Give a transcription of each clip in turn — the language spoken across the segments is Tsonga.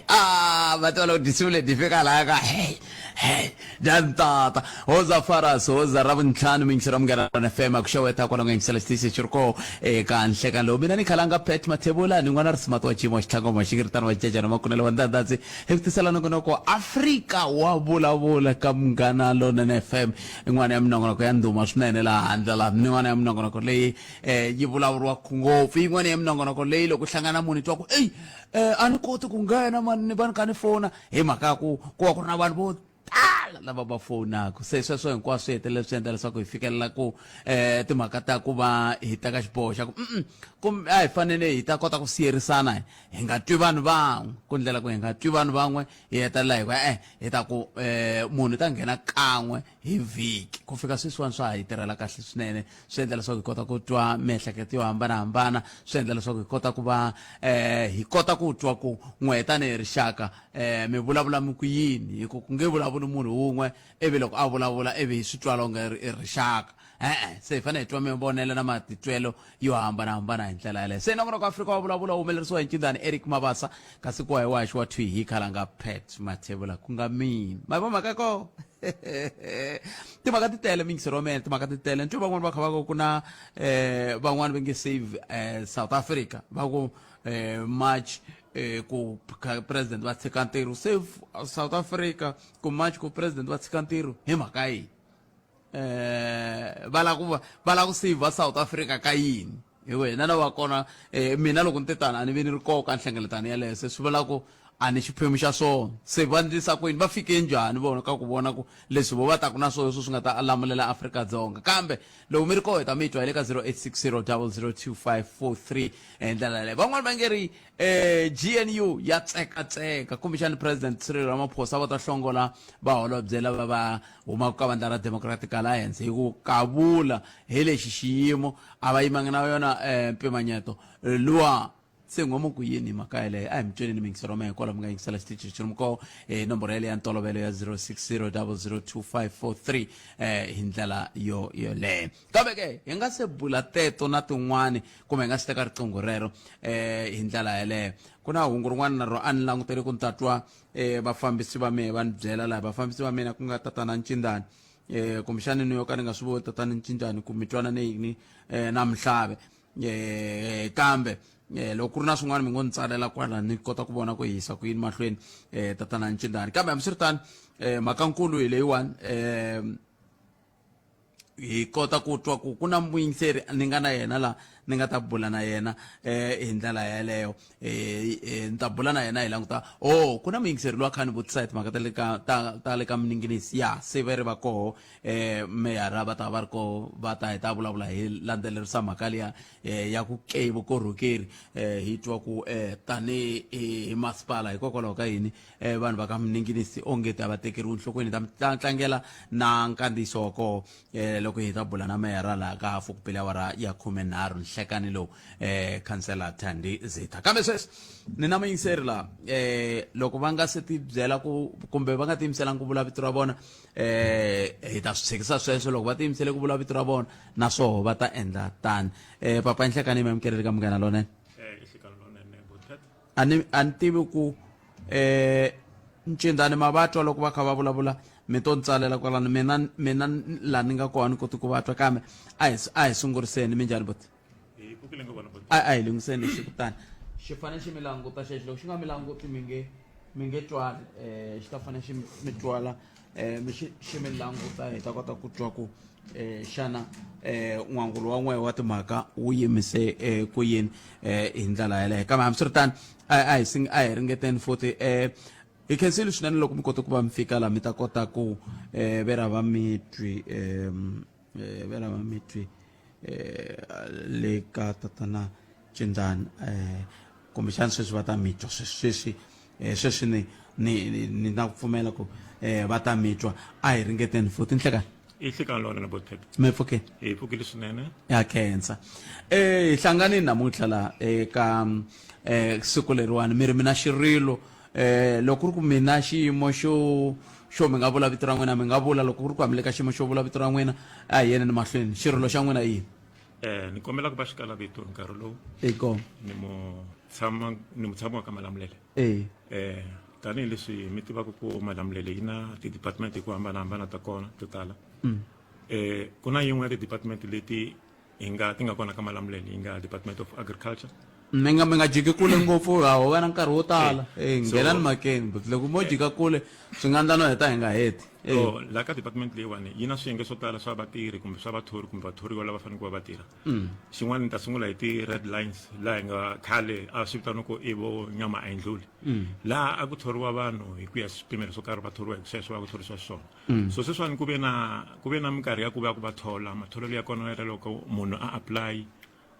Ah, va tiva loko tinsimu leti fika laha ka hey hey dantata hoza faras hoza ra vuntlhanu miyingiselo munghana na fm ku xeweta kwala nga yingisela xitichi xi ri koho eka nhlekani lowu mina ni khalanga pet mathebula ni n'wana risimati wa xiyimo xitlhangoma xikiritano wa cecana makunele wa ndandadzi hi ku tisela nongonoko afrika wa vulavula ka munghana lonene fm yin'wana ya minongonoko ya ndhuma swinene laha handle laha yin'wana ya minongonoko leyi um yi vulavuriwaka ngopfu yin'wana ya minongonoko leyi loko hlangana munhu twa ku eyi um a ni koti ku nghena mani ni va ni kha ni fona hi mhaka ya ku ku va ku ri na vanhu vo tala lava va fowunaka se sweswo hinkwaswo swi hetelela swi endla leswaku hi fikelela ku um timhaka ta ku va hi teka xiboho xa ku mm kumbe a hi fanele hi ta kota ku siyerisana hi nga twi vanhu van'we ku ndlela ku hi nga twi vanhu van'we hi hetelela hi ku e-e hi ta ku um munhu u ta nghena kan'we hi vhiki ku fika sweswiwani swa ha hi tirhela kahle swinene swi endla leswaku hi kota ku twa miehleketo yo hambanahambana swi endla leswaku hi kota ku va um hi kota ku twa ku n'we tanihi rixaka um mi vulavula mi ku yini hi ku ku nge vulavuli munhu wun'we ivi loko a vulavula ivi swi twala onge i rixaka e-e se hi fanele hi twa mivonelo na matitwelo yo hambanahambana hi ndlela yaleyo se nongonoko afrika wa vulavula wu humelerisiwa hi ncindani eric mabasa kasi ku wa hi waxi wa thwi hi khalanga pat mathebula ku nga mina ma vo mhaka ko timhaka ti tele mingisero wa mina timhaka ti tele ni twe van'wani va kha va ku ku na um van'wani va nge save um south africa va ku um march um ku president va tshika ntirho save south africa ku march ku president va tshika ntirho hi mhaka yini eh va la ku va la ku save South Africa ka yini hi wena na va kona eh, mina loko ni te tani a ni ve ni ri koho ka nhlengeletano yeleyo se swi vula ku a ni xiphemu xa swona se va ndlisa ku yini va fike njhani vona ka ku vona ku leswi vo va taku na swona swi nga ta lamulela Afrika-Dzonga kambe loko mi ri koho hi ta mi twa hi le ka 0860 002543 hi ndlela yaleyo van'wani va nge ri eh, GNU ya tsekatseka kumbexani President Cyril Ramaphosa va ta hlongola vaholobye lava va humaka ka vandla ra Democratic Alliance hi ku kavula hi lexi xiyimo a va yimanga na yona eh, mpimanyeto luwa se n'we mu ku yini hi mhaka yeleyo a hi mi tweni ni mingiselo mehe kwala mi nga yingisela xitichi xi ri mukoo eh, nomboro yeleyo ya ntolovelo ya 060 002543 eh, hi ndlela yo yoleyo kambe ke hi nga se bula teto na tin'wani kumbe hi nga si teka riqingho rero eh, hi ndlela yeleyo ku na hungu rin'wana na ro a ni langutele ku ni ta twa eh, vafambisi va mehe va ni byela laha vafambisi va mina ku nga tatana ncindani eh, kumbexani ni yo ka ni nga swi voni tatana ncindani ku mi twanane yini eh, na mihlave eh, kambe eh, loko ku ri na swin'wana mi ngo ni tsalela kwala ni kota ku vona ku hi yisa ku yini mahlweni eh, tatana ncindani kambe hambiswiritano eh, mhakankulu hi leyiwani eh, hi kota ku twa ku ku na muyingiseri ni nga na yena la ni nga ta bula na yena eh hi ndlela yeleyo eh, eh ni ta bula na yena hi languta oh ku na muyingiseri loyi a kha ni vutisa hi timhaka ta le ka ta ta le ka mininginisi ya se va ri va koho eh meyara va ta va ri koho va ta hi ta vulavula hi landzelerisa mhaka liya eh, ya ku ke vukorhokeri eh hi twa ku eh tani hi masipala hikokwalaho ka yini eh, vanhu va ka mininginisi onge ta va tekeriwi nhlokweni ta ta tlangela na nkandziyiso wa koho eh, loko hi ta bula na meyara laha ka hafu ku pele awara ya 13 nhlekani lowu eh, khansela Thandi Zitha kambe sweswi ni na muyingiseri laha eh, loko va nga se ti byela ku kumbe va nga tiyimiselanga ku vula vito ra vona eh, hi ta swi tshikisa sweswo loko va tiyimisele ku vula vito ra vona na swoho va ta endla tani eh, papa nhlekani mi amukeleli ka munghana lonene Eh, nhlekani lonene Botet. A ni a ni tivi ku eh ncindani ma va twa loko va kha va vulavula mi to ni tsalela kwalano mina mina la ni nga kona ni koti ku va twa kambe a hi a hi sunguriseni minjhani buti Hi pfukile ngo vona buti. A a hi lunghiseni lexi kutani xi fanele xi mi languta xexo loko xi nga mi languti mi nge mi nge twali um xi ta fanele xi mi twala um xi xi mi languta hi ta kota ku twa ku eh, xana eh, n'wangulo wa n'we wa timhaka wu yimise eh, ku yini eh, hi ndlela yeleyo kambe hambiswiritano a a hi sing a hi ringeteni futhi eh, hi khensile swinene loko mi kote ku va mi fika laha mi ta kota ku eh, vera va mi twi eh, eh, vera va mi twi eh, le ka tatana Cindani eh, kumbexana sweswi va ta mi twa sweswi sweswi eh, sweswi ni ni ni ni na ku pfumela ku eh, va ta mi twa a hi ringeteni futhi nhlekani I nhlekani lowunene Botep. mi pfukile Hi pfukile swinene. Ya khensa eh hi hlanganini namuntlha la eka eh siku leriwani mi ri mi na xirilo eh loko ku ri ku mi na xiyimo xo xo mi nga vula vito ra n'wina mi nga vula loko ku ri ku hambi le ka xiyimo xo vula vito ra n'wina a hi yeneni mahlweni xirilo xa n'wina i yini? Ni kombela ku va xikalavito hi nkarhi lowu. Eko. Ni mu tshama ni mutshami wa ka Malamulele. E. Tanihileswi mi tivaka ku Malamulele yi na ti-department hi ku hambanahambana ta kona to tala. Ku na yin'we ya ti-department leti hi nga ti nga kona ka Malamulele yi nga Department of Agriculture. Mi nga jiki kule ngopfu, ha ho va na nkarhi wo tala. So nghenani makeni, but loko mo jika kule swi nga endla no heta hi nga heti. So laha ka department leyiwani yi na swiyenge swo tala swa vatirhi kumbe swa vathori kumbe vathoriwa lava faneleke va va tirha. Xin'wana ni ta sungula hi ti-red lines, laha hi nga khale a swi vitaniwa ku i vo nyama a yi ndluli. Laha a ku thoriwa vanhu hi ku ya swipimelo swo karhi, va thoriwa hi ku sweswo va ku thorisiwa xiswona. So sweswiwani ku ve na minkarhi ya ku va ku va thola, matholelo ya kona ya loko munhu a apply,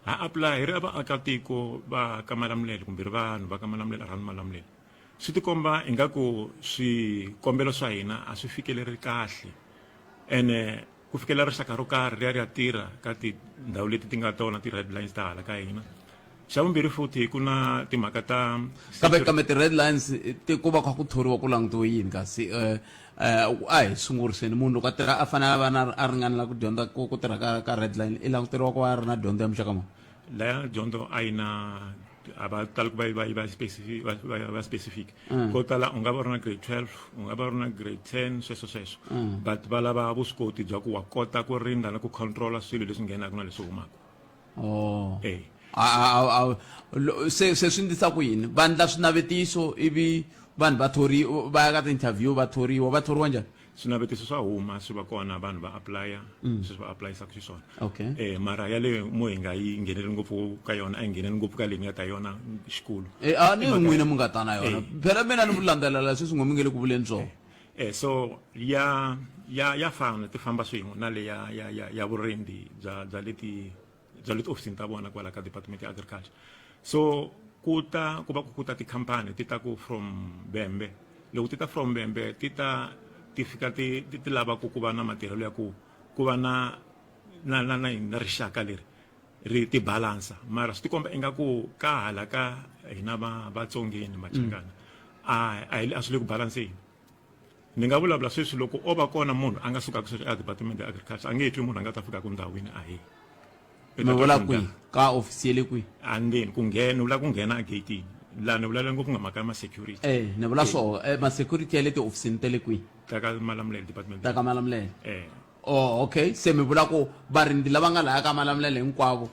ha apply hi ri vaakatiko va ka Malamulele kumbe ri vanhu va ka Malamulele around Malamulele, swi tikomba ingaku swikombelo swa hina a swi fikeleri kahle, ene ku fikela rixaka ro karhi ri ya ri ya tirha ka tindhawu leti ti nga tona ti-red lines ta hala ka hina. Xa vumbirhi futhi ku na timhaka ta Kambe ti-red lines ti ku va kha ku thoriwa ku langutiwe yini kasi? A hi sunguriseni, munhu loko a tirha a fanele a va na a ringanela ku dyondza ku tirha ka red line, i languteriwa ku va a ri na dyondzo ya muxaka muni? Laya dyondzo a yi na, a va tali ku va specific, va specific. Ko tala u nga va u ri na grade 12, u nga va u ri na grade 10, sweswo sweswo, but va lava vuswikoti bya ku wa kota ku rindza na ku controla swilo leswi nghenaka na leswi humaka. Oh. Eh. Se swi ndlisa ku yini? Va ndla swinavetiso ivi vanhu va thori va ya ka ti-interview, va thoriwa, va thoriwa njhani? Swinavetiso swa huma, swi va kona, vanhu va applya sweswi va aplayisaka xiswona. Okay. Mara yaleyo mo hi nga yi ngheneli ngopfu ka yona, a yi ngheneli ngopfu ka leyi ni nga ta yona xikulu. A ni n'wina mi nga ta na yona. Phela mina ni landzelela sweswi n'we mi nge le ku vuleni swona. So ya fana, ti famba swin'we na le ya vurindi bya le tiofisini ta vona kwala ka department ya agriculture. So ku ta ku va ku ta tikhampani ti ta ku from Vhembe. Loko ti ta from Vhembe, ti ta ti fika ti lava ku va na matirhelo ya ku va na rixaka leri ri ti balansa, mara swi tikomba ingaku ka hala ka hina va Vatsongeni, Machangana, a swi le ku balanseni. Ni nga vulavula sweswi, loko o va kona munhu a nga sukaka sweswi eka department ya agriculture, a nge twi munhu a nga ta fika ku ndhawini a hi. Mi vula kwihi? Ka ofisi ya le kwihi? Andzeni ku nghena, ni vula ku nghena ageyitini laha, ni vulavula ngopfu nga mhaka ya ma-security. Ni vula swoho, ma-security ya le tiofisini ta le kwihi? Ta ka Malamulele department. Ta ka Malamulele. Eh. Oh, okay. Se mi vula ku varindzi lava nga laya ka Malamulele hinkwavo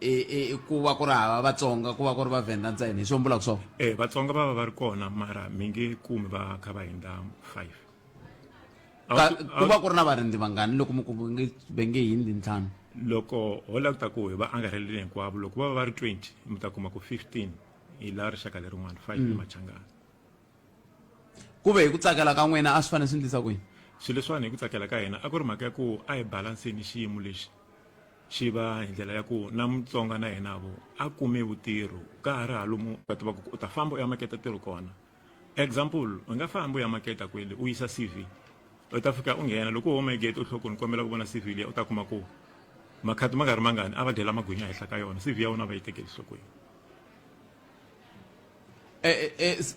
i ku va ku ri hava Vatsonga, ku va ku ri Vavhenda ntsena, hi swo mi vulaka swona? Eh, Vatsonga va va va ri kona, mara mi nge kumi va kha va hundza 5. Ku va ku ri na varindzi vangani loko mi ku va nge hundzi ntlhanu? Loko ho languta ku hi va angarhelile hinkwavo, loko va va va ri 20, mi ta kuma ku 15 hi la rixaka lerin'wana, 5 i Machangana. Ku ve hi ku tsakela ka n'wina, a swi fanele swi endlisa ku yini? Swilo leswiwani hi ku tsakela ka hina, a ku ri mhaka ya ku a hi balanseni xiyimo lexi xi va hi ndlela ya ku na Mutsonga na yena vo a kume vutirho ka ha ri halomu va tivaka ku u ta famba u ya maketa ntirho kona. Example, u nga famba u ya maketa kwele u yisa CV, u ta fika u nghena, loko u huma hi gate u tlhoko ni kombela ku vona CV liya, u ta kuma ku makhati ma nga ri mangani a va dyela magwinya henhla ka yona, CV ya wena va yi tekeli enhlokweni.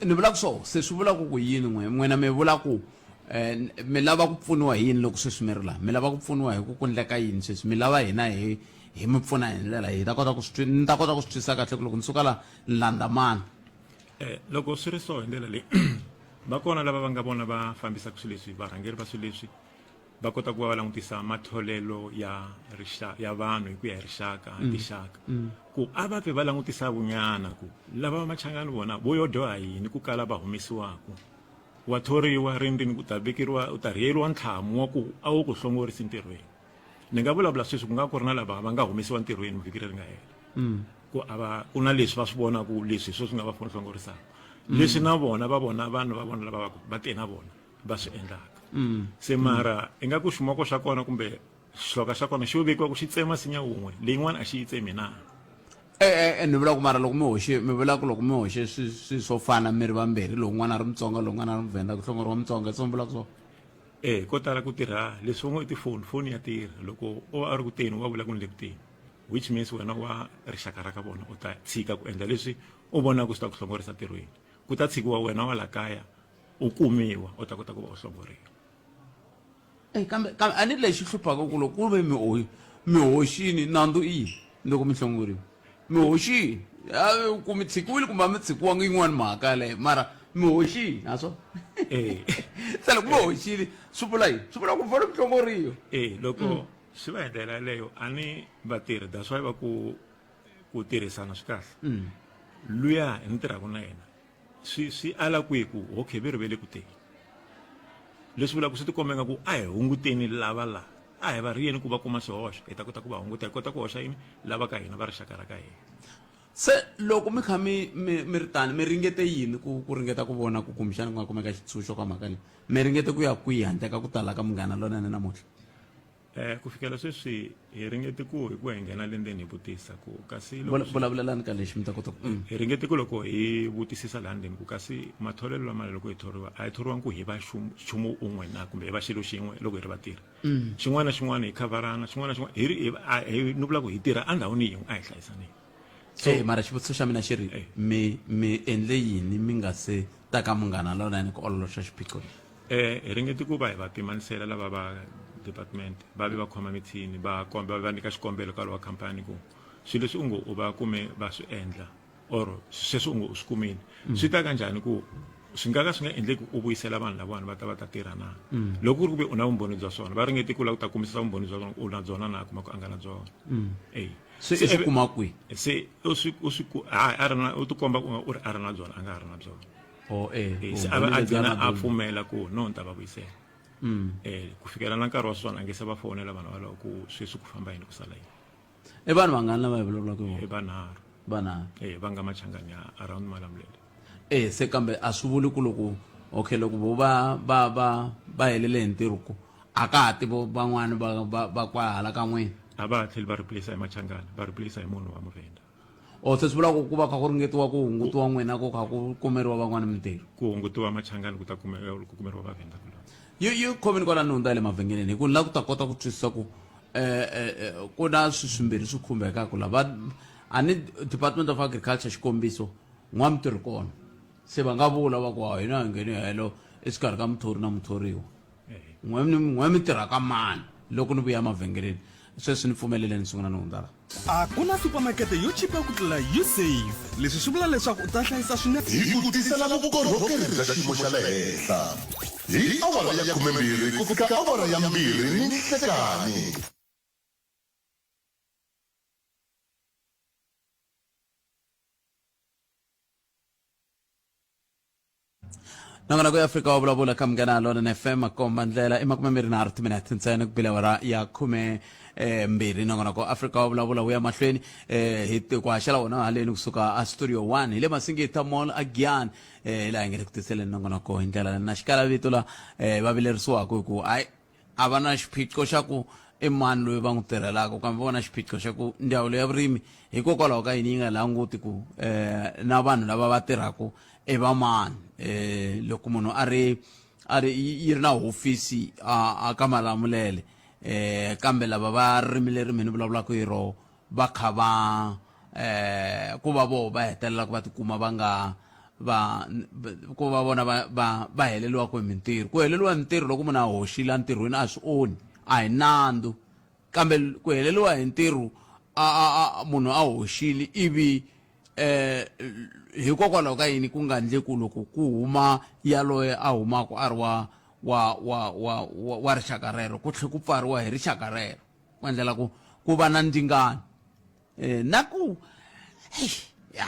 Ni vula ku so se swi vula ku yini n'wina mi vula ku mi lava ku pfuniwa hi yini loko sweswi mi ri laha? Mi lava ku pfuniwa hi ku ku ndleka yini sweswi? Mi lava hina hi mi pfuna hi ndlela hi ta kota ku swi ni ta kota ku swi twisisa kahle ku loko ni suka la ni landza mani? Loko swi ri so hi ndlela leyi, va kona lava va nga vona va fambisaka swilo leswi, varhangeri va swilo leswi, va kota ku va va langutisa matholelo ya rixa ya vanhu hi ku ya hi rixaka, tinxaka, ku a va pfe va langutisa vunyana ku lava va Machangani vona vo yo dyoha yini ku kala va humesiwaku, wa thoriwa rindzini ku ta vekeriwa, u ta rhiyeriwa ntlhamu wa ku a wu ku hlongorisi ntirhweni. Ni nga vulavula sweswi ku nga ku ri na lava va nga humesiwa ntirhweni vhiki leri nga hela, ku a va ku na leswi va swi vonaka leswi hi swo swi nga va hlongorisaka, leswi na vona va vona vanhu va vona lava va va te na vona va swi endlaka. Se mara ingaku ximoko xa kona kumbe xihloka xa kona xo vekiwa ku xi tsema sinya wun'we, leyin'wana a xi yi tsemi na? Ni vula ku mara loko mi hoxe, mi vula ku loko mi hoxe swi swo fana mi ri vambirhi, lowun'wana a ri Mutsonga, lowun'wana a ri Muvhenda, ku hlongoriwa Mutsonga, se mi vulaka swona? Eh, ko tala ku tirha leswi ngo i tifoni, foni ya tirha. Loko o va a ri ku teni, wa vula ku ni le ku teni, which means wena wa rixaka ra ka vona u ta tshika ku endla leswi u vonaka swi ta ku hlongorisa ntirhweni, ku ta tshikiwa wena wa la kaya u kumiwa, u ta kota ku va u hlongoriwa. Kambe a ni lexi hluphaka ku loko ku ve mi mi hoxini nandzu i yini loko mi hlongoriwa mi hoxini ku mi tshikiwile kumbe a mi tshikiwanga yin'wani mhaka yaleyo mara mi hoxini ha swona se loko mi hoxile swi vula yini swi vula ku fanele mi hlongoriwa e loko swi va hi ndlela yaleyo a ni vatirhi that's why va ku ku tirhisana swi kahle luya ni tirhaka na yena swi swi ala kwihi ku okay ve ri ve le ku teni leswi vulaka swi tikomba nga ku a hi hunguteni lava la a hi va riyeni ku va kuma swihoxo hi ta kota ku va hunguta hi kota ku hoxa yini lava ka hina va rixaka ra ka hina. Se loko mi kha mi mi mi ri tani mi ringete yini ku ku ringeta ku vona ku kumbexana ku nga kumeka xitshunxo ka mhaka leyi mi ringete ku ya kwihi handle ka ku tala ka Munghana Lonene namuntlha? Ku fikela sweswi hi ringete ku hi ku hi nghena le ndzeni hi vutisa ku kasi loko vulavulelani ka lexi mi ta kota ku mm. Hi ringete ku loko hi vutisisa laha ndzeni ku kasi matholelo lama loko hi thoriwa a hi thoriwangi ku hi va nchumu un'we na kumbe hi va xilo xin'we loko hi ri vatirhi mm. Xin'wana na xin'wana hi khavharana xin'wana na xin'wana hi ri hi ni vula ku hi tirha endhawini yin'we a hi hlayisaneni. So hey, mara xivutiso xa mina xi ri eh. mi mi endle yini mi nga se ta ka Munghana Lonene ku ololoxa xiphiqo lexi? Hi ringete ku va hi va pimanisela lava va department va ve va khoma mithini va komba va nyika xikombelo ka lowa khampani ku swilo leswi u ngo u va kume va swi endla or sweswo u ngo u swi kumile mm. swi ta kanjhani ku swi nga ka swi nga endleki u vuyisela vanhu lavawani va ta va ta tirha na mm. loko ku ri ku ve u na vumbhoni bya swona va ringete ku lava ku ta kumisisa vumbhoni bya swona u na byona na kuma ku a nga na byona mm. e se i swi kuma kwihi se u swi u swi hayi a ri na u tikomba u ri a ri na byona a nga ha ri na byona Oh, eh, eh, se a va a gcina a pfumela ku no ni ta va vuyisela mm. eh ku fikela na nkarhi wa swona a nge se va fonela vanhu valavo ku sweswi ku famba yini ku sala yini i vanhu vangani lava hi vulavulaka hi vona i vanharhu vanharhu eh va nga machangani ya around Malamulele eh se kambe a swi vuli ku loko okay loko vo va va va va helele hi ntirho ku a ka ha tivo van'wani va va va kwahala ka n'wina a va ha tlheli va replace hi machangani va replace hi munhu wa muvhenda O se swi vula ku ku va kha ku ringetiwa ku hungutiwa n'wina ku kha ku kumeriwa van'wana mintirho. Ku hungutiwa machangani ku ta ku kumeriwa vavhenda kuloni. Yi yi khomeni kwalano ni hundza hi le mavhengeleni hi ku ni lava ku ta kota ku twisisa ku ku na swi swimbirhi swi khumbekaka la va a ni Department of Agriculture xikombiso n'wamitirhi kona se va nga vula va ku a hina hi ngheni helo exikarhi ka muthori na muthoriwa n'we n'we mi tirha ka mani loko ni vuya emavhengeleni sweswi ni pfumeleleni ni sungula ni hundza la. A ku na supamakete yo chipa ku tlula Usave. Leswi swi vula leswaku u ta hlayisa swinene. Hi ku tisela vukorhokeri bya xiyimo xa le henhla hi awara ya 12 ku fika awara ya 2 ni nhlekanhi. Nongonoko ya Afrika wa vulavula ka Munghana Lonene FM makomba ndlela i 23 timinete ntsena ku bile awara ya khume eh, mbirhi nongonoko Afrika wa vulavula wu ya mahlweni eh, hi ku haxela wona haleni kusuka a studio 1 hi le Masingita Mall a Giyani eh, laha hi nge le ku tiseleni nongonoko hi ndlela na xikala vito la eh, va vilerisiwaka hi ku ai a va na xiphiqo xa ku i mani loyi va n'wi tirhelaka kambe va na xiphiqo xa ku ndzawulo ya vurimi hikokwalaho ka yini yi nga languti ku um na vanhu lava va tirhaka i va mani um loko munhu a ri a ri yi ri na hofisi a a ka Malamulele um kambe lava va ririmi leri mina ni vulavulaka hi roho va kha va eh ku va voho va hetelela ku va tikuma va nga va ku va vona va va va heleriwaka hi mintirho ku heleriwa hi mintirho loko munhu a hoxile entirhweni a swi onhi a hi nandzu kambe ku heleriwa hi ntirho a a a munhu a hoxile ivi eh hikokwalaho ka yini ku nga ndli ku loko ku huma yaloye a humaka a ri wa wa wa wa wa rixaka rero ku tlhe ku pfariwa hi rixaka rero ku endlela ku ku va na ndzingano eh, na ku ya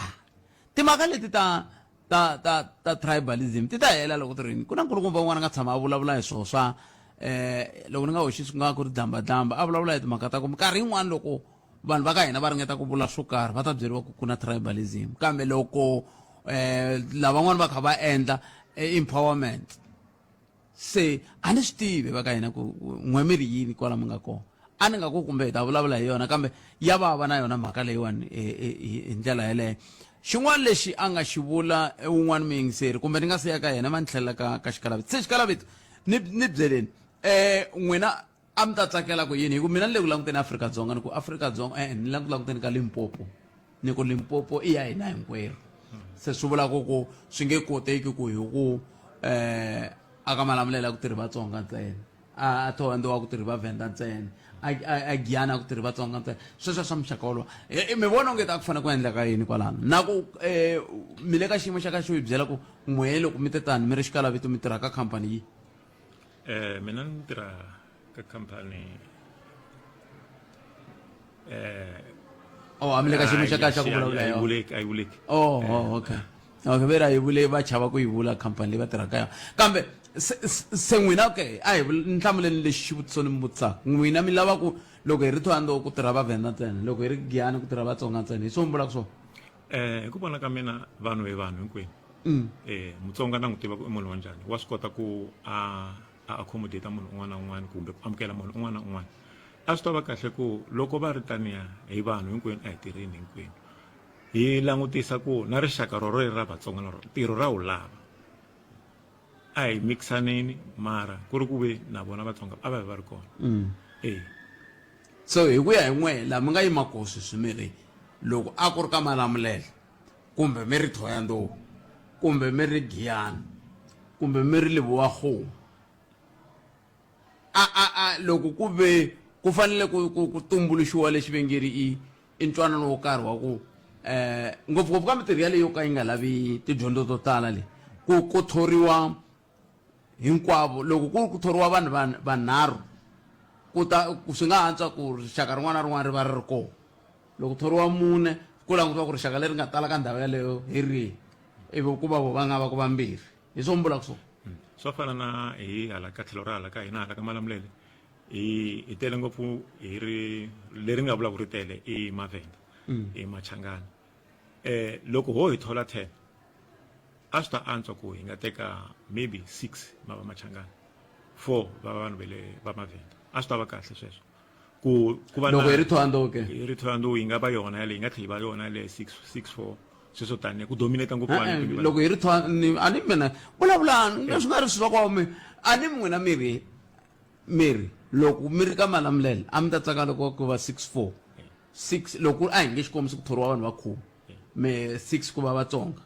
timhaka leti ta ta ta ta tribalism ti ta hela loko ti ri ku na nkulukumba un'wana a nga tshama a vulavula hi swona swa eh loko ni nga hoxi swi nga ku ri dlamba dlamba a vulavula hi timhaka ta ku minkarhi yin'wana loko vanhu va ka hina va ringeta ku vula swo karhi va ta byeriwa ku ku na tribalism kambe loko eh lavan'wana va kha va endla eh, empowerment Se a ni swi tivi va ka hina ku n'we mi ri yini kwala mi nga kona. A ni nga ku kumbe hi ta vulavula hi yona kambe ya vava na yona mhaka leyiwani hi ndlela yeleyo. Xin'wana lexi a nga xi vula wun'wana muyingiseri kumbe ni nga se ya ka yena ma ni tlhelela ka ka xikalavito. Se xikalavito ni ni byeleni n'wina a mi ta tsakela ku yini hi ku mina ni le ku languteni Afrika-Dzonga ni ku Afrika-Dzonga e-e ni le ku languteni ka Limpopo ni ku Limpopo i ya hina hinkwerhu se swi vula ku ku swi nge koteki ku hi ku eh aka Malamulele a ku tirhi Vatsonga ntsena a Thohoyandou a ku tirhi Vavhenda ntsena. a Giyani a ku tirhi Vatsonga ntsena sweswo swa muxaka wolowo mi vona onge ta ku fanele ku endleka yini kwalano na ku mi le ka xiyimo xa ka xo yi byela ku n'wehe loko mi te tani mi ri xikalavito mi tirha ka khampani yi Mina ni tirha ka khampani oh a mi le ka xiyimo xa ka xa ku vulavula a yi vuleki a yi vuleki oh, oh okay okay ve ri a yi vule va chava ku yi vula khampani leyi va tirhaka ka yona kambe se n'wina okay a hi ni hlamuleni lexi xivutiso ni mi vutisaka n'wina mi lava ku loko hi ri Thohoyandou ku tirha Vavhenda ntsena loko hi ri Giyani ku tirha Vatsonga ntsena hi swo mi vulaka swona Hi ku vona ka mina vanhu hi vanhu hinkwenu Mutsonga na n'wi tiva ku i munhu wa njhani wa swi kota ku a a accommodate munhu un'wana na un'wana kumbe ku amukela munhu un'wana na un'wana a swi ta va kahle ku loko va ri taniya hi vanhu hinkwenu a hi tirheni hinkwenu hi langutisa ku na rixaka roro leri ra Vatsonga na rona ntirho ra wu lava a hi mixaneni mara ku ri ku ve na vona Vatsonga a va vi va ri kona e So hi ku ya hi n'we laha mi nga yima koho sweswi mi ri loko a ku ri ka Malamulele kumbe mi ri Thohoyandou kumbe mi ri Giyani kumbe mi ri Lebowa-Kgomo a a a loko ku ve ku fanele ku ku ku tumbuluxiwa lexi ve nge ri i i ntwanano wo karhi wa ku um ngopfungopfu ka mintirho yaleyo yo ka yi nga lavi tidyondzo to tala leyi ku ku thoriwa hinkwavo loko ku ri ku thoriwa vanhu vanharhu ku ta swi nga antswa ku rixaka rin'wana na rin'wana ri va ri ri kona loko thoriwa mune ku langutiwa ku rixaka leri nga tala ka ndhawu yaleyo hi rihi ivi ku va vo va nga va ku vambirhi hi swo mi vulaka swona Swa fana na hi hala ka tlhelo ra hala ka hina hala ka Malamulele hi hi tele ngopfu hi ri leri nga vulaka ri tele i Mavhenda i Machangana loko ho hi thola 10 a swi ta antswa ku hi nga teka maybe 6 ma va Machangana 4 va vanhu va le va Mavhenda a swi ta va kahle sweswo ku ku va loko hi ri Thohoyandou ke hi ri Thohoyandou yi nga va yona yaleyo yi nga tlhela yi va yona yaleyo 6 6 4 sweswo tani ku dominate ngopfu vanhu E-e, loko hi ri Thohoyandou a ni mina vulavulani leswi nga ri swi swa ku mi a ni n'wina mi ri mi ri loko mi ri ka Malamulele a mi ta tsaka loko ku va 6 4 6 loko a hi nge xikombiso ku thoriwa vanhu va khume me 6 ku va Vatsonga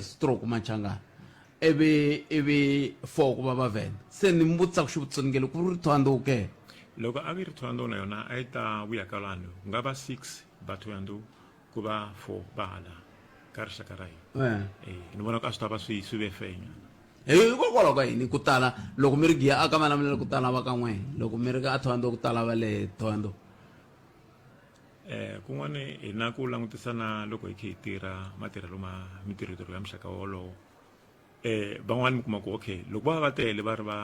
stroke Machangana ivi ivi 4 ku va Vavhenda se ni mi vutisa ku xivutiso ni nge loko ku ri Thohoyandou ke loko a vi ri Thohoyandou na yona a yi ta vuya ka vanhu ku nga va 6 va Thohoyandou ku va 4 va hala ka rixaka ra hina ni vona ku a swi ta va swi swi ve fair nyana Hikokwalaho ka yini ku tala loko mi ri Giya aka Malamulele ku tala va ka n'we loko mi ri ka Thohoyandou ku tala va le Thohoyandou Kun'wana hi na ku langutisa na loko hi kha hi tirha matirhelo ma mintirho ya muxaka wolowo van'wani mi kuma ku okay loko va va va tele va ri va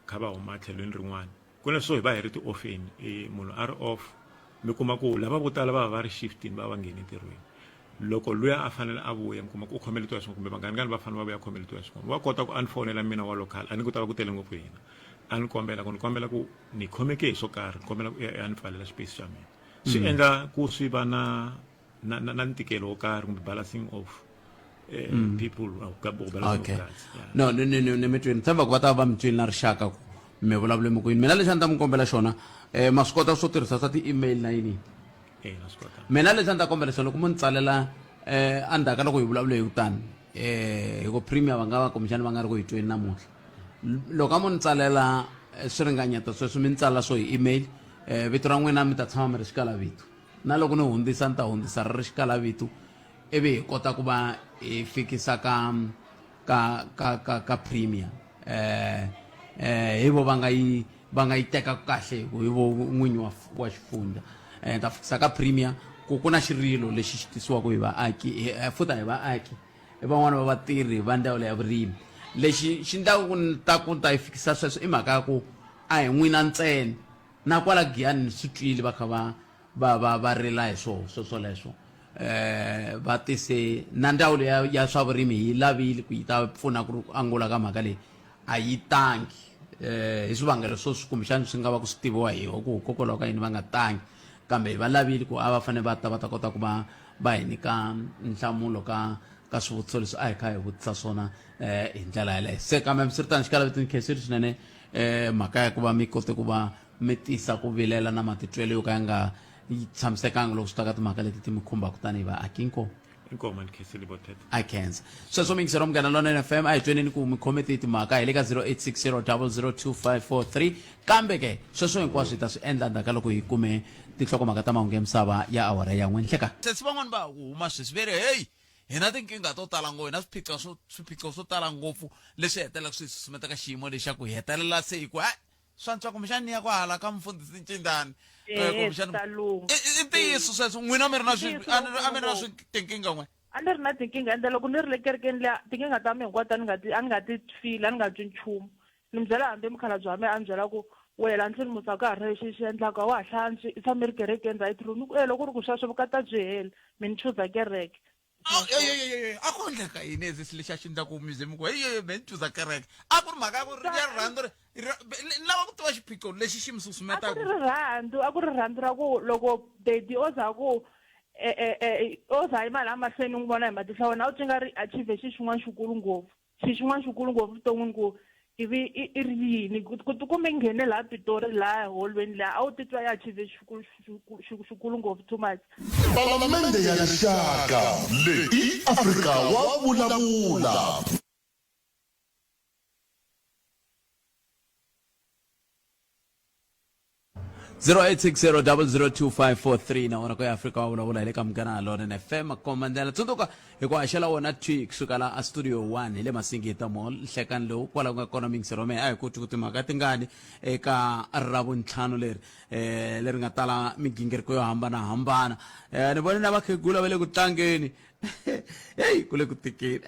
kha va huma tlhelweni rin'wana ku na swo hi va hi ri ti-offeni e munhu a ri off mi kuma ku lava vo tala va va va ri shiftini va va ngheni entirhweni loko luya a fanele a vuya mi kuma ku u khomeletiwa hi swin'wana kumbe vanghani va fanele va vuya khomeletiwa hi swin'wana wa kota ku a ni fonela mina wa local a ni ku ta va ku tele ngopfu hina a ni kombela ku ni kombela ku ni khomeke hi swo karhi ni kombela ku a ni pfalela xipesi xa mina swi endla ku swi va na na na, na ntikelo wo karhi kumbe balancing of people or balancing okay of cards yeah. No ni ni ni ni mi twini tshemba ku va ta va mi twini na rixaka ku mi vulavule mi ku yini mina lexi a ni ta mi kombela xona um ma swi kota swo tirhisa swa ti-email na yini eh na swi kota mina lexi a ni ta kombela xona loko mo ni tsalela um endzhaku ka loko hi vulavule hi kutani um hi ku premier va nga va kumbexana va nga ri ku hi tweni namuntlha loko a mo ni tsalela swiringanyeto sweswi mi ni tsalela swo hi email um vito ra n'wina mi ta tshama mi ri xikalavito na loko ni hundzisa ni ta hundzisa ri ri xikalavito ivi hi kota ku va hi fikisa ka ka ka ka ka premier eh eh hi vo va nga yi va nga yi teka kahle hi ku hi vo n'winyi wa wa xifundza eh ta fikisa ka premier ku ku na xirilo lexi xi tisiwaka hi vaaki futhi a hi vaaki i van'wana va vatirhi va ndzawulo ya vurimi lexi xi ndlaku ku ni ta ku ni ta yi fikisa sweswo i mhaka ya ku a hi n'wina ntsena na kwala Giyani ni swi twile va kha va va va va rila hi swoho swoswoleswo eh va tise na ndzawulo ya, ya swa vurimi hi lavile ku yi ta pfuna ku angula ka mhaka leyi a yi tangi eh hi swivangelo swo swi kumbexana swi nga va ku swi tiviwa hi ku hikokwalaho ka yini va nga tangi kambe hi va lavile ku a va fanele va ta va ta kota ku va va hi nyika nhlamulo ka ka swivutiso leswi a hi kha hi vutisa swona eh hi ndlela yaleyo se kambe hambiswiritano xikala vito ni khensile swinene eh mhaka ya ku va mi kote ku va mi tisa ku vilela na matitwelo yo ka ya nga tshamisekanga loko swi ta ka timhaka leti ti mi khumbaka tanihi vaaki inkomu. Inkomu ni khensile botete. A khensa. Sweswo mi yingisela Munghana Lonene FM, a hi tweneni ku mi khome tihi timhaka hi le ka 0860002543. Kambe ke, sweswo hinkwaswo hi ta swi endla endzhaku ka loko hi kume tinhlokomhaka ta mahungu ya misava ya awara ya n'we. Nhlekani. Sesi van'wana va ha ku huma sweswi ve ri, Heyi, hi na tinkingha to tala ngopfu, hi na swiphiqo swo, swiphiqo swo tala ngopfu leswi hetelelaka swi hi susumeta ka xiyimo lexi xa ku hi hetelela se hi ku, Hayi, swa antswa kumbexana ni ya kwahala ka mufundhisi Ncindani. Eh, Kumbexana swi ta lungha. I ntiyiso sweswo, n'wina mi ri na swi, Ntiyiso a ni ri, a mi ri na ngopfu. swi tinkingha n'we? A ni ri na tinkingha ende loko ni ri le kerekeni liya tinkingha ta mina hinkwato a ni nga ti a ni nga ti feel a ni nga twi nchumu ni mi byela hambi mukhalabye wa mina a ni byela ku wehe la ndlwini musa ka ha ri na lexi xi endlaka a wa ha hlantswi i tshame ri kerekeni right through ni ku e loko ku ri ku sweswo vukati a byi heli mi ni chuza kereke a ku endleka yini ezi lexi a xi endla ku mi ze mi ku heyi me ni chuza kereke a ku ri mhaka ya ku ri ya rirhandzu ri ni lava ku tiva xiphiqo lexi xi mi susumetaka a ku ri rirhandzu a ku ri rirhandzu ra ku loko daddy o za ku e, e, e, o za yima laha mahlweni u n'wi vona hi matihlo ya wena a wu twi nga ri achieve xi xin'wana xikulu ngopfu xi xin'wana xikulu ngopfu vuton'wini ku ivi i ri yini ku tikumbe i nghene laha Pitori laha holweni laha a wu titwa i achieve xikulu xikulu ngopfu too much. Palamende ya Rixaka leyi i Afrika wa vulavula. 0860002543 na wona ku ya Afrika wa vulavula hi le ka Munghana Lonene FM komandela tsundzuka hi ku haxela wona thwi kusuka la a studio 1 hi le Masingita Mall nhlekani lowu kwala ku nga kona mingisero mehe a hi koti ku timhaka tingani eka Ravuntlhanu leri eh leri nga tala migingiriko yo hambanahambana eh ni vone na vakhegula va le ku tlangeni heyi ku le ku tikeni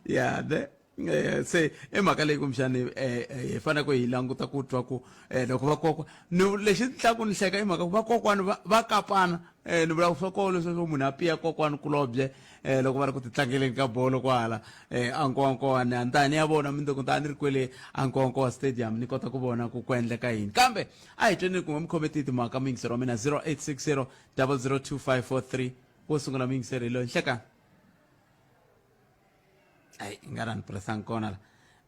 ya ne eh, se i mhaka leyi kumbexani eh, eh, hi fanele ku hi languta ku twa ku loko vakokwa ni lexi tlaka ni hleka i mhaka ku vakokwani va va kapana um ni vula swa koho leswi munhu a piya kokwani kulobye um loko va ri ku titlangeleni ka bolo kwahala um ankowankowa a ni ta ni ya vona mundzuku ni ta ni ri kwele ankowankowa stadium ni kota ku vona ku ku endleka yini kambe a hi tweni kun'we mi khome tihi timhaka muyingiseri wa mina 0860 002543 wo sungula muyingiseri hi loyi nhlekani ayi nga ri a ni presang kona la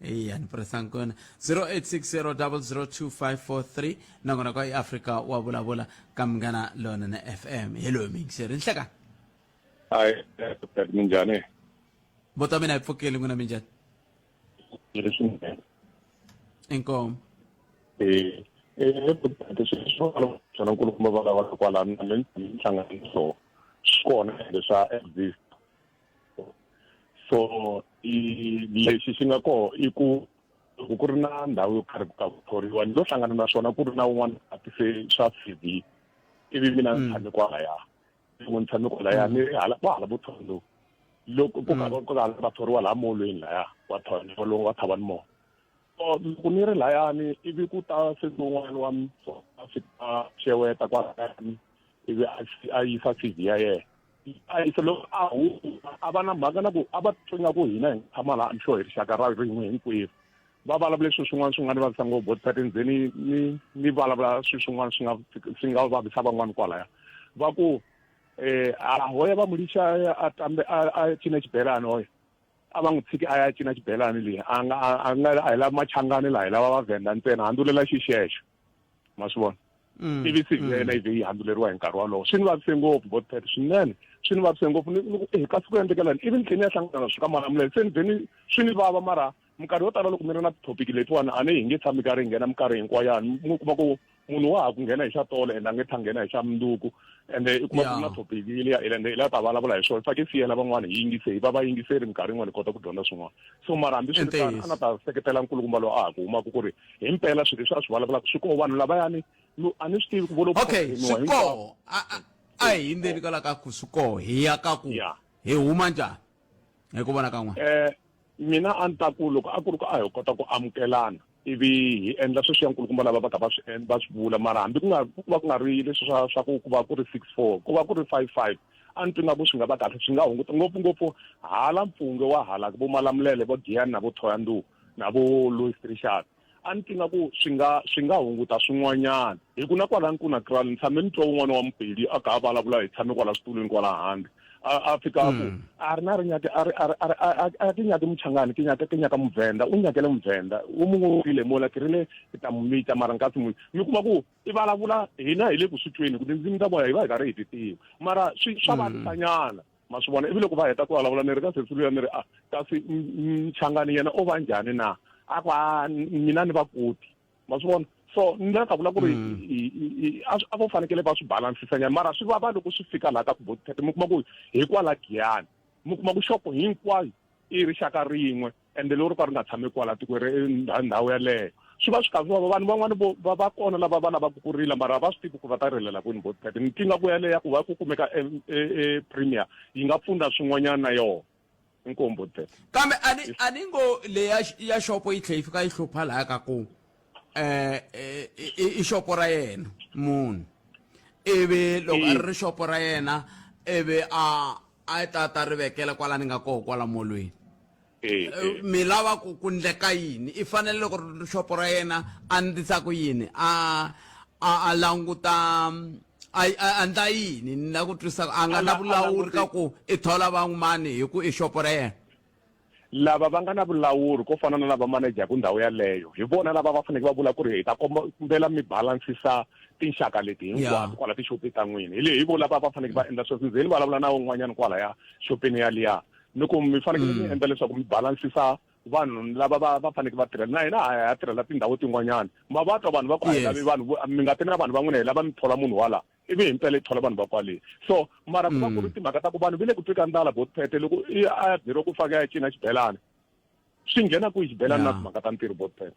eyi a ni presang kona 0860002543 nakona kwa iafrika wa vulavula ka Munghana Lonene FM hi loyi muyingiseri nhlekani Hayi, minjhani? Vota mina hi pfukile n'wina minjhani? Leswinene. Inkomu. Eh, eh, sweswo swona nkulukumba va lava kwalano na mina ni hlangana na swona swi kona ende swa exist so i lexi xi nga koho i ku loko ku ri na ndhawu yo karhi ku ka ku thoriwa ni lo hlangana na swona ku ri na un'wana a tise swa C_V ivi mina ni tshame kwalaya loko ni tshame kwalaya ni ri hala kwahala vo Thohoyandou loko ku ka ku ka va thoriwa laha molweni laya wa Thohoyandou wa Thabani Mall so loko ni ri layani ivi ku ta sesi un'wana wa a fika a xeweta kwalayani ivi a yisa C_V ya yena a yisa loko a huma a va na mhaka na ku a va twa ingaku hina hi tshama laha I'm sure hi rixaka ra rin'we hinkwerhu va vulavule swilo swin'wana swi nga ni vavisa ngopfu but nze ni ni ni vulavula swilo swin'wana swi nga swi nga vavisa van'wana kwalaya va ku eh a hoya va mu lixa a tambe a a cina xibelani hoya a va n'wi tshiki a ya cina xibelani leyi a nga a nga a hi lava machangani laha hi lava vavhenda ntsena handzulela xixexo ma swi vona mm, ivi CV ya yena mm. yi vhe yi handzuleriwa hi nkarhi wolowo swi ni vavise ngopfu botpet swinene swi ni vavise ngopfu ni ku eh kasi ku endlekelani ivi ni tlhela ni ya hlangana na swi ka malamulele se ni vhe ni swi ni vava mara minkarhi yo tala loko mi ri na ti-topic letiwani a ni hi nge tshami karhi hi nghena minkarhi hinkwayani mi kuma ku munhu wa ha ku nghena hi xa tolo ende a nge tha nghena hi xa mundzuku ende i kuma ku na topic liya ende i la ta vulavula hi swona fake siyela van'wana hi yingise hi va vayingiseri minkarhi yin'wana hi kota ku dyondza swin'wana so mara hambi swi ri tano a na ta seketela nkulukumba lowu a ha ku humaka ku ri hi mpela swilo leswi a swi vulavulaka swi koho vanhu lavayani a ni swi tivi ku vo lo okay swi koho a hi hindzeni kwala ka ku swi koho hi ya ka ku hi huma njhani hi ku vona ka n'wina eh mina a ni ta ku loko a ku ri ku a hi kota ku amukelana ivi hi endla sweswiya nkulukumba lava va ka va swi va swi vula mara hambi ku nga ku va ku nga ri leswi swa swa ku ku va ku ri 6-4 ku va ku ri 5-5 a ni twi nga ku swi nga va kahle swi nga hunguta ngopfungopfu hala mpfungwe wa hala vo Malamulele vo Giyani na vo Thohoyandou na vo Louis Trichardt a ni twi nga ku swi nga swi nga hunguta swin'wanyana hi ku na kwalani ku na kraal ni tshame ni twa un'wana wa mupedi a kha a vulavula hi tshame kwala switulwini kwala handle. A a fika a ku a ri na ri nyake a ri a ri a ri a a ke nyake Muchangani ke nyaka ke nyaka Muvhenda u nyakele Muvhenda u mun'we u rile mola ke rile ke ta mu mita mara nka si mu mi kuma ku i vulavula hina hi le ku swi tweni ku tindzimi ta vona hi va hi karhi hi ti tiva mara swi swa vavisanyana ma swi vona ivi loko va heta ku vulavula ni ri ka sesi luya ni ri a kasi Mchangani yena o va njhani na a ku a mina ni va koti ma swi vona so ni la ta vula ku ri a vo fanekele va swi balansisa nyana mara swi vava loko swi fika laha ka ku botete mi kuma ku hi kwala Giyani mi kuma ku xopo hinkwayo i rixaka rin'we ende lero ka ri nga tshami kwala tikweni ndhawu yaleyo swi va swi kha swi vava vanhu van'wani vo va va kona lava va lavaka ku rila mara a va swi tivi ku va ta rilela kwini botete ni tinga ku yaleyo ya ku va ku kumeka e premier yi nga pfuna swin'wanyana na yona inkomu botete kambe a ni a ni ngo leya ya xopo yi tlhe yi fika yi hlupha laya ka ku eh i xopo ra yena munhu ivi loko a ri ri xopo ra yena ivi a a ta ta ri vekela kwala ni nga koho kwala molweni mi lava ku ku ndleka yini i fanele loko ri xopo ra yena a ndlisa ku yini a a a languta a a endla yini ni la ku twisisa a nga na vulawuri ka ku i thola van'wani hi ku i xopo ra yena lava va nga na vulawuri ko fana na lava manajaku ndhawu yaleyo hi vona lava va faneke va vula ku ri hi ta kombela mi balansisa tinxaka leti hinkwato kwala tixopeni ta n'wina hi le hi vo lava va faneke va endla sweswo ndzi ni vulavula na un'wanyana kwalaya xopeni yaliya ni ku mi fanekele mi endla leswaku mi balansisa vanhu lava va va faneke va tirhela na hina ha ya tirhela tindhawu tin'wanyana ma va twa vanhu va ku a hi lavi vanhu mi nga ti na vanhu va n'wina hi lava mi thola munhu wala ivi himpela yi thola vanhu va kwale so mara ku va ku ri timhaka ta ku vanhu va le ku twi ka ndlala botpete loko i a ya byeriwa ku faka ya cina xibelani swi nghena kwihi xibelani na timhaka ta ntirho botpete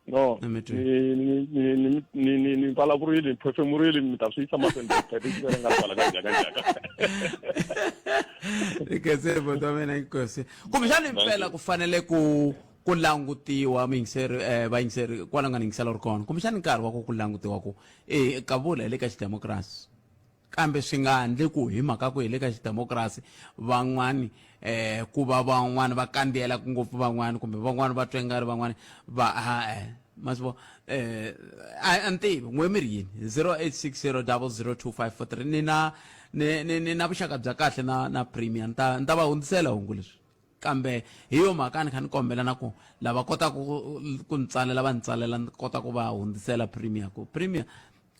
no ni ni ni ni vulavurile ni phefemurile mi ta swi yisa mahlweni botpete xi nga kwala ka jaka jaka ikese bota mina inkosi kumbexana impela ku fanele ku ku langutiwa muyingiseri eh, vayingiseri kwala nga ni yingisela uri kona kumbexana nkarhi wa ku ku langutiwa ku e kavula hi le ka xidemokirasi kambe swi nga ndli ku hi mhaka ku hi le ka xidemokirasi van'wani eh ku va van'wani va kandziyela ngopfu van'wani kumbe van'wani va twa ingari van'wani va ha ma swi vona eh a ni tivi n'we mi ri yini 0860002543 ni na ni ni ni na vuxaka bya kahle na na premier ni ta ni ta va hundzisela hungu leswi kambe hi yo mhaka ni kha ni kombela na ku lava kotaka ku ni tsalela va ni tsalela ni kota ku va hundzisela premier ku premier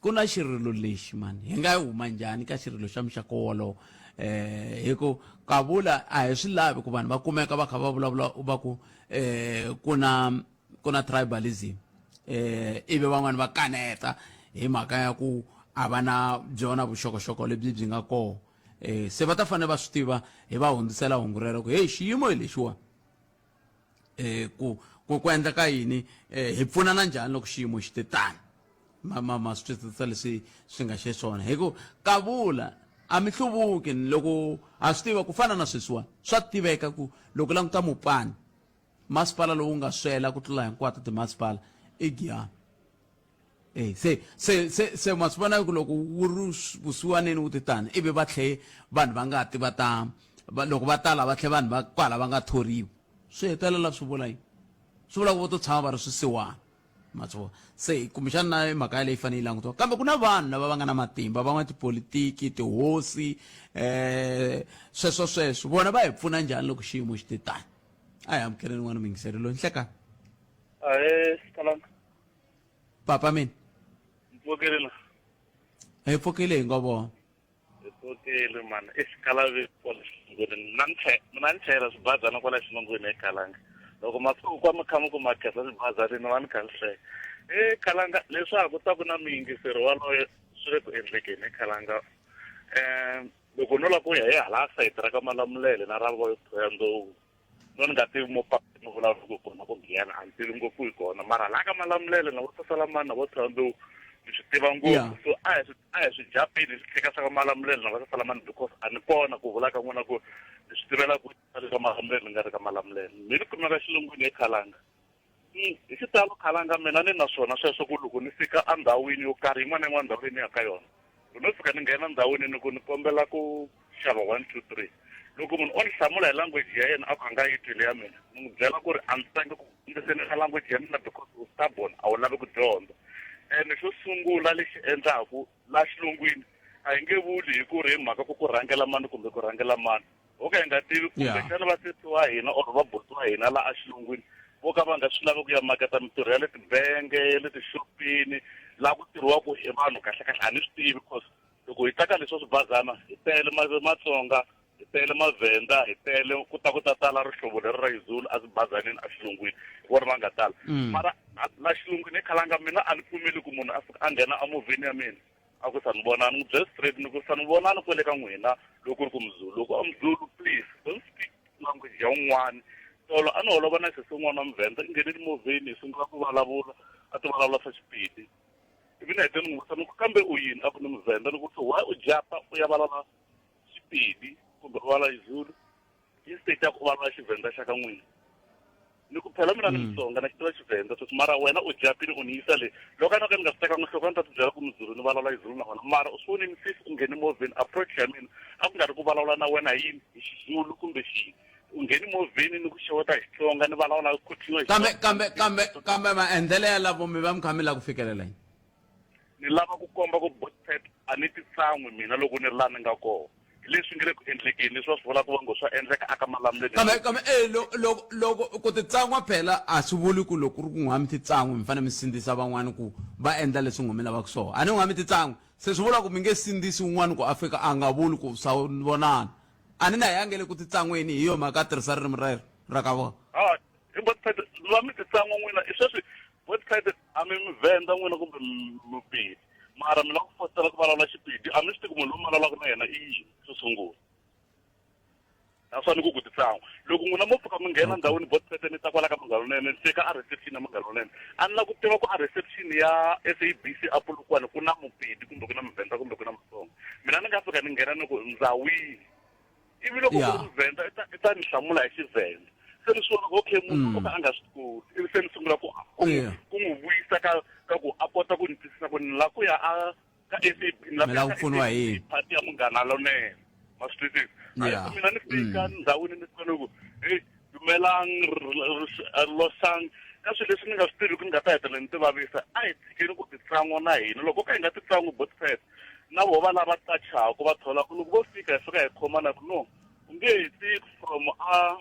ku na xirilo lexi mani hi nga yi huma njhani ka xirilo xa muxaka wolowo eh hi ku kavula a hi swi lavi ku vanhu va kumeka va kha va vulavula va ku eh ku na ku na tribalism eh ivi van'wani va kaneta hi mhaka ya ku a va na byona vuxokoxoko lebyi byi nga kona eh se va ta fanele va swi tiva hi va hundzisela hungu rero ku hey xiyimo hi lexiwa eh ku ku ku endleka yini eh hi pfunana njhani loko xiyimo xi te tani ma ma ma swi twisisa leswi swi nga xiswona hi ku kavula a mi hluvuki loko ha swi tiva ku fana na sweswiwani swa tiveka ku loko languta mupani masipala lowu nga swela ku tlula hinkwato timasipala i Giyani Eh, se se se se ma swi vona ku loko wu ri vusiwaneni wu ti tani ivi va tlhe vanhu va nga ti va ta loko va tala va tlhe vanhu va kwala va nga thoriwi swi hetelela swi vula yini swi vula ku vo to tshama va ri swisiwana ma swi vona se kumbexana na mhaka yaleyi fanele yi langutiwa kambe ku na vanhu lava va nga na matimba van'watipolitiki tihosi um sweswo sweswo vona va hi pfuna njhani loko xiyimo xi te tani a hi amukeleni n'wana muyingiseri loyi nhlekani Ahee, Sikalanga. Papa mina. Mpfukile na. Hi pfukile hi ngo vona. Hi pfukile mani i xikalavi kwala xilungwini mina ni tlhe mina ni chayela swibazana kwala xilungwini eKalanga. Loko masiku kwa mi kha mi ku ma khensa swibazanini ni va ni kha ni hleka. E Khalanga leswaku ta ku na muyingiseri waloye swi le ku endlekeni eKhalanga. Um loko no lava ku ya hi hala sayiti ra ka Malamulele na ra vo Thohoyandou no ni nga tivi mo ni vulavula ku kona ku Giyani a ni tivi ngopfu hi kona mara laha ka Malamulele na vo Sasalamani na vo Thohoyandou ni swi tiva ngopfu so a hi swi a hi swi japeni hi swi tshika swa ka Malamulele na va Sasalamani because a ni kona ku vula ka n'wina ku ni swi tivela ku ka Malamulele ni nga ri ka Malamulele mi ni kumeka xilungwini eKhalanga hi xitalo Khalanga mina ni na swona sweswo ku loko ni fika endhawini yo karhi yin'wana na yin'wana ndhawu leyi ni yaka ka yona loko no fika ni nghena ndhawini ni ku ni kombela ku xava one two three loko munhu o ni hlamula hi language ya yena a ku a nga yi twi leya mina ni n'wi byela ku ri a ndzi tsangi ku dyondziseni ka language ya mina because u stubborn a wu lavi ku dyondza ene xo sungula lexi endlaku laha xilungwini A hi nge vuli hi ku ri hi mhaka ku ku rhangela mani kumbe ku rhangela mani. Ho ka hi nga tivi kumbexana va sesi wa hina or va buti wa hina la exilungwini vo ka va nga swi lavi ku ya maketa mintirho ya le tibenge, ya le tixopini laha ku tirhiwaka hi vanhu kahlekahle a ni swi tivi cause loko hi ta ka leswa swibazana hi tele Matsonga, hi tele Mavhenda, hi tele ku ta ku ta tala rihlovo leri ra Xizulu eswibazanini exilungwini hi vona va nga tala. Mara la xilungwini eKhalanga mina a ni pfumeli ku munhu a fika a nghena emovheni ya mina a ku sanibonani ni n'wi byela straight ni ku sanibonani kwele ka n'wina loko ku ri ku muzulu loko a muzulu please don't speak language ya un'wana tolo a ni holova na sesi un'wana wa muvhenda i nghenile movheni hi sungula ku vulavula a ti vulavula swa xipedi ivi ni hete ni n'wi vutisa ni ku kambe u yini a ku ni muvhenda ni ku so why u japa u ya vulavula xipedi kumbe u vulavula xizulu instead ya ku u vulavula xivhenda xa ka n'wina ni ku phela mina ni mm. mutsonga na xi tiva xivhenda sweswi mara wena u japile u ni yisa le loko a no ka ni nga swi tekanga nhloko a ni ta ti byela ku muzulu ni vulavula xizulu na wena mara u swi vonini sisi u nghene movheni approach ya mina a ku nga ri ku vulavula na wena hi yini hi xizulu kumbe xiyini u ngheni movheni ni ku xeweta hi xitsonga ni vulavula continue kambe kambe kambe kambe maendlelo ya lavo mi va mi kha mi lava ku fikelela yini ni lava ku komba ku botpet a ni titsan'wi mina loko ni ri laha ni nga kona hi leswi nge le ku endlekeni leswi va swi vulaka va ngo swa endleka aka malamulele kambe kambe e loko loko ku titsan'wa phela a swi vuli ku loko ku ri ku n'wa mi titsan'wi mi fanele mi sindzisa van'wani ku va endla leswi n'wa mi lavaka swona a ni n'wa mi titsan'wi se swi vula ku mi nge sindzisi un'wana ku a fika a nga vuli ku swa vonana a ni na hi a nge le ku titsan'weni hi yo mhaka a tirhisa ririmi rero ra ka vona ah hi botpet va mi titsan'wa n'wina i sweswi botpet a mi muvhenda n'wina kumbe mupedi mara mi lava ku fositela ku vulavula xipedi a mi swi tivi ku munhu loyi mi vulavulaka na yena i yini xo sungula naswona ku ku titsan'wa loko n'wina mo pfuka mi nghena ndhawini botpete mi ta kwala ka Munghana Lonene ni fika a reception ya Munghana Lonene a ni la ku tiva ku a reception ya SABC a Polokwane ku na mupedi kumbe ku na muvhenda kumbe ku na mutsonga mina ni nga fika ni nghena ni ku ndzawini ivi loko ku ri muvhenda i ta i ta ni hlamula hi xivhenda se ni swi vona ku okay munhu o ka a nga swi koti ivi se ni sungula ku ku ku n'wi vuyisa ka ka ku a kota ku ni twisisa ku ni la ku ya a ka SAB ni la ku ya ka pfuniwa hi party ya Munghana Lonene ma swi twisisa a mina ni fika ndhawini ni fika ni ku hey dumelang losang ka swilo leswi ni nga swi tivi ku ni nga ta hetelela ni ti vavisa a hi tshikeni ku titsan'wa na hina loko ka hi nga titsan'wi botfet na vo va lava qachaku va tholaka loko vo fika hi fika hi khomana ku no u nge he ti from a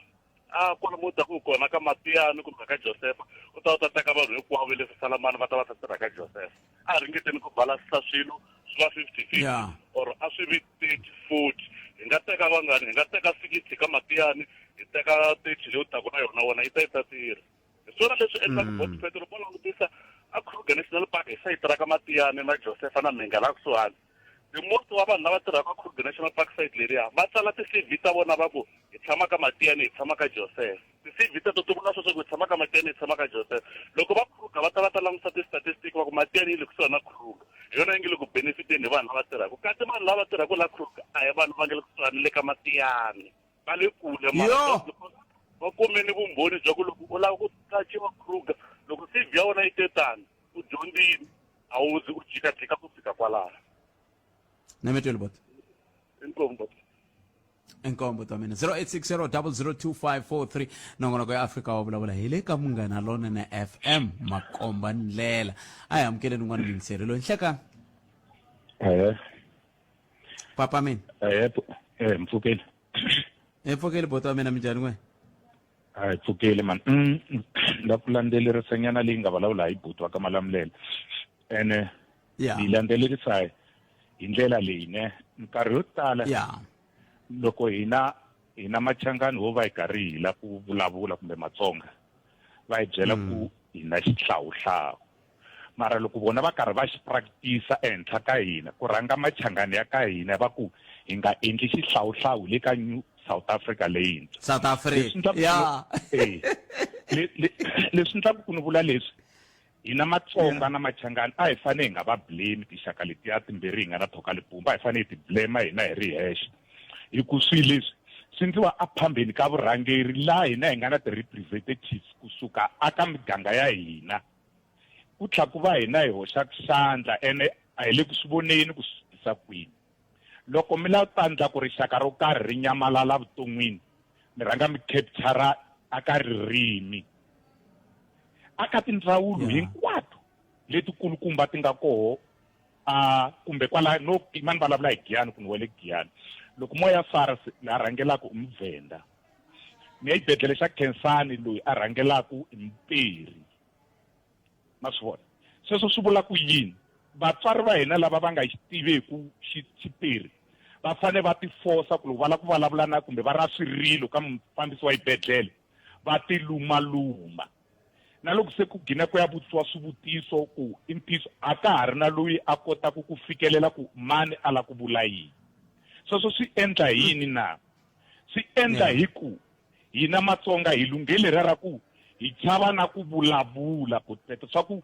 a kwalomu u taku kona ka Matiyani kumbe ka Josefa u ta u ta teka vanhu hinkwavo le Salamani va ta va ta tirha ka Josefa a hi ringeteni ku balasisa swilo swi va 50 50 or a swi vi 30 40 hi nga teka vangani hi nga teka 60 ka Matiyani hi teka 30 leyi u taku na yona wena yi ta yi ta tirha hi swona leswi endlaka mm. botfet loko langutisa a Kruger National Park hi sayiti ra ka Matiyani na Josefa na Mhinga laha kusuhani the most wa vanhu lava tirhaka Kruger National Park site leriya va tsala ti-CV ta vona va ku hi tshama ka Matiyani hi tshama ka Joseph ti-CV teto ti vula sweswo ku hi tshama ka Matiyani hi tshama ka Joseph loko va Kruger va ta va ta langusa ti-statistic va ku Matiyani yi le kusuhani na Kruger hi yona yi nge le ku benefiteni hi vanhu lava tirhaka kasi vanhu lava tirhaka la Kruger a hi vanhu va nge le kusuhani le ka Matiyani va le kule mara va kume ni vumbhoni bya ku loko u lava ku qachiwa Kruger loko CV ya wena yi te tani u dyondzile a wu zi u jikajika ku fika kwalaho nametweli bot inkomu bot inkombo ta mina 0860 002543 nongonoko ya afrika wa vulavula hi le ka munghana lonene fm makomba ndlela a hi amukeleni un'wana muyingiseri loyi nhlekani ehe papa mina ehe eh mpfukeli hi pfukeli bota wa mina minjhani n'we a hi pfukeli mani la ku landzelerisa nyana leyi nga vulavula hi buti wa ka malamulele ene ni landzelerisa hi ndlela leyi ne minkarhi yo tala loko hina hina machangani ho va hi karhi hi la ku vulavula kumbe matsonga va hi byela ku mm. hina xihlawuhlawu mara loko vona va karhi va xi practice ehenhla ka hina ku rhanga machangani ya ka hina va ku hi nga endli xihlawuhlawu le ka New South Africa leyintshwa South Africa ya eh, leswi ndlaku ku ni vula leswi hina matsonga na machangani a hi fanele hi nga va blame tinxaka letiya timbirhi hi nga na thoka lipumba a hi fanele hi ti blame hina hi ri hexe hi ku swilo leswi swi ndliwa aphambeni ka vurhangeri laha hina hi nga na ti-representatives kusuka aka miganga ya hina ku tlha ku va hina hi hoxaka xandla ene a hi le ku swi voneni ku swi tisa kwini loko mi lava ta ndla ku rixaka ro karhi ri nyamalala vuton'wini mi rhanga mi capture aka ririmi aka tindzawulo hinkwato letikulukumba ti nga koho A kumbe kwala no mani vulavula hi Giyani ku ni wele Giyani. Loko mo ya SARS la rhangelaka i Muvhenda. Ni ya xibedhlele xa Khensani loyi a rhangelaka i Muperi. Ma swi vona? Sweswo swi vula ku yini? Vatswari va hina lava va nga xi tiveku Xiperi va fanele va tifosa ku loko va lava ku vulavula na kumbe va ra swirilo ka mufambisi wa xibedhlele va tilumaluma. Na loko se ku gina ku ya vutisiwa swivutiso ku i ntiyiso a ka ha ri na loyi a kotaka ku fikelela ku mani a lava ku vula yini. Sweswo swi endla hi yini na? Swi endla hi ku hina Matsonga hi lunghe leriya ra ku hi chava na ku vulavula Botpete swa ku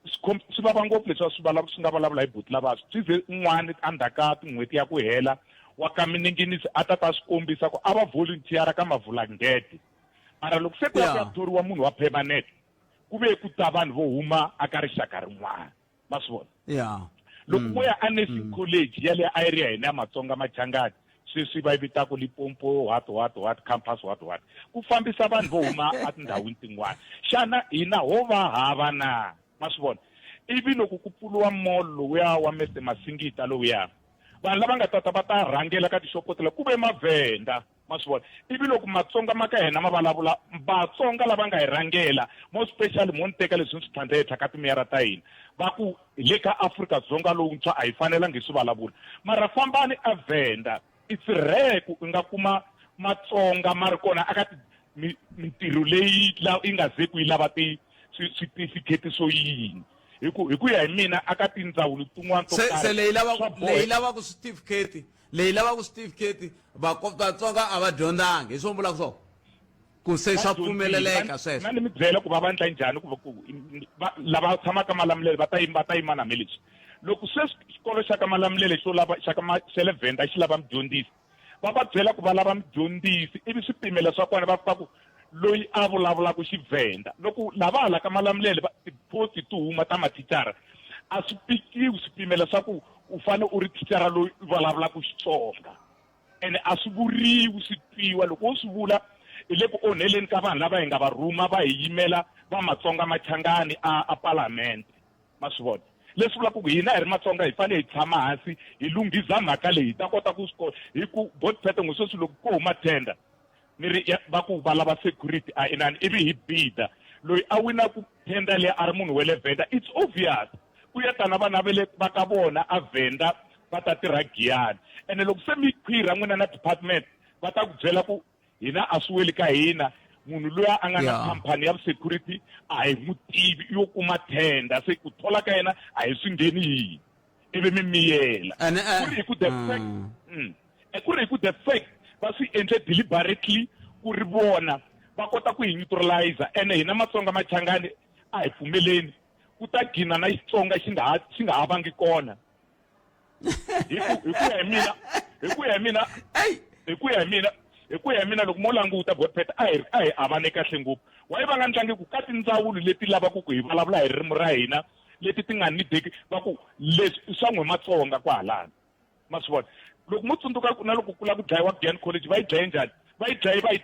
swi vava ngopfu leswi a swi swi nga vulavula hi buti lava swi ze un'wana endzhaku ka tin'hweti ya ku hela wa ka Mininginisi a ta ta swi kombisa ku a va volunteer ka Mavulangete mara loko se ku ya ku ya thoriwa munhu wa permanent ku ve ku ta vanhu vo huma aka rixaka rin'wana ma swi vona loko mo ya a nursing college yaleyo a yi ri ya hina ya Matsonga Machangani sweswi va yi vitaka Limpopo what what what campus what what ku fambisa vanhu vo huma etindhawini tin'wana xana hina ho va hava na ma swi vona ivi loko ku pfuriwa mall lowuya wa Mr Masingita lowuya vanhu lava nga tata va ta rhangela ka tixopo tela ku ve mavhenda ma swi vona ivi loko matsonga ma ka hina ma vulavula vatsonga lava nga hi rhangela more specially mo ni teka leswi ni swi tlhandla ehenhla ka timeyara ta hina va ku hi le ka Afrika-Dzonga lowuntshwa a hi fanelangi hi swi vulavula mara fambani a Venda it's rare ku u nga kuma matsonga ma ri kona aka mintirho leyi yi nga zeku yi lava ti switifikheti swo yini hi ku hi ku ya hi mina aka tindzawulo tin'wana to karhi se leyi lava leyi lavaka switifikheti leyi lavaka switifikheti vatsonga a va dyondzangi hi swo vulaka swona ku se swa pfumeleleka sweswo na ni mi byela ku va va endla njhani ku ku lava tshamaka Malamulele va ta yima va ta yima na me leswi loko sweswi xikolo xa ka Malamulele xo lava xa ka xa le Venda xi lava mudyondzisi va va byela ku va lava mudyondzisi ivi swipimelo swa kona va fika ku loyi a vulavulaka Xivhenda loko lava hala ka Malamulele ti-post ti huma ta mathicara a swi pikiwi swipimelo swa ku u fanele u ri thicara loyi u vulavulaka Xitsonga ene a swi vuriwi swi twiwa loko wo swi vula hi le ku onheleni ka vanhu lava hi nga va rhuma va hi yimela va Matsonga Machangani a a palamende ma swi vona leswi vulaka ku hina hi ri Matsonga hi fanele hi tshama hansi hi lunghiza mhaka leyi hi ta kota ku swi hi ku botpete ngo sweswi loko ko huma tender ni ri va ku va lava security a inani ivi hi bida loyi a winaku tender leyi a ri munhu wa le Venda it's obvious ku ya tana vana va le va ka vona a Venda va ta tirha Giyani ene loko se mi khwirha n'wina na department va ta ku byela ku hina a swi weli ka hina munhu luya a nga na khampani ya security a hi n'wi tivi yo kuma tender se ku thola ka yena a hi swi ngheni yini ivi mi miyela ku ri hi ku the fact ku ri hi ku the fact va swi endle deliberately ku ri vona va kota ku hi neutralizer ene hina Matsonga Machangani a hi pfumeleni ku ta gina na Xitsonga xi nga ha xi nga ha vangi kona hi ku hi ku ya hi mina hi ku ya hi mina hi ku ya hi mina hi ku ya hi mina loko mo languta Godpet a hi a hi avane kahle ngopfu why va nga ndlangi ku ka tindzawulo leti lavaka ku hi vulavula hi ririmi ra hina leti ti nga nideki va ku leswi i swa n'we Matsonga kwahalani ma swi vona loko mo tsundzuka na loko ku lava ku dlayiwa Giyani College va yi dlaye njhani va yi dlaye va yi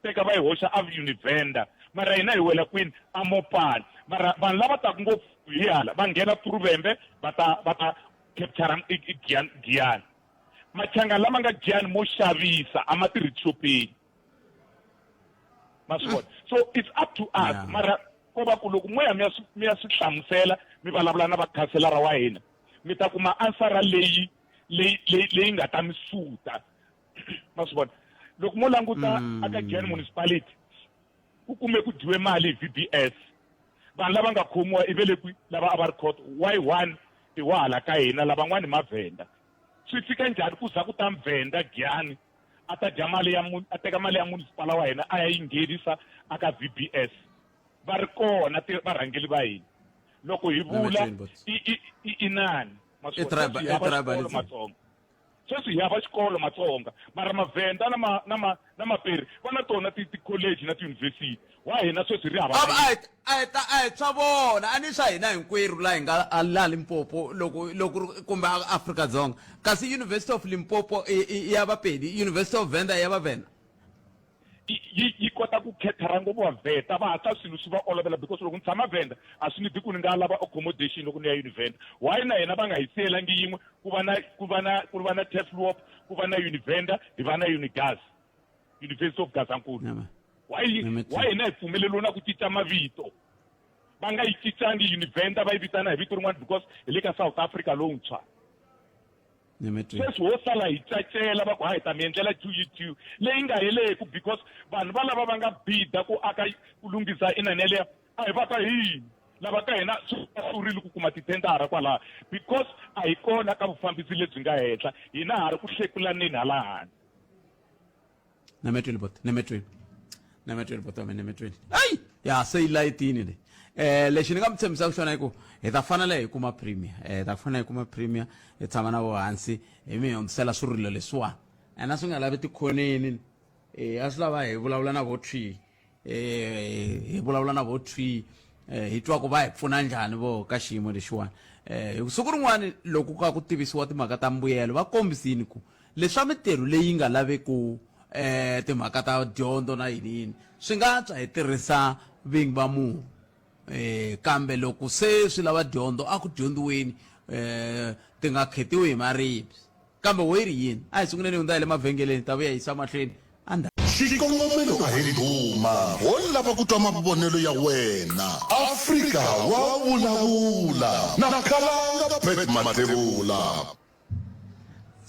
teka va yi hoxa a Univenda mara hina hi wela kwini a Mopani mara vanhu lava taka ngopfu hi hala va nghena Puruvembe va ta va ta capture i Giyani Giyani machangani lama nga Giyani mo xavisa a ma tirhi tixopeni ma swi vona so it's up to us mara ko va ku loko mo ya mi ya mi ya swi hlamusela mi vulavula na vakhanselara wa hina mi ta kuma ansara leyi leyi leyi leyi nga ta mi suta ma swi vona loko mo languta aka Giyani municipality ku kume ku dyiwe mali hi V_B_S vanhu lava nga khomiwa i ve le kwi lava a va ri court why one i wa hala ka hina lavan'wani i mavhenda swi fika njhani ku za ku ta mvhenda Giyani a ta dya mali ya a teka mali ya municipal wa hina a ya yi nghenisa aka V_B_S va ri kona varhangeli va hina loko hi vula i i inani ma swi vona Matsonga sweswi hi hava xikolo Matsonga mara Mavhenda na ma na ma na Maperi va na tona ti-college na tiyunivhesiti wa hina sweswi ri hava a hi ta a hi swa vona a ni swa hina hinkwerhu laha hi nga laha Limpopo loko loko kumbe Afrika-Dzonga kasi University of Limpopo i ya Vapedi University of Venda i ya Vavhenda. Yi yi kota ku khethara ngopfu vavheta va hatla swilo swi va olovela because loko ni tshama venda a swi ni bi ku ni nga lava accommodation loko ni ya univenda why na hina va nga hi siyelangi yin'we ku va na ku va na ku va na Turfloop ku va na univenda hi va na unigas University of Gazankulu why why hina hi pfumeleriwe na ku cinca mavito va nga yi cincangi univenda va yi vitana hi vito rin'wana because hi le ka South Africa lowuntshwa Sweswi ho sala hi cacela va ku ha hi ta mi endlela GUT leyi nga heleku because vanhu va lava va nga bida ku aka ku lunghisa inani yaleyo a hi va ka hina lava ka hina swi hlurile ku kuma tithendara kwalaha because a hi kona ka vufambisi lebyi nga henhla hina ha ri ku hlekulaneni hala handle. Nemetweni bot nemetweni nemetweni bot wa mina nemetweni ayi ya se yi layitini le eh lexi ni nga mi tshembisaka xona i ku hi ta fanele hi kuma premier eh hi ta fanele hi kuma premier hi tshama na vo hansi hi mi hundzisela swirilo leswiwani ene a swi nga lavi tikhoneni eh a swi lava hi vulavula na vo thwi eh hi vulavula na vo thwi eh hi twa ku va hi pfuna njhani vo ka xiyimo lexiwani eh hi siku rin'wani loko ka ku tivisiwa timhaka ta mbuyelo va kombisini ku Leswa mintirho leyi nga laveku timhaka ta dyondzo na yini yini swi nga antswa hi tirhisa vingi va munhu kambe loko se swi lava dyondzo a ku dyondziweni ti nga khetiwi hi maribye kambe wo yi ri yini a hi sunguleni hi hundza hi le mavhengeleni ta vuya yisa mahlweni a Xikongomelo a hi ndhuma, ho lava ku twa mavonelo ya wena. Afrika wa vulavula na Khalanga Pat Mathebula.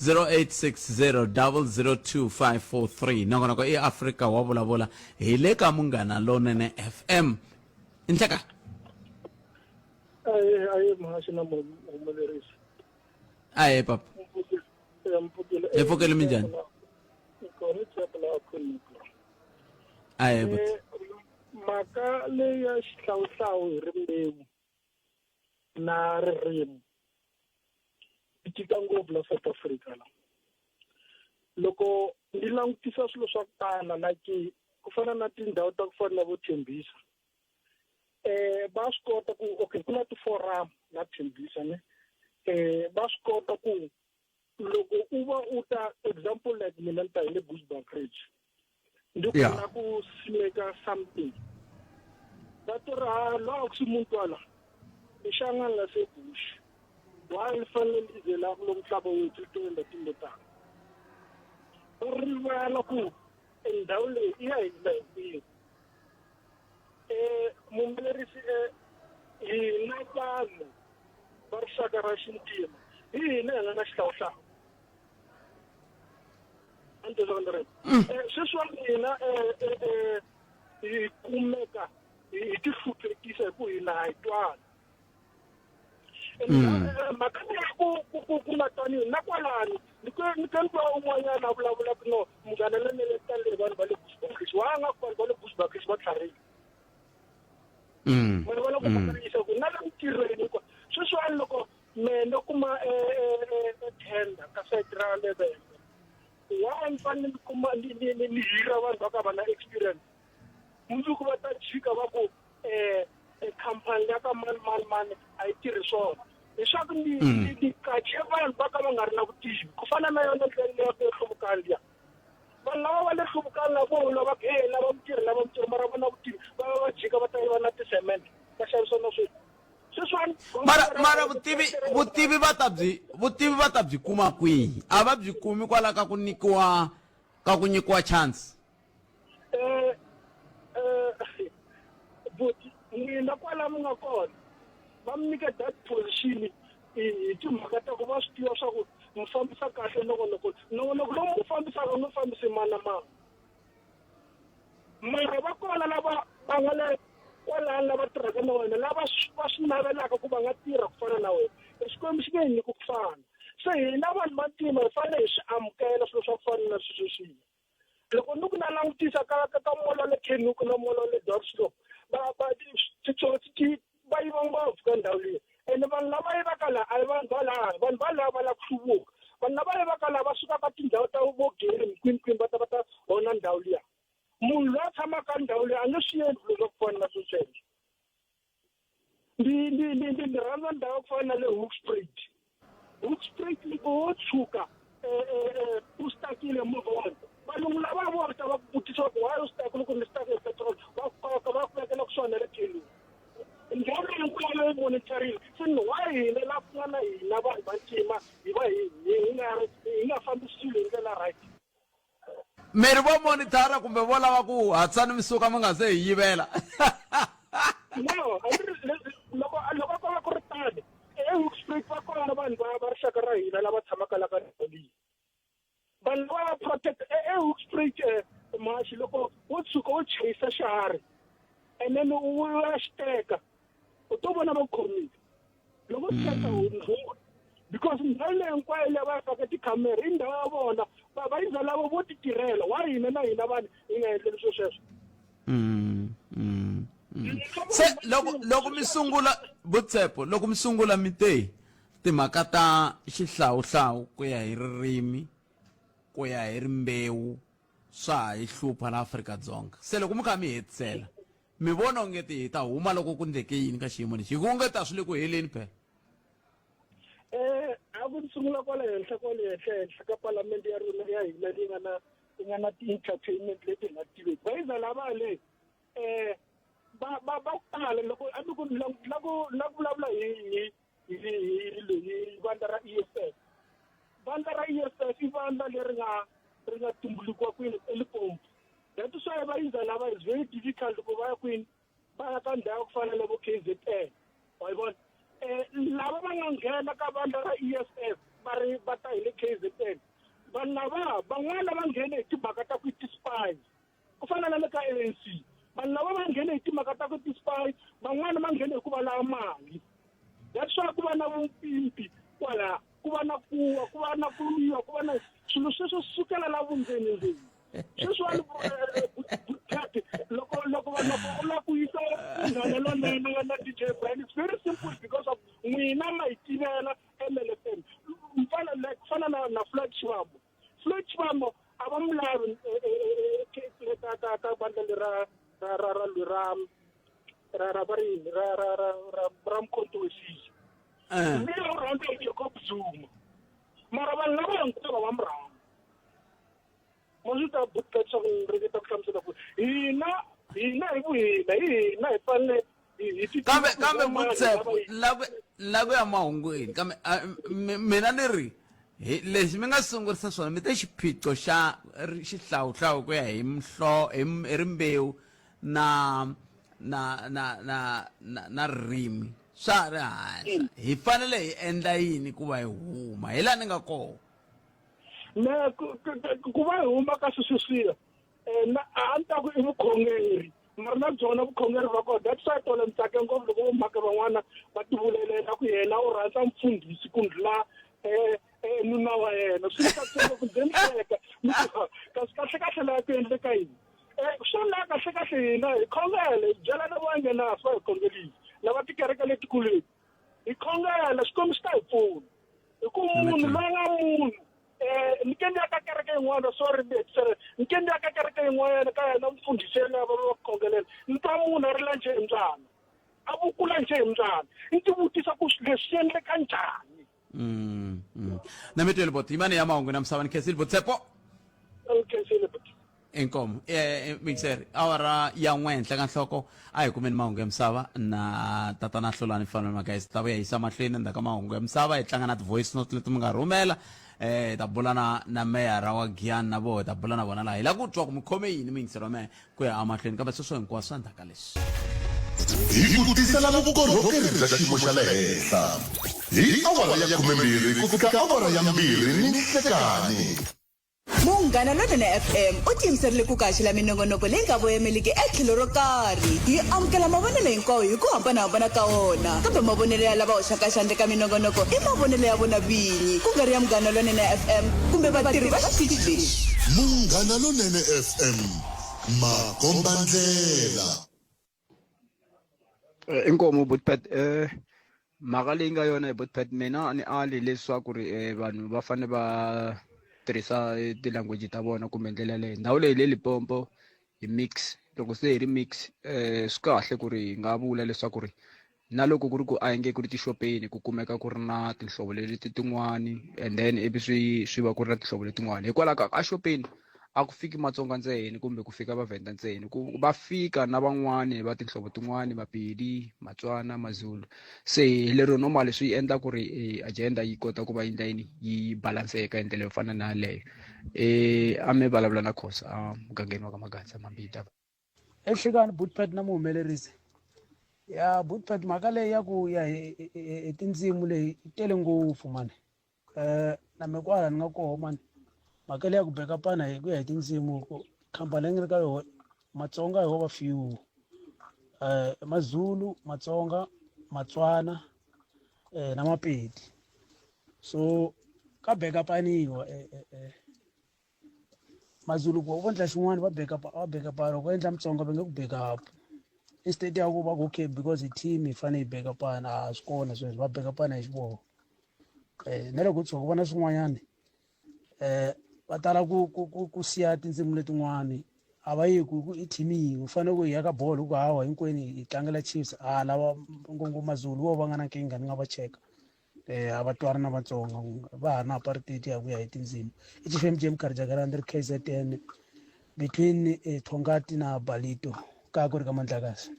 0860002543 nongonoko i Afrika wa vulavula hi le ka Munghana Lonene FM inhleka aye aye muhaxi na muhumelerisi aye papa hi pfukele minjhani aye buti mhaka leyi ya xihlawuhlawu hi rimbewu na ririmi yi tika ngopfu la South Africa la loko ni langutisa swilo swa ku tala like ku fana na tindhawu ta ku fana na vo Thembisa eh va swi kota ku okay ku na ti-forum la Thembisa ne eh va swi kota ku loko u va u ta example like mina ni ta hi le Bushbuckridge ndi kona ku simeka something va to ri ha lo a ku si muntu wala i xangani la se bush why li fanele lize la kulo mhlaba wethu litoenda tinto tano u rivala ku endhawu leyi i ya hina hinkwenu um muhumelerisi um hina vanhu va rixaka ra xintima hi hina hi nga na xihlawuhlawu mm. eh, sweswiwani hina eh, eh, hi kumeka hi tihluphekisa hi ku hina ha yi twana mm. mhaka leyi ku ku nga twaniwi na kwalani ni ke ni ke ni twa un'wanyana a vulavulaka no munghana lonene tanihi vanhu va le bushbuckridge wa nga ku vanhu va le bushbuckridge va tlharihile mm. vanhu va le ku makarisa ku na le mintirhweni sweswiwani loko Me no kuma e, e, e, e tender ka site ra le Vhembe. Why ni fanele ni kuma ni ni ni ni hira vanhu va ka va na experience? Mundzuku va ta jika va ku eh khampani ya ka mani mani mani a yi tirhi swona. Leswaku ni mm. ni ni qache vanhu va ka va nga ri na vutivi ku fana na yona ndlela leya ku ya hluvukani liya. Vanhu lava va le hluvukani na vona lava ku hey lava mitirho lava mitirho mara va na vutivi va va va jika va ta yiva na ti-cement va xavisa na swilo. Sweswiwani mara mara vutivi vutivi va ta byi vutivi va ta byi kuma kwihi a va byi kumi kwala ka ku nyikiwa ka ku nyikiwa chance eh eh buti n'wina kwala mi nga kona va mi nyika that position hi timhaka ta ku va swi tiva swa ku mi fambisa kahle nongonoko nongonoko lowu mi fambisaka mi fambisi mani na mani mara va kona lava va nga le kwalano lava tirhaka na wena lava va swi navelaka ku va nga tirha ku fana na wena Xikwembu xi nge hi nyiki ku fana se hina vanhu vantima hi fanele hi swi amukela swilo swa ku fana na sweswiya loko ni ku na langutisa ka ka ka mall wa le Kenhook na mall wa le Diepsloot va va titsotsi ti va yiva ngopfu ka ndhawu liya ene vanhu lava yivaka laha a hi vanhu va laha vanhu va laha va lava ku hluvuka vanhu lava yivaka laha va suka ka tindhawu ta vo Gary kwini kwini va ta va ta onha ndhawu liya munhu loyi a tshamaka ka ndhawu liya a nge swi endli swilo swa ku fana na sweswo ndi ndi ndi ndi ndi rhandza ndhawu ya ku fana na le Hoedspruit Hoedspruit loko wo tshuka u stakile movha wa wena Valungu lava vo ta va ku vutisa ku why u stuck loko ni stuck hi petrol va ku koka va ku vekela kusuhani na le tlhelweni. Ndhawu leyi hinkwayo yi monitorile se ni why hina la ku nga na hina vanhu vantima hi va hi hi nga ri hi nga fambisi swilo hi ndlela right. Mi ri vo monitara kumbe vo lava ku hatlani mi suka mi nga se hi yivela? No, a ni ri loko loko ko va ku ri tani eHoedspruit va kona vanhu va va rixaka ra hina lava tshamaka la ka ndhawu leyi. Vanhu lava va protect eHoedspruit mhaxi loko wo tshuka wo chayisa xiharhi and then u ya xi teka u to vona va ku khomile. Loko u teka ndhuma because ndhawu leyi hinkwayo leyi va yi faka tikhamera i ndhawu ya vona va va yiza lava vo ti tirhela wa hina na hina vanhu hi nga endleli swo sweswo. Se loko loko mi sungula Vutshepo loko mi sungula mi te timhaka ta xihlawuhlawu ku ya hi ririmi ku ya hi rimbewu swa ha hi hlupha la Afrika-Dzonga se loko mi kha mi hetisela mi vona onge ti hi ta huma loko ku ndleke yini ka xiyimo lexi hi ku onge ta swi le ku heleni phela. A ku ni sungula kwala henhla kwale henhla henhla ka palamende ya rona ya hina leyi nga na yi nga na ti-entertainment leti hi nga tiveki va yiza lava le va va va ku tala loko a ni ku la ku la ku vulavula hi hi hi hi hi vandla ra E_F_F vandla ra E_F_F i vandla leri nga ri nga tumbulukiwa kwini eLimpopo that is why va yiza lava is very difficult ku va ya kwini va ya ka ndhawu ya ku fana na vo K_Z_N wa yi vona lava va nga nghena ka vandla ra E_F_F va ri va ta hi le K_Z_N vanhu lava van'wana va nghene hi timhaka ta ku ti-spy ku fana na le ka A_N_C vanhu lava va nghene hi timhaka ta ku ti-spy van'wana va nghene hi ku va lava mali that's why ku va na vumpimpi kwala ku va na kuwa ku va na ku lwiwa ku va na swilo sweswo swi sukela la vundzeni ndzeni sweswiwani loko loko loko u lava ku yisa munghana lonene na D_J Brian it's very simple because of n'wina ma yi tivela M_L_F_M mfana like ku fana na na Floyd Shivambu Floyd Shivambu a va n'wi lavi ka ka ka vandla lera ra ra ra ra ra ra va ri yini ra ra ra ra ra Mkhonto weSizwe luya u rhandza hi Jacob Zuma mara vanhu lava hinkwavo va mu rhandza ma swi ta butka swa ku ringeta ku hlamusela ku hina hina hi vuhina hi hina hi fanele kambe kambe Mutsepo la ku la ku ya mahungwini kambe mina ni ri hi lexi mi nga sungurisa swona mi te xiphiqo xa xihlawuhlawu ku ya hi mihlo hi rimbewu na na na na na na ririmi swa ha ri hanhla hi fanele hi endla yini ku va hi huma hi laha ni nga kona na ku va hi huma ka sweswiya na a ni ta ku i vukhongeri mara na byona vukhongeri va kona that's why tolo ni tsake ngopfu loko vomhaka van'wana va tivulelela ku yena u rhandza mfundhisi ku ndlula nuna wa yena swi ni tsakise ngopfu ndze ni hleka ni ku kasi kahle kahle laha ku endleka yini swo la kahle kahle hina hi khongele hi byela na va nge na swa hi khongelisa lava tikereke letikulu leti hi khongela Xikwembu xi ta hi pfuna hi ku munhu loyi nga munhu ni ke ni ya ka kereke yin'wana sorry sorry ni ke ni ya ka kereke yin'wanyana ka yena mfundhisi yena va va khongelela ni twa munhu a rila njhe hi mbyana a vukula njhe hi mbyana ni ti vutisa ku leswi swi endleka njhani Na mi twele bot yimani ya mahungu na misava ni khensile bot Tshepo khensile bot inkomo mixer awara ya n'we henhla ka nhloko a hi kumeni mahungu ya misava na tatana Hlulani Fanele Magayi ta vuya yisa mahlweni endzhaku ka mahungu ya misava hi tlanga na ti-voice note leti mi nga rhumela hi ta bula na na meyara wa Giyani na voho hi ta bula na vona laha hi lava ku twa ku mi khome yini muyingiseri wa mehe ku ya emahlweni kambe sweswo hinkwaswo endzhaku ka leswi. Hi ku tisela vukorhokeri bya xiyimo xa le henhla hi awara ya khumembirhi ku fika awara ya mbirhi ni nhlekani. Munghana Lonene FM u tiyimiserile ku ku haxela minongonoko leyi nga voyameliki etlhelo ro karhi. Hi amukela mavonelo hinkwawo hi ku hambanahambana ka wona, kambe mavonelo ya lava hoxaka xandla eka minongonoko i mavonelo ya vona vinyi, ku nga ri ya Munghana Lonene FM kumbe vatirhi va xitichi lexi. Munghana Lonene FM, makombandlela. Inkomu Butpet mhaka leyi nga yona hi Butpet mina a ni ali leswaku ri vanhu va fanele va tirhisa ti-language ta vona kumbe ndlela leyi ndhawu leyi le Limpopo hi mix loko se hi ri mix swi kahle ku ri hi nga vula leswaku ri na loko ku ri ku a hi nge ku ri tixopeni ku kumeka ku ri na tinhlovo leti tin'wani and then ivi swi swi va ku ri na tinhlovo letin'wani hikwalaho ka a xopeni. a ku fiki Matsonga ntsena kumbe ku fika Vavhenda ntsena ku va fika na van'wani va tinhlovo tin'wani Mapedi, Matswana, Mazulu se lero normally swi endla ku ri agenda yi kota ku va yi endla yini yi balanseka hi ndlela yo fana na yaleyo a mi vulavula na Khosa a mugangeni wa ka Magadza Mambita. Ehlekani Bootpad na muhumelerisi ya Bootpad mhaka leyi ya ku ya hi tindzimu leyi yi tele ngopfu mani um na me kwala ni nga koho mani mhaka leyi ya ku bekapana hi ku ya hi tindzimu ku khampani leyi nga ri ka yona matsonga hi wo va few um mazulu matsonga matswana um na mapedi so ka bekapaniwa um mazulu ku vo endla xin'wana va backup va backup loko va endla mutsonga va nge ku backup instead ya ku va ku okay because hi team hi fanele hi backupana a swi kona sweswo va backupana hi xiboho um na loko u tshuka ku vona swin'wanyana um va tala ku ku ku ku siya tindzimi letin'wani a va yi ku ku i team yin'we u fanele ku hi ya ka bolo ku hawa hinkwenu hi tlangela Chiefs a lava ngopfungopfu mazulu vo va nga na nkingha ni nga va cheka eh a va twani na vatsonga va ha ri na apartheid ya ku ya hi tindzimi i xifemu jm karijakara ndzi ri kzn between eh, thongati na balito ka ku ri ka mandlakazi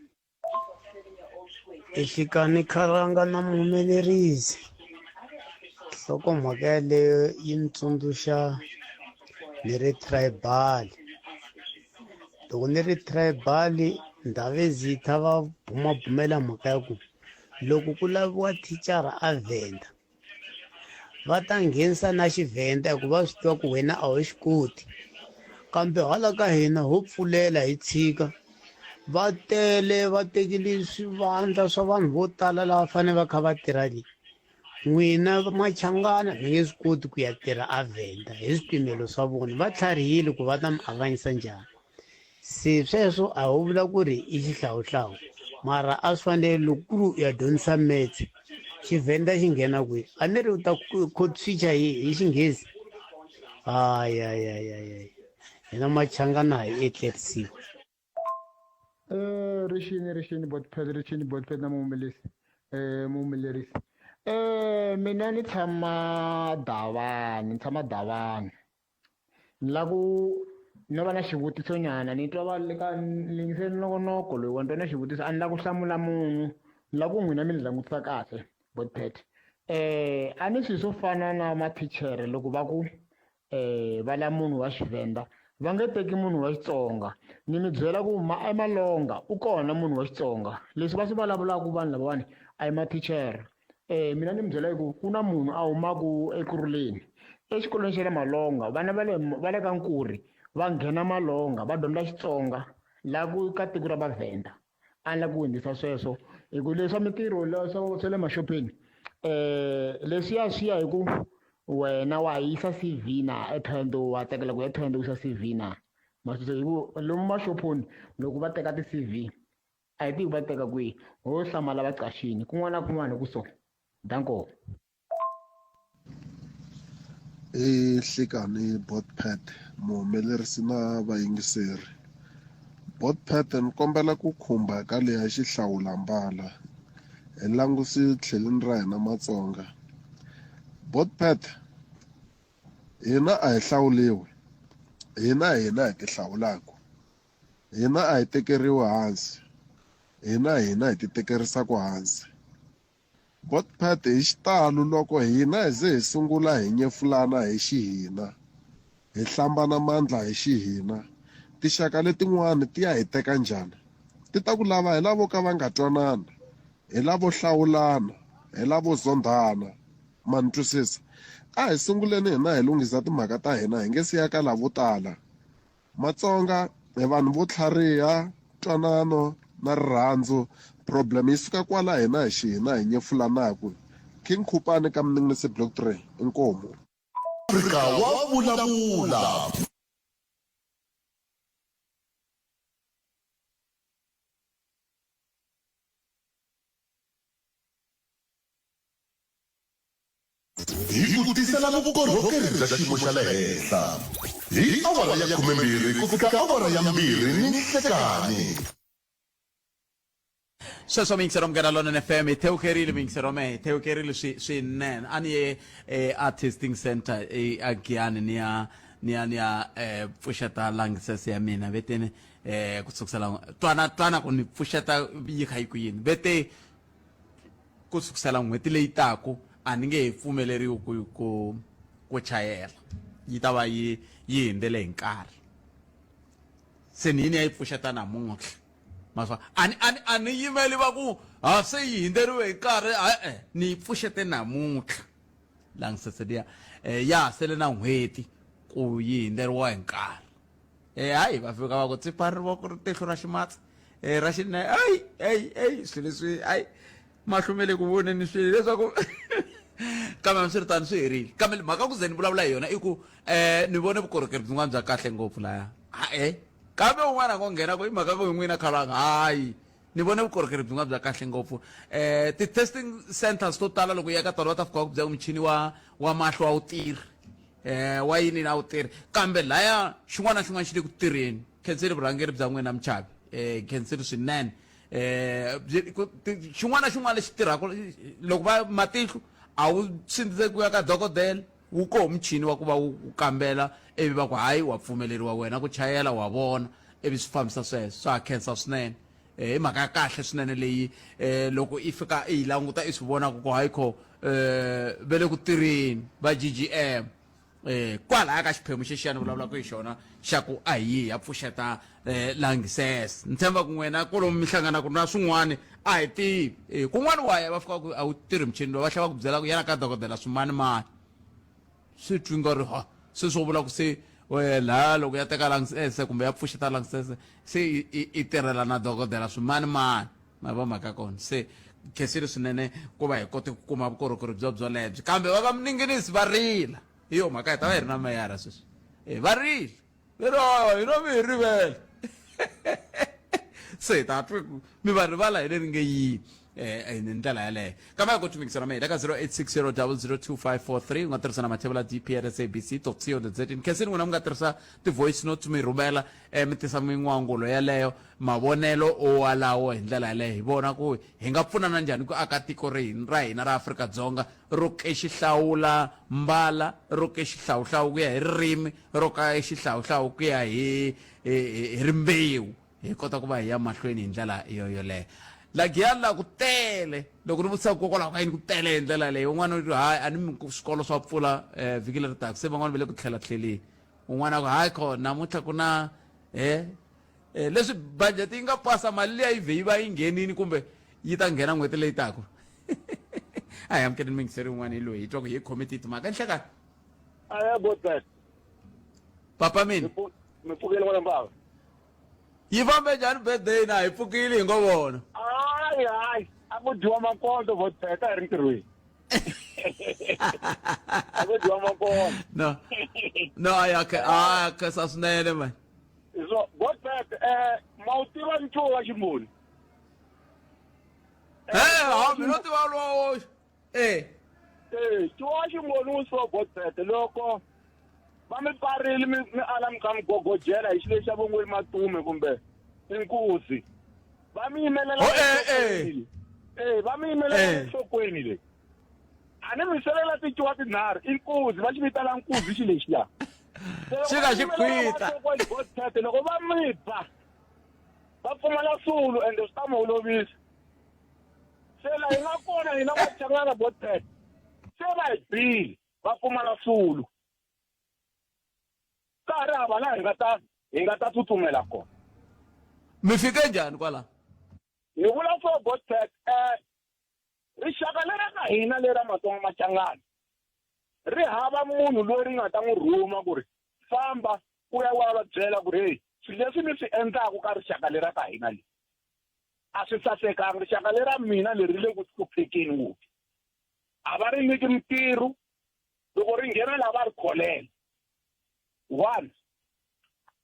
Ehlikani khalanga na muhumelerisi nhlokomhaka yaleyo yi ni tsundzuxa ni ri tribal loko ni ri tribal ndhavezitha va bumabumela mhaka ya ku loko ku laviwa thicara a vhenda va ta nghenisa na xivhenda hikuva va swi tiva ku wena a wu xi koti kambe hala ka hina ho pfulela hi tshika va tele va tekile swivandla swa vanhu vo tala lava fanele va kha va tirha le n'wina machangana mi nge swi koti ku ya tirha avhenda hi swipimelo swa vona va tlharihile ku va ta mi avanyisa njhani se sweswo a ho vula ku ri i xihlawuhlawu mara a swi fanele loko ku ri u ya dyondzisa metse xivhenda xi nghena kwihi a ni ri u ta code switcher hi hi xinghezi hayi hayi hayi hayi hina machangana hi etlerisiwa Eh, rixini rixini botpet rixini botpet na muhumelisi eh muhumelerisi eh mina ni tshama davani ni tshama davani Ni lava ku no va na xivutiso nyana ni twa va le ka ni yingisele nongonoko lowu ni twa na xivutiso a ni lava ku hlamula munhu ni lava ku n'wina mi ni langutisa kahle botpet a ni swilo swo fana na mathinchere loko va ku va lava munhu wa Xivhenda va nge teki munhu wa Xitsonga ni mi byela ku ma eMalonga u kona munhu wa Xitsonga leswi va swi vulavulaka vanhu lavawani a hi mathinchere. Mina ni mi byela hi ku ku na munhu a humaku eKurhuleni exikolweni xa le Malonga vana va le va le ka Nkurhi va nghena Malonga va dyondza Xitsonga la ku ka tiko ra Vavhenda a ni la ku hundzisa sweswo hi ku leswa mintirho swa swa le maxopeni leswiya swi ya hi ku wena wa yisa C_V na eThohoyandou wa tsakela ku ya eThohoyandou u yisa C_V na ma swi hi ku lomu maxopeni loko va teka ti-C_V. A hi tivi va teka kwihi ho hlamala va qashini kun'wana na kun'wana ku so danko I nhlikani Botpet muhumelerisi na vayingiseri. Botpet ni kombela ku khumba ka leya xihlawula mbala hi langusi tlheleni ra hina Matsonga. Botpet hina a hi hlawuliwi hina hina hi ti hlawulaku. Hina a hi tekeriwi hansi, hina hina hi ti tekerisaka hansi. Botpet hi xitalo loko hina hi ze hi sungula hi nyefulana hi xihina, hi hlambana mandla hi xihina, tinxaka letin'wana ti ya hi teka njhani? Ti ta ku lava hi lavo ka va nga twanana, hi lavo hlawulana, hi lavo zondhana. Ma ni twisisa? A hi sunguleni hina hi lunghisa timhaka ta hina hi nge si ya ka lavo tala. Matsonga hi vanhu vo tlhariha, ntwanano na rirhandzu. Problem yi suka kwala hina hi xihina hi nyefulanaku. King Khupani ka Mninginisi Block 3. Inkomu. Afrika wa vulavula. Hi ku tisela vukorhokeri bya xiyimo xa le henhla hi awara ya 12 ku fika awara ya 2 ni nhlekani. Sweswo miyingisero Munghana Lonene FM hi thewukerile miyingisero me hi thewukerile swi swinene a ni ye e a testing center e a Giyani ni ya ni ya ni ya eh, pfuxeta langisese ya mina veteni eh, ku sukusela twana twana ku ni pfuxeta yi kha yi ku yini vete ku sukusela n'hweti leyi taku a ni nge he pfumeleriwi ku ku ku chayela yi ta va yi yi hundzele hi nkarhi se ni yini ya yi pfuxeta namuntlha maswa a ni a ni a ni yimeli va ku ha se yi hundzeriwe hi nkarhi e-e ni yi pfuxete namuntlha langisese liya eh, ya ha sele na n'hweti ku yi hundzeriwa hi nkarhi eh hayi va fika va ku tsipa rivoko ri tihlo ra ximatsi eh ra xinene ayi ayi ayi swilo leswi ayi mahlo me le ku voneni swilo leswaku kambe hambiswiritano swi herile kambe mhaka ku ze ni vulavula hi yona i ku um ni vone vukorhokeri byin'wana bya kahle ngopfu laya hae kambe un'wana a ngo nghena ku i mhaka ku hi n'wina khalanga hayi ni vone vukorhokeri byin'wana bya kahle ngopfu um ti-testing centers to tala loko u ya ka tona va ta fika va ku byela ku muchini wa wa mahlo a wu tirhi um wa yini a wu tirhi kambe laya xin'wana na xin'wana xi le ku tirheni khenseli vurhangeri bya n'wina muchavi um khenseli swinene um xin'wana na xin'wana lexi tirhaka loko va matihlo a wu sindziseki ku ya ka dokodela wu koho muchini wa ku va wu kambela ivi va ku hayi wa pfumeleriwa wena ku chayela wa vona ivi swi fambisa sweswo swa khensa swinene eh, i mhaka ya kahle swinene leyi eh, loko i fika i yi languta i swi vonaka ku hayi kho eh, ve le ku tirheni va G_G_M eh kwalaya ka xiphemu xexiyani vulavulaka hi xona xa ku a hi yi ya pfuxeta eh, langisese ni tshemba ku n'wina kolomu mi hlanganaka na swin'wana a hi tivi eh, kun'wana wa ya va fika ku a wu tirhi muchini lowu va tlhela va ku byela ku yana ka dokodela swimanimani swi twi nga ri ha se swo vula ku se laha loko ya teka langisese kumbe ya pfuxeta langisese se i tirhela na dokodela swimanimani ma va mhaka kona se khensile swinene ku va hi kote ku kuma vukorhokeri byo byolebyo kambe va va mininginisi va rila hi yo mhaka hi ta va hi ri na meyara sweswi e va rila lero hina mi hi rivele se hi ta twi mi va rivala hi leri nge yini eh hi ndlela yaleyo kambe ku tumikisana mina ka 0860002543 u nga tirhisa na mathevula dp at sabc co za nkhensini n'wina mi nga tirhisa ti-voice notes mi rhumela eh, mi tisa min'wangulo yaleyo mavonelo owalawo hi ndlela yaleyo hi vona ku hi nga pfunana njhani ku aka tiko ra hina ra Afrika-Dzonga ro ke xihlawula mbala ro ke xihlawuhlawu ku ya hi ririmi ro ka xihlawuhlawu ku ya hi hi rimbewu hi kota ku va hi ya mahlweni hi ndlela yo yoleyo lagiyani la ku tele loko ni vutisa kokwalaho ka yini ku tele hi ndlela leyi un'wana u ri hayi a ni swikolo swa pfula um vhiki leri taka se van'wana va le ku tlhela tlheleni un'wana a ku hayi kho namuntlha ku na e leswi budget yi nga pasa mali liya yi vhe yi va yi nghenini kumbe yi ta nghena n'hweti leyi taku a hi amukeleni muyingiseri un'wana hi loyi hi twa ku hi khome ti timhaka nhlekani aya godbet papa mina mi pfukile n'wana mbava yi fambe njhani birthday na hi pfukile hi ngo vona hayi hayi a ku dyiwa makondo godbet a hi ri ntirhweni a ku dyiwa makondo no no a a khensa swinene mani so godbet um ma wu tiva nchumu wa ximboni e ha mina tiva lowo e e nchumu wa ximboni wu so godbet loko va mi pfarile mi mi ala mi kha mi gogojela hi xilo xa vongweni matume kumbe inkuzi va mi yimelela oh, eh, eh. eh va mi yimelela enhlokweni leyi a ni mi selela tincuwa tinharhu i nkuzi va xi vitana nkuzi xi lexiya xi nga xi khwita loko va mi ba va pfumala sulu ende swi ta mi holovisa se la hi nga kona hina vachangana botpet se va hi bile va pfumala sulu ka ha ri hava laha hi nga ta hi nga ta tsutsumela kona mi fike njhani kwala hi vula so botpet um rixaka leri ka hina leri Matsonga Machangana ri hava munhu loyi ri nga ta n'wi rhuma ku ri famba u ya wa va byela ku ri heyi swilo leswi mi swi endlaku ka rixaka leri ka hina leri a swi sasekanga rixaka leri ra mina leri ri le ku hluphekeni ngopfu a va ri nyiki mintirho loko ri nghena laha va ri kholela one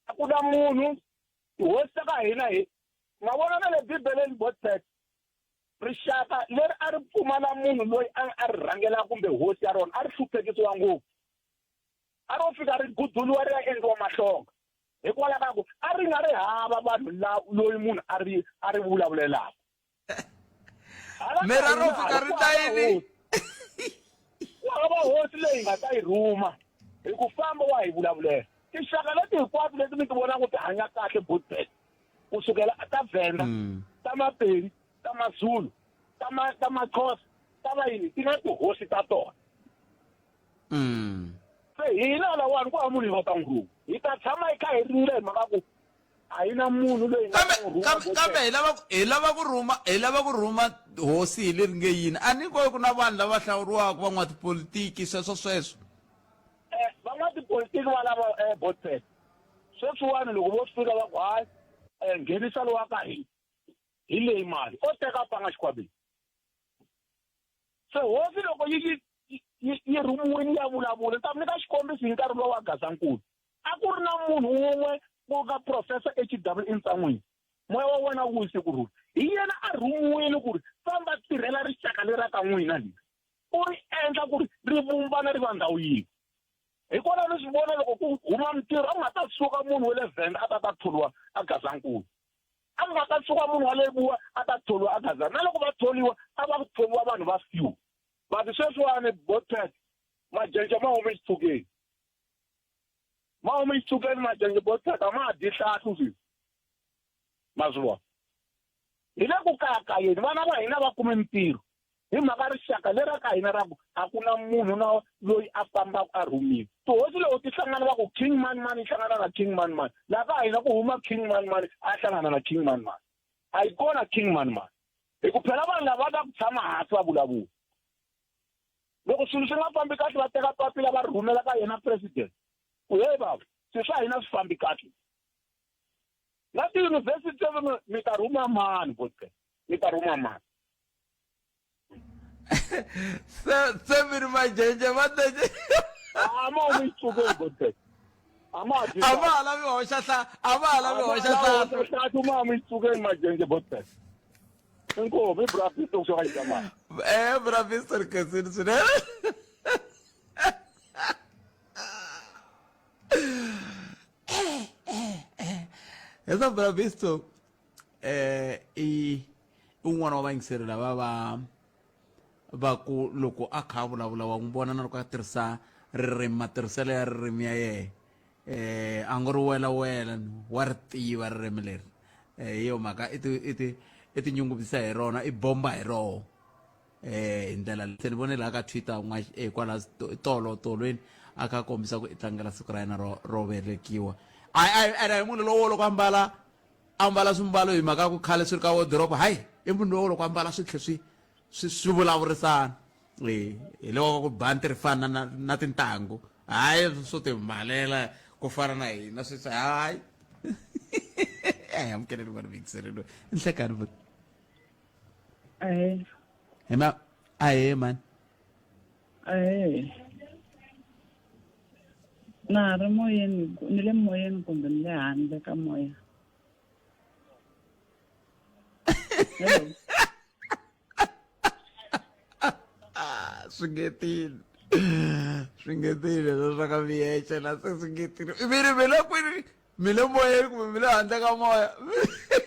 a ku na munhu tihosi ta ka hina hi nga vona na le bibeleni botpet rixaka leri a ri pfumala munhu loyi a a ri rhangela kumbe hosi ya rona a ri hluphekisiwa ngopfu a ro fika ri guduliwa ri ya endliwa mahlonga hikwalaho ka ku a ri nga ri hava vanhu loyi munhu a ri a ri vulavulelaka mera ro fika ri ta yini ku hava hosi leyi nga ta yi rhuma Hi ku famba wa hi vulavulela. Tinxaka leti hinkwato leti mi ti vonaka ti hanya kahle Bootbet, ku sukela ta Venda, ta Mapedi, ta Mazulu, ta ma ta Maxhosa, ta va yini, ti na tihosi ta tona. Se hina lawani ku hava munhu hi nga ta n'wi rhuma. Hi ta tshama hi kha hi rila hi mhaka ku a yi na munhu loyi nga ta n'wi rhuma. Kambe hi lava hi lava ku rhuma hi lava ku rhuma hosi hi leri nge yini? A ni ko ku na vanhu lava hlawuriwaka van'watipolitiki sweswo sweswo. Eh, van'watipolitiki va lava eh, Botpet. Sweswiwani loko vo fika va ku hayi eh, nghenisa lowa ka hina hi leyi mali o teka panga xikhwameni. Se hosi loko yi yi yi yi rhumiwile ya vulavula ni ta mi nyika xikombiso hi nkarhi lowa wa Gazankulu. A ku ri na munhu wun'we ku nga Professor HW Ntsangwini moya wa wena wu wise ku rhula. Hi yena a rhumiwile ku ri famba tirhela rixaka leri ra ka n'wina leri u ri endla ku ri ri vumbana ri va ndhawu yin'we. Hikwalaho ni swi vona loko ku huma mintirho a ku nga ta suka munhu wa le Venda a ta ta thoriwa a Gazankulu. A ku nga ta suka munhu wa le Buwa a ta thoriwa a Gaza. Na loko va thoriwa a va thoriwa vanhu va few. But sweswiwani Botpet majenje ma hume xitshukeni. Ma hume xitshukeni majenje Botpet a ma ha dyi hlahlu sweswi. Ma swi vona? Hi le ku kayakayeni vana va hina va kume mintirho hi mhaka rixaka lera ka hina ra ku a ku na munhu na loyi a fambaka a rhumiwa. Tihosi loko ti hlangana va ku king mani mani yi hlangana na king mani mani. Laha ka hina ku huma king mani mani a hlangana na king mani mani. A yi kona king mani mani. Hi ku phela vanhu lava va ta ku tshama hansi va vulavula. Loko swilo swi nga fambi kahle va teka papila va ri rhumela ka yena president. Ku hey baba, swilo swa hina swi fambi kahle. Na tiyunivhesiti mi ta rhuma mani botse? Mi ta rhuma mani? Se se mi ri majenje va teje. A ma wu tshuke botse. A ma dyi. A va ha lavi hoxa hla, a va ha lavi hoxa hlahlu. Hlahlu ma mi tsuke majenje botse. Inkomu i bra Pisto kusuka Itamara. Eh bra Pisto ri khensini swinene. Heza bra Pisto eh i un'wana wa vayingiseri lava va va ku loko a kha a vulavula wa n'wi vona na loko a tirhisa ririmi matirhiselo ya ririmi ya yena eh a ngo ri wela wela wa ri tiva ririmi leri eh hi yo mhaka i ti i ti i tinyungubyisa hi rona i bomba hi rona eh hi ndlela se ni vone laha ka Twitter n'wa eh kwala tolo tolweni a kha kombisa ku i tlangela siku ra yena ro ro velekiwa a a a hi munhu lowo loko ambala ambala swimbalo hi mhaka ku khale swi ri ka wardrobe hayi i munhu lowo loko ambala swi tlhe swi swi swi vulavurisana e hi loko ku banti ri fana na na tintangu hayi swo timbalela ku fana na hina sweswi hayi a hi amukeleni vanhu vuyingisereni nhlekani buti Ahee. hi ma ahee mani Ahee. Na ha ri moyeni ni le moyeni kumbe ni le handle ka moya? Hello. Swi ngetile swi ngetile leswo swa ka miyexe la se swi ngetile mi ri mi le kwini mi le moyeni kumbe mi le handle ka moya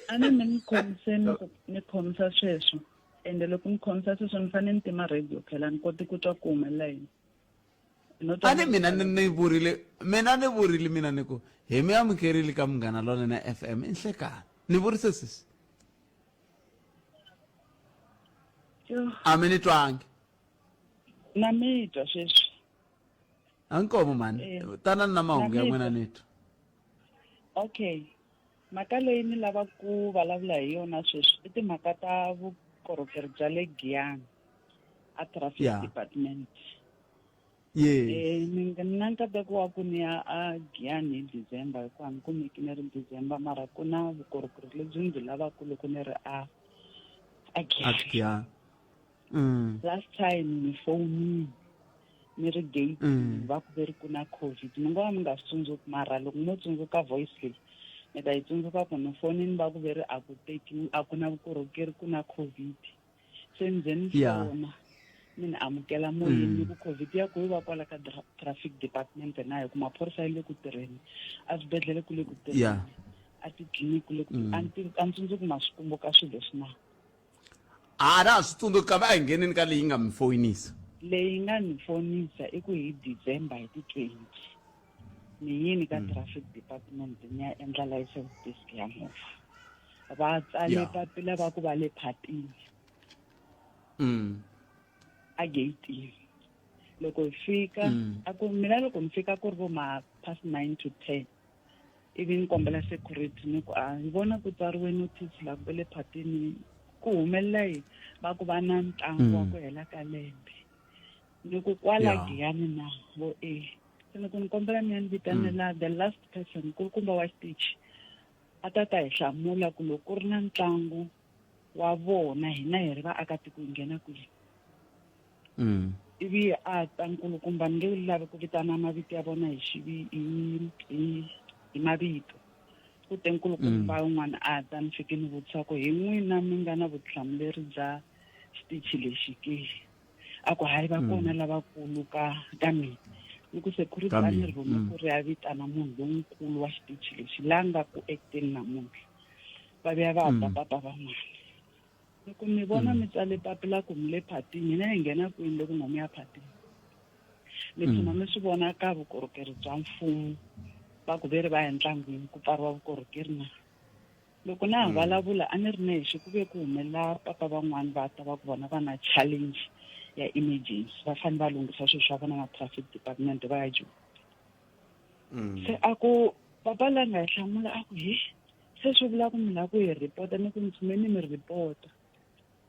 a ni mi ni khomise ni ku ni khomisa sweswo ende loko ni khomisa sweswo ni fanele ni tima radio phela ni koti ku twa ku humelela yini No twa a ni mina ni ni vurile mina ni vurile mina ni ku hi mi amukerile ka munghana lonene FM i nhlekani ni vurise sesi Yo, a mi ni twangi na mi twa sweswi a nkomo mani Eh, tanani na mahungu ya na mi n'wina twa. ni twa okay mhaka leyi ni lava ku vulavula hi yona sweswi i timhaka ta vukorhokeri bya le Giyani a traffic Yeah. department yes Eh, ni nga- ni na nkateko wa ku ni ya a Giyani hi December hikuva ni kumeki ni ri December mara ku na vukorhokeri lebyi ndzi lavaka loko ni ri a a a Giyani Giyani last time ni fowunile ni ri gate va ku ve ri ku na covid ni ngo va mi nga swi tsundzuki mara loko mo tsundzuka voice leyi ni ta yi tsundzuka ku ni fonini va ku ve ri a ku tekiwi a ku na vukorhokeri ku na covid se ni ze ni fona mi ni amukela moyeni ni ku covid ya ku yi va kwala ka traffic department na hi ku maphorisa ya le ku tirheni a swibedhlele ku le ku tirheni a titliliniki ku le ku a ni tivi a ni tsundzuki ma swi kumbuka swilo leswi na a na ha swi tsundzuki kambe a hi ngheneni ka leyi nga mi foyinisa leyi nga ni fonisa i ku hi December hi ti 20. Ni yini ka traffic department ni ya endla license disc ya movha. Va tsale papila va ku va le phatini. A gate-ini. Loko hi fika a ku mina loko ni fika ku ri vo ma past 9 to 10. Ivi ni kombela security ni ku a hi vona ku tsariwe notice la ku le phatini ku humelela yini va ku va na ntlangu wa ku hela ka lembe. Ni ku kwala Giyani na vo e. Se ni ku ni kombela mi ya ni vitanela the last person kulukumba wa xitichi a ta ta hi hlamula ku loko ku ri na ntlangu wa vona hina hi ri vaakatiko hi nghena kwihi. Ivi a ta nkulukumba ni nge lavi ku vitana mavito ya vona hi xivi hi hi hi mavito. Ku te nkulukumba un'wana a ta ni fike ni vutisa ku hi n'wina mi nga na vutihlamuleri bya xitichi lexi ke. A ku hayi va kona lavakulu ka ka mina. Ni ku security a ni rhume ku ri ya vitana munhu lonkulu wa xitichi lexi la nga ku acteni namuntlha. Va vuya va ta papa van'wana. Loko mi vona mi tsale papila ku mi le phatini, hina hi nghena kwini loko ngo mi ya phatini? Mi tshama mi swi vona ka vukorhokeri bya mfumo va ku ve ri va ya ntlangwini ku pfariwa vukorhokeri na? Loko na ha vulavula a ni ri nexe ku ve ku humelela papa van'wani va ta va ku vona va na challenge ya emergency va fanele va lunghisa swilo swa vona na traffic department va ya Joni. Se a ku papa la nga hi hlamula a ku he se swi vula ku mi lava ku hi report-a ni ku ni tshame ni mi report-a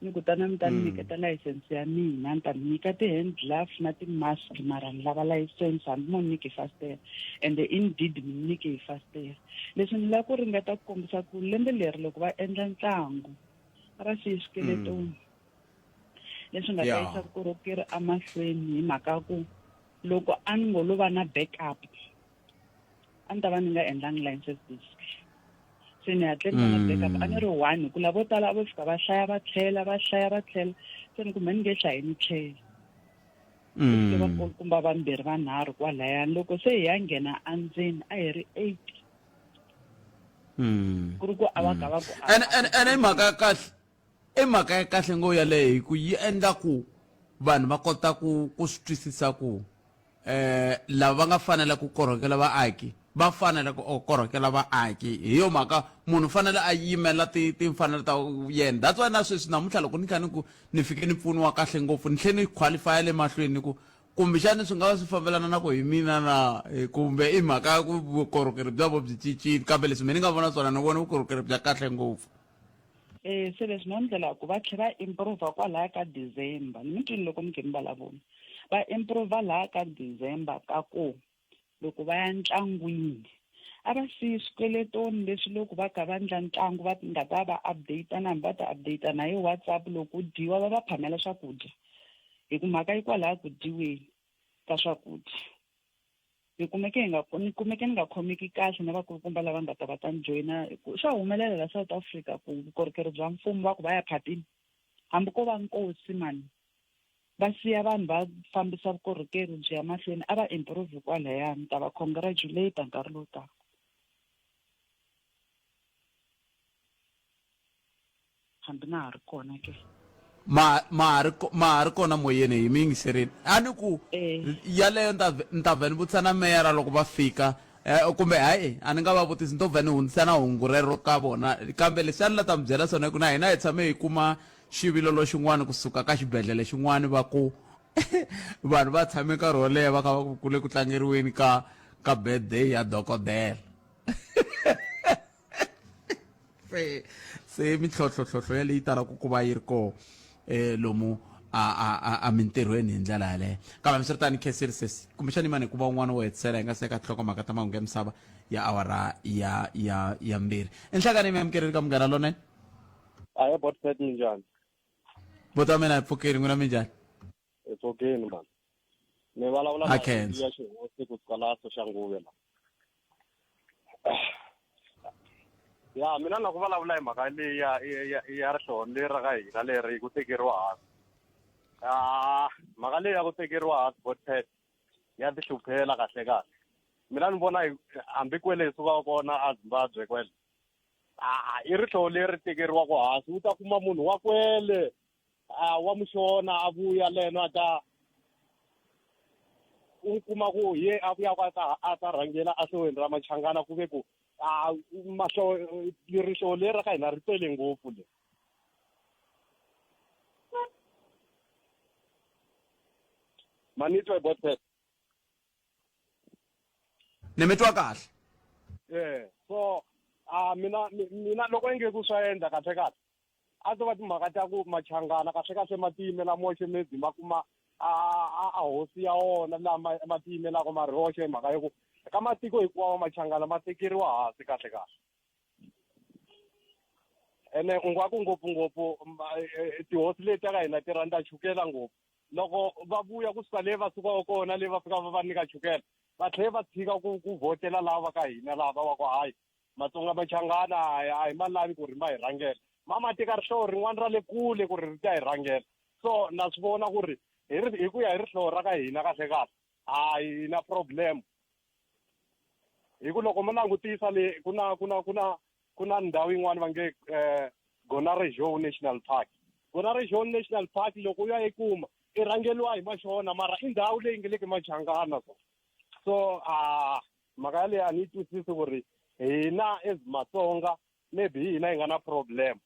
ni ku tana mi ta ni nyiketa license ya mina ni ta mi nyika ti-hand glove na ti-mask mara ni lava license hambi mo ni nyike hi fasitere and indeed mi ni nyike hi fasitere. Leswi ni lava ku ringeta ku kombisa ku lembe leri loko va endla ntlangu a va siyi swikeletoni leswi nga ta yisa vukorhokeri emahlweni hi mhaka ku loko a ni ngo lo va na backup a ni ta va ni nga endlangi license disc. Se ni hatle ni va na backup a ni ri one hi ku lavo tala a vo fika va hlaya va tlhela va hlaya va tlhela se ni ku me ni nge hlayi ni tlhela. Ku fike vakulukumba vambirhi vanharhu kwalayani loko se hi ya nghena endzeni a hi ri 8. Ku ri ku a va ka va ku ene ene ene i mhaka ya kahle i mhaka ya kahle ngo yaleyo hi ku yi endla ku vanhu va kota ku ku swi twisisa ku eh lava va nga fanela ku korhokela vaaki va fanele ku korhokela vaaki hi yo mhaka munhu fanele a yimela timfanelo ta yena. That's why na sweswi namuntlha loko ni kha ni ku ni fike ni pfuniwa kahle ngopfu ni tlhe ni qualify le mahlweni ni ku kumbexani swi nga va swi fambelana na ku hi mina na kumbe i mhaka ya ku vukorhokeri bya vo byi cincile kambe leswi me ni nga vona swona ni vona vukorhokeri bya kahle ngopfu. Se leswi no ndlela ku va tlhe va improve kwalaya ka December ni mi twini loko mi khe mi vulavula va improve laha ka December ka ku loko va ya ntlangwini a va siyi swikweletoni leswi loko va kha va endla ntlangu va nga ta va update na hambi va ta update na hi WhatsApp loko ku dyiwa va va phamela swakudya hi ku mhaka yi kwalaya ku dyiweni ka swakudya. Hi kumeke hi nga ni kumeke ni nga khomeki kahle na vakulukumba lava nga ta va ta ni joyina hi ku swa humelela la South Africa ku vukorhokeri bya mfumo va ku va ya phatini hambi ko va nkosi mani va siya vanhu va fambisa vukorhokeri byi ya mahlweni a va improve kwalaya ni ta va congratulate nkarhi lowu taka. Hambi na ha ri kona ke. Ma ma ha ri ma ha ri kona moyeni hi mi yingiserini a ni ku yaleyo ni ta ni ta vhe ni vutisa na meyara loko va fika kumbe hayi a ni nga va vutisi ni to vhe ni hundzisa na hungu rero ka vona kambe leswi a ni la ta mi byela swona i ku na hina hi tshame hi kuma xivilelo xin'wana kusuka ka xibedhlele xin'wana va ku vanhu va tshame nkarhi wo leha va kha va ku ku le ku tlangeriweni ka ka birthday ya dokodela. Se se mintlhontlho yaleyi talaka ku va yi ri kona lomu a a a a mintirhweni hi ndlela yaleyo. Kambe hambiswiritano khensile sesi kumbexana yimani hikuva un'wana wo hetisela hi nga se ka tinhlokomhaka ta mahungu ya misava ya awara ya ya ya mbirhi. Enhlekani mi amukeleni ka Munghana Lonene. Ahee Botpet minjhani? Buti wa mina hi pfukile n'wina minjhani? Hi pfukile mani. Ni vulavula na ya xihosi kusuka laha Soshanguve la. Ya mina na ku vulavula hi mhaka leyi ya ya ya rihloni leri ra ka hina leri ku tekeriwa hansi. Ah, mhaka leyi ya ku tekeriwa hansi Botpet ya ti hluphela kahle kahle. Mina ni vona hambi kwele hi sukaka kona a Zimbabwe kwele. Ah, i rihlo leri tekeriwaka hansi u ta kuma munhu wa kwele ah, wa muxona a vuya leno a ta u kuma ku ye a vuya ku a ta a ta rhangela ahlokweni ra machangana ku ve ku a mahlo rihlovo leri ra ka hina ri tele ngopfu le manitwa botpet ni mi twa kahle eh so a mina mina loko inge ku swa endla kahle kahle a to va timhaka ta ku machangana kahle kahle ma tiyimela moxe maybe ma kuma a a hosi ya wona lama ma tiyimelaka ma ri hoxe hi mhaka yo ku ka matiko hinkwawo machangana ma tekeriwa hansi kahle kahle ene u nga ku ngopfungopfu eh, eh, tihosi leti ta ka hina ti rhandza chukela ngopfu loko va vuya kusuka le va sukaka kona le va fika va va nyika chukela va tlhela va tshika ku ku vhotela lava ka hina lava va ku hayi matsonga machangana a hi ma lavi ku ri ma hi rhangela ma ma teka rihlovo rin'wana ra le kule ku ri ri ta hi rhangela so na swi vona ku ri hi hi ku ya hi rihlovo ra ka hina kahle kahle a hi na problem hi ku loko mo langutisa le ku na ku na ku na ku na ndhawu yin'wana va nge um Gonarezhou National Park Gonarezhou National Park loko u ya yi kuma i rhangeriwa hi mashona mara i ndhawu leyi nge le ka machangana so so a mhaka yaleyo a ni yi twisisi ku ri hina as matsonga maybe hi hina hi nga na problem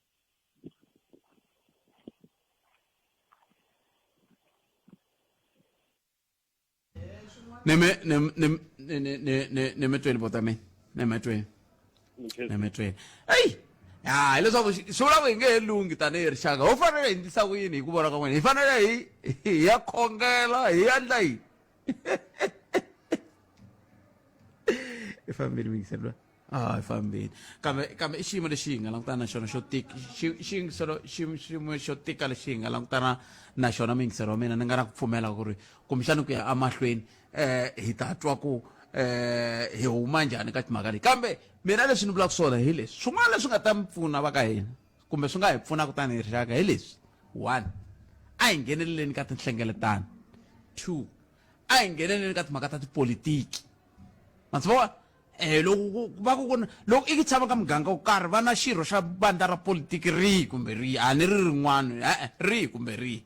ni mi ni ni ni ni ni ni mi tweli bota mina ni mi tweli ni mi tweli eyi ya hileswaku swi vula ku hi nge he lunghi tanihi rixaka ho fanele hi ndlisa ku yini hi ku vona ka n'wina hi fanele hi hi ya khongela hi endla yini i fambile muyingiseri a hi fambile kambe kambe i xiyimo lexi hi nga langutana na xona xo tika xiyingiselo xiyimo xo tika lexi hi nga langutana na xona muyingiseri wa mina ni nga na ku pfumela ku ri kumbexani ku ya emahlweni eh hi ta twa ku eh hi huma njhani ka timhaka leyi kambe mina leswi ni vulaka swona hi leswi swin'wana leswi nga ta mi pfuna va ka hina kumbe swi nga hi pfunaka tanihi rixaka hi leswi one a hi ngheneleleni ka tinhlengeletano two a hi ngheneleni ka timhaka ta tipolitiki ma swi vona eh loko ku va ku ku loko i tshama ka muganga wo karhi va na xirho xa vandla ra politiki rihi kumbe rihi a ni ri rin'wana e-e rihi kumbe rihi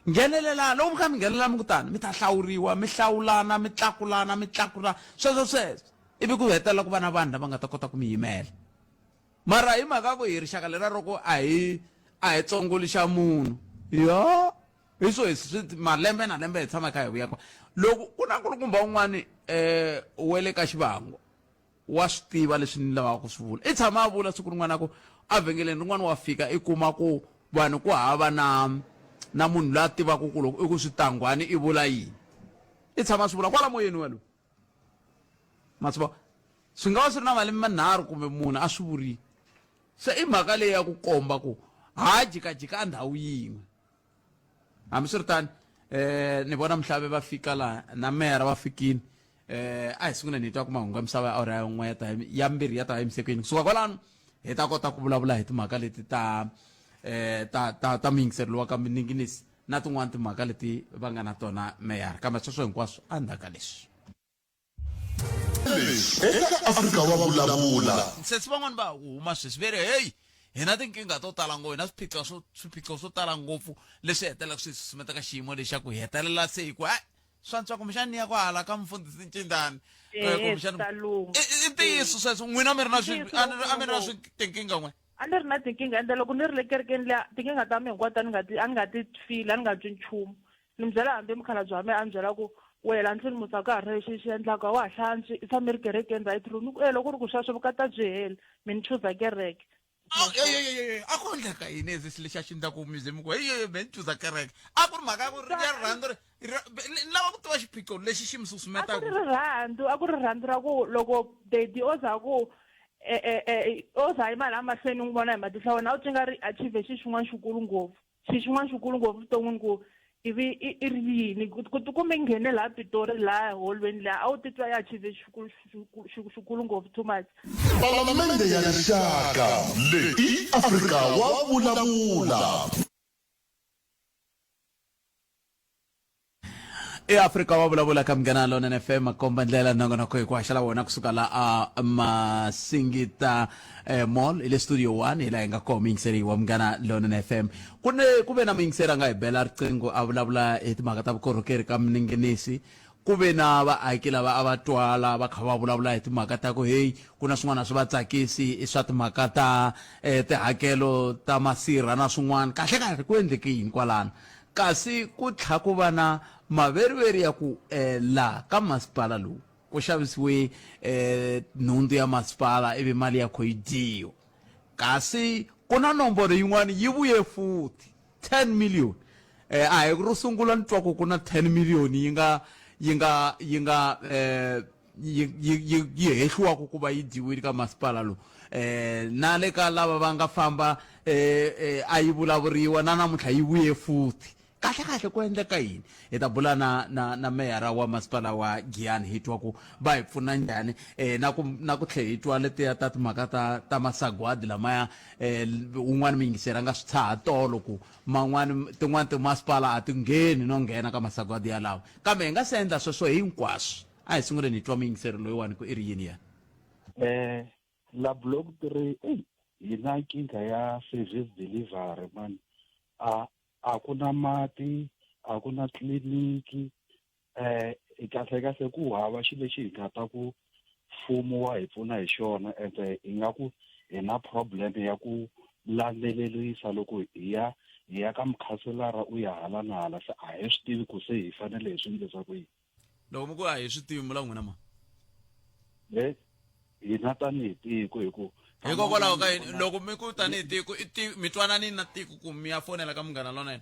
nghenelelana loko mi kha mi nghenelela mi ku tani mi ta hlawuriwa mi hlawulana mi tlakulana mi tlakulana sweswo sweswo ivi ku hetelela ku va na vanhu lava nga ta kota ku mi yimela mara hi mhaka ku hi rixaka lera ro ku a hi a hi tsongoli xa munhu yo hi swo hi swi malembe na lembe hi tshama kha hi vuya kona loko ku na nkulukumba un'wani um wa le ka xivango wa swi tiva leswi ni lavaka ku swi vula i tshama a vula siku rin'wana ku evhengeleni rin'wana wa fika i kuma ku vanhu ku hava na na munhu loyi a tivaka ku loko i ku switangwani i vula yini i tshama a swi vula kwala moyeni walowu ma swi vona swi nga va swi ri na malembe manharhu kumbe munhu a swi vurile se i mhaka leyi ya ku komba ku ha jikajika endhawu yin'we hambiswiritano eh ni vona mhlave va fika laha na mera va fikini eh a hi sunguleni hi twa ku mahungu ya misava ya awara ya n'we ya ta ya mbirhi ya ta emisekweni kusuka kwalano hi ta kota ku vulavula hi timhaka leti ta eh ta ta ta muyingiseri lowa ka mininginisi na tin'wana timhaka leti va nga na tona meyara kambe sweswo hinkwaswo endzhaku ka leswi Leswi eka Afrika wa vulavula. Sesi van'wani va ha ku huma sweswi ve ri heyi hi na tinkingha to tala ngopfu hi na swiphiqo swo swiphiqo swo tala ngopfu leswi hetelelaka swi susumeta ka xiyimo lexi xa ku hi hetelela se hi ku hayi swa antswa kumbexani ni ya kwahala ka mufundhisi Ncindani Eh, Eh, kumbexani swi ta lungha. I- i ntiyiso sweswo n'wina mi ri na swi Ntiyiso a ni ri- a mi ri na ngopfu. swi tinkingha n'we A ni ri na tinkingha ende loko ni ri le kerekeni liya tinkingha ta mina hinkwato a ni nga ti a ni nga ti feel a ni nga twi nchumu ni mi byela hambi mukhalabye wa mina a ni byela ku wehe la ndlwini musa ka ha ri lexi xi endlaka a wa ha hlantswi i tshame ri kerekeni right room ni ku e loko ku ri ku sweswo vukati a byi heli mi ni chuza kereke a ku endleka yini ezi lexi a xi endla ku museum ku heyi me ni chuza kereke a ku ri mhaka ya ku ri ya rirhandzu ri ni lava ku tiva xiphiqo lexi xi mi a ku susumetaka ri rirhandzu a ku ri rirhandzu ra ku loko daddy o za ku e, e, e, o za yima laha mahlweni n'wi vona hi matihlo ya wena a wu twi nga ri achieve xi xin'wana xikulu ngopfu xi xin'wana xikulu ngopfu vuton'wini ku ivi i i ri yini ku ku tikumbe i nghene laha Pitori laha holweni laha a wu titwa i achieve xikulu xikulu ngopfu too much. Palamende ya Rixaka leyi i Afrika wa vulavula. eAfrika wa vulavula ka Munghana Lonene FM makomba ndlela nongonoko hi ku haxela wona kusuka la a Masingita eh, Mall hi le studio 1 hi laha hi nga kona muyingiseri wa Munghana Lonene FM ku ne ku ve na muyingiseri a nga hi bela riqingho a vulavula hi timhaka ta vukorhokeri ka mininginisi Ku ve na vaaki lava a va twala va kha va vulavula hi timhaka ta ku heyi ku na swin'wana a swi va tsakisi i swa timhaka ta eh, tihakelo ta masirha na swin'wana. Kahle-kahle ku endleke yini kwalano? Kasi ku tlha ku va na maveriveri ya ku eh, la ka masipala lowu ku xavisiwe eh, nhundzu ya masipala ivi mali ya kho yi dyiwa. Kasi ku na nomboro yin'wana yi vuye futhi. 10 million eh a hi ro sungula ni twa ku ku na 10 million yi nga yi nga yi nga eh yi yi yi hehliwaka ku va yi dyiwile ka masipala lowu eh na le ka lava va nga famba eh, eh a yi vulavuriwa na namuntlha yi vuye futhi kahle kahle ku endleka yini hi ta bula na na na meyara wa masipala wa Giyani hi twa ku va hi pfuna njhani eh na ku na ku tlhe hi twa letiya ta timhaka ta ta masagwadi lamaya eh un'wana muyingiseri a nga swi tshaha tolo ku man'wana tin'wana timasipala a ti ngheni no nghena ka masagwadi yalawo kambe hi nga se endla sweswo hinkwaswo a hi sunguleni hi twa muyingiseri loyiwani ku i ri yini yena eh la block 3 ey hi na nkingha ya service delivery man a a ku na mati a ku na tliliniki eh kahle kahle ku hava xilo lexi hi nga ta ku mfumo wa hi pfuna hi xona ende hi nga ku hi na problem ya ku landzelerisa loko hi ya hi ya ka mukhanselara u ya hala na hala se a hi swi tivi ku se hi fanele hi swi endlisa ku yini loko mi ku a hi swi tivi mi vula n'wina ma e hina tanihi tiko hi ku hikokwalaho ka yini loko mi ku tanihi tiko i ti mi twanani na tiko ku mi ya fonela ka munghana lonene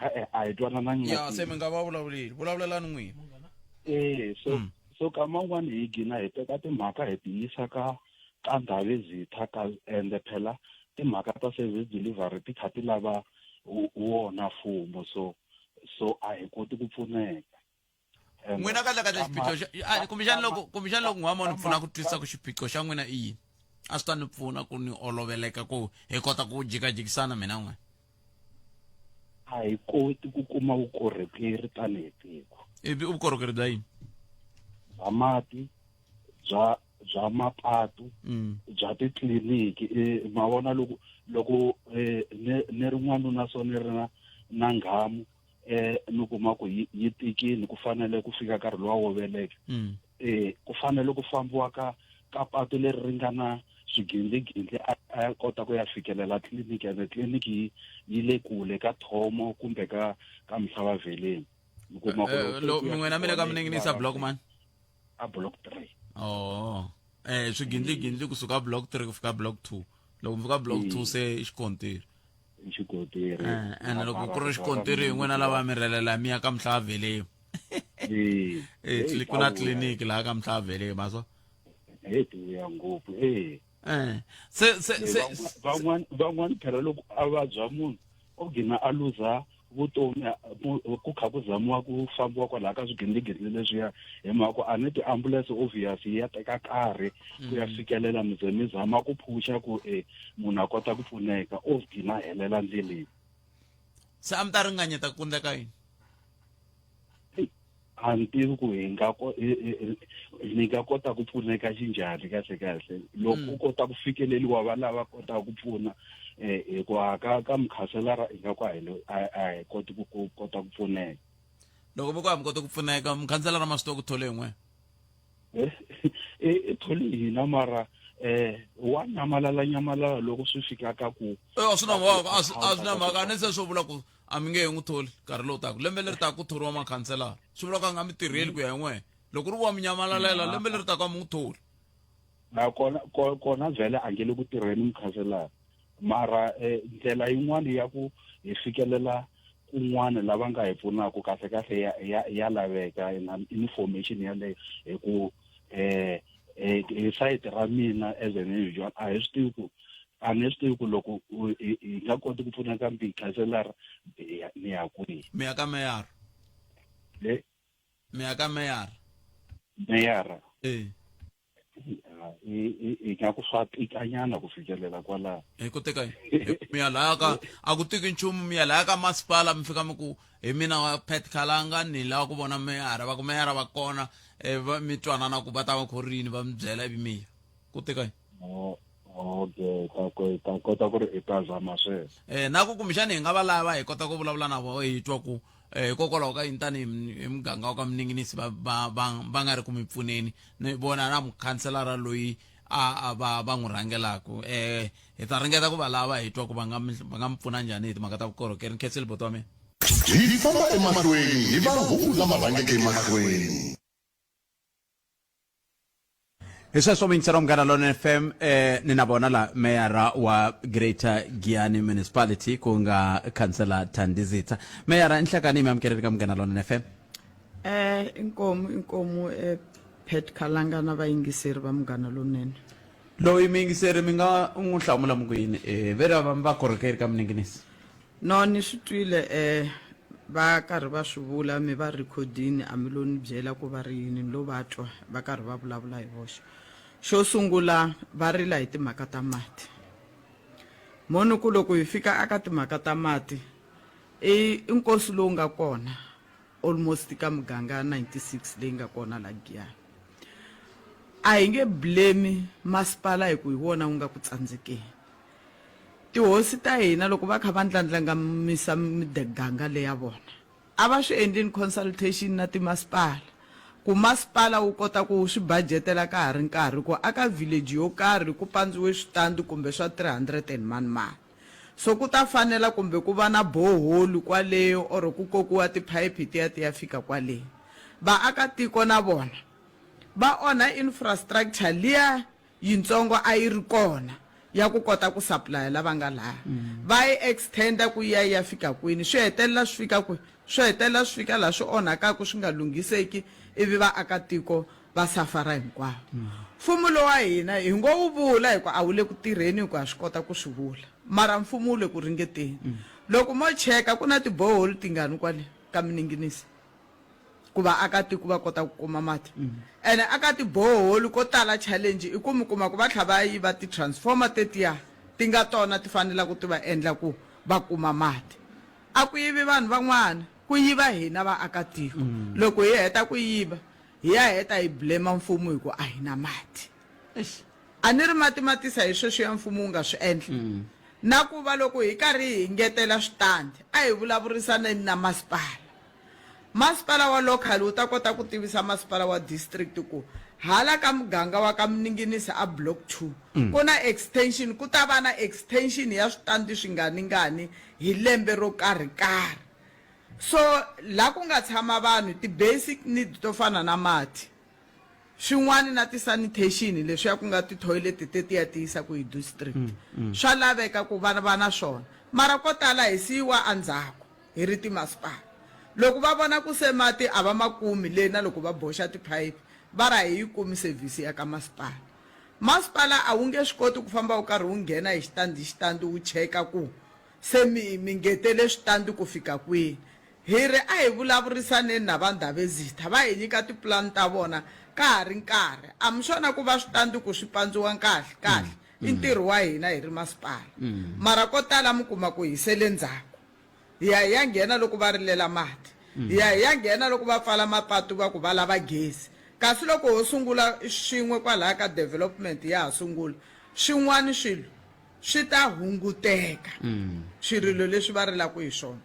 e-e a hi twananangi ya se mi nga va vulavuleli vulavulelani n'wina e so mm. so kama un'wana hi gina hi teka timhaka hi ti yisa ka ka ndhavezitha ka ende phela timhaka ta service delivery ti kha ti lava wona mfumo so so a hi koti ku pfuneka n'wina kahle kahle xiphiqo xa kumbexani loko kumbexani loko n'wama ni pfuna ku twisisa ku xiphiqo xa n'wina i yini a swi ta ni pfuna ku ni oloveleka ku hi kota ku jikajikisana mina n'wina a hi koti ku kuma vukorhokeri tanihi tiko ivi vukorhokeri bya yini bya mati bya bya mapatu mm. bya titliliniki e, ma vona loko loko e, ni ri n'wanuna so ni ri na na nghamu eh mi kuma ku yi tikile ku fanele ku fika nkarhi lowa wo veleka mm. eh ku fanele ku fambiwa ka ka patu leri ri nga na swigindligindli a ya kota ku ya fikelela tliliniki ene tliliniki yi yi le kule ka thomo kumbe ka ka mhlavaveleni mi kuma ku eh, eh, min'wina mi le ka miningini block man a block 3 oh eh swigindligindli kusuka block 3 ku fika block 2 loko mi fika block 2 se i xikontiri i xikontiri eh, ene loko ku ri xikontiri hi n'wina lava mi rhelela mi ya ka mhlaveleni eh ku na tliliniki laha ka mhlaveleni maso he ti vuya ngopfu eh eh se se se van'wana van'wana phela loko a vabya munhu o gina a luza vutomi ku kha ku zamiwa ku fambiwa kwalaha ka swigindligindli leswiya hi mhaka ku a ni tiambulense obvious yi ya teka nkarhi ku ya mm. fikelela mi ze mi zama ku phusha ku e munhu a kota ku pfuneka o gina helela ndleleni se a mi ta ringanyeta ku ndleka yini a ni tivi ku hi nga ni nga kota ku pfuneka xinjhani kahle kahle loko mm. u kota ku fikeleliwa va lava kotaka ku pfuna um hikuva ka ka mukhanselara ingaku a hi a hi koti ku kota ku pfuneka loko mi ku a mi koti ku pfuneka mukhanselara ma swi tiva ku thole yin'we eh, i thole hina mara eh wa nyamalala nyamalala loko swi fika ka ku eh, a swi na mhaka a swi na mhaka ni se swo vula ku a mi nge he n'wi tholi nkarhi lowu taka lembe leri taka ku thoriwa makhanselara swi vula ku a nga mi tirheli ku ya hi n'wehe loko ri wa mi nyamalalela lembe leri taka a mi n'wi tholi na kona kona vhele a nge le ku tirheni mukhanselara mara eh, ndlela yin'wana ya ku hi fikelela kun'wana lava nga hi pfunaka kahle kahle ya ya ya laveka na information yaleyo hi ku eh eh hi sayiti ra mina as an individual a hi swi tivi ku a ni swi tivi ku loko hi nga koti ku pfuneka mbi khanselara ni ya kwihi mi ya ka meyara le mi ya ka meyara meyara eh hi nga ku swa tikanyana ku fikelela kwalaho hi ku tika mi ya laya ka a ku tiki nchumu mi ya laya ka masipala mi fika mi ku hi mina wa Pat Khalanga ni lava ku vona meyara va ku meyara va kona eh, va mi twanana ku va ta va khorini va mi byela ivi mi ya ku tika yini oh, okay ta ko ta kota ku ri i ta zama sweswo eh na ku kumbexani hi nga va lava hi kota ku vulavula na vona hi twa ku Eh, hikokwalaho ka yini tanihi hi muganga wa ka Mninginisi va va va va nga ri ku mi pfuneni ni vona na mukhanselara loyi a a va va n'wi rhangelaku eh hi ta ringeta ku va lava hi twa ku va nga mi va nga mi pfuna njhani hi timhaka ta vukorhokeri ni khensile buti wa mina. Hi famba emahlweni hi mahungu lama rhangeke emahlweni. Hi sweswo muyingiseri wa Munghana Lonene FM eh, ni na vona la meyara wa Greater Giyani Municipality ku nga khansela Thandi Zitha. Meyara nhlekani mi amukeleni ka Munghana Lonene FM. Eh inkomu inkomu eh Pat Khalanga na vayingiseri va Munghana Lonene. Loyi muyingiseri mi nga n'wi hlamula mi ku yini eh ve ri va vakorhokeri ka Mninginisi. No ni swi twile eh va karhi va swi vula mi va rhikhodini a mi lo ni byela ku va ri yini ni lo va twa va karhi va vulavula hi voxe. Xo sungula va rila hi timhaka ta mati. Mo ni ku loko hi fika aka timhaka ta mati i i nkosi lowu nga kona almost ka muganga 96 leyi nga kona la Giyani. A hi nge blame masipala hi ku hi wona wu nga ku tsandzekeni. Tihosi ta hina loko va kha va ndlandlangamisa miganga leya vona, a va swi endli ni consultation na timasipala ku masipala wu kota ku swi budgetela ka ha ri nkarhi ku aka village yo karhi ku pandziwe switandi kumbe swa 300 and mani mani. So ku ta fanela kumbe ku va na borehole kwale or ku kokiwa tiphayiphi ti ya ti ya fika kwale. Vaakatiko na vona va onha infrastructure liya yintsongo a yi ri kona ya ku kota ku supplya lava nga laha va yi extend-a ku yi ya yi ya fika kwini swi hetelela swi fika kwihi swi hetelela swi fika laha swi onhakaku swi nga lunghiseki ivi vaakatiko va safara hinkwavo mfumo lowa hina hi ngo wu vula hi ku a wu le ku tirheni hi ku ha swi kota ku swi vula mara mfumo wu le ku ringeteni loko mo cheka ku na tiboholi tingani kwale ka Mininginisi ku vaakatiko va kota ku kuma mati ene aka tiboholi ko tala challenge i ku mi kuma ku va tlha va yiva ti-transformer tetiya ti nga tona ti fanelaka ti va endla ku va kuma mati a ku yivi vanhu van'wana ku yiva hina vaakatiko loko hi heta ku yiva hi ya heta hi blame mfumo hi ku a hi na mati a ni ri mati ma tisa hi sweswiya mfumo wu nga swi endla na ku va loko hi karhi hi ngetela switandi a hi vulavurisaneni na masipala Masipala wa local wu ta kota ku tivisa masipala wa district ku hala ka muganga wa ka Mninginisi a Block 2 ku na extension, ku ta va na extension ya switandi swingani-ngani hi lembe ro karhi-karhi. So la ku nga tshama vanhu ti-basic need to fana na mati, swin'wana na ti-sanitation leswiya ku nga ti-toilet tetiya ti yisaka hi district swa laveka ku va va na swona mara ko tala hi siyiwa endzhaku. Hi ri timasipala. Loko va vona ku se mati a va ma kumi le na loko va boxa tiphayiphi va ri a hi yi kumi sevhisi ya ka masipala. Masipala a wu nge swi koti ku famba wu karhi wu nghena hi xitandi hi xitandi wu cheka ku se mi mi ngetele switandi ku fika kwihi. Hi ri a hi vulavurisaneni na va Ndhavezitha va hi nyika tipulani ta vona ka ha ri nkarhi. A mi swona ku va switandi ku swi pandziwa nkahle kahle i ntirho wa hina hi ri masipala. Mara ko tala mi kuma ku hi sele ndzhaku. Hi ya hi ya nghena loko va rilela mati. Hi ya hi ya nghena loko va pfala mapatu va ku va lava gezi. Kasi loko ho sungula swin'we kwalaya ka development ya ha sungula, swin'wana swilo swi ta hunguteka, swirilo leswi va rilaka hi swona.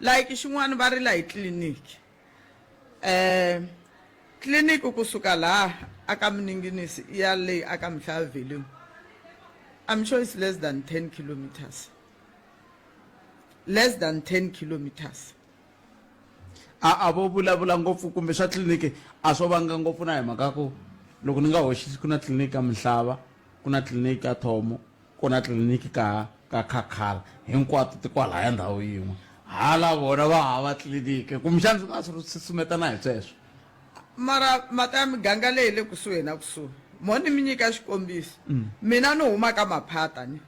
Like xin'wana va rila hi tliliniki. Tliliniki kusuka laha aka Mninginisi ya le aka Mhlava I'm sure it's less than 10 kilometers. Less than 10 kilometers. A a vo vulavula ngopfu kumbe swa tliliniki a swo vanga ngopfu na hi mhaka ku loko ni nga hoxisi ku na tliliniki ka Mihlava, ku na tliliniki ka Thomo, ku na tliliniki ka ka Khakhala hinkwato ti kwalaya ndhawu yin'we hala vona va hava tliliniki kumbexana swi nga swi susumetana hi sweswo. Mara mata ya miganga leyi le kusuhi na kusuhi mo ni mi nyika xikombiso mina ni huma ka Maphata ni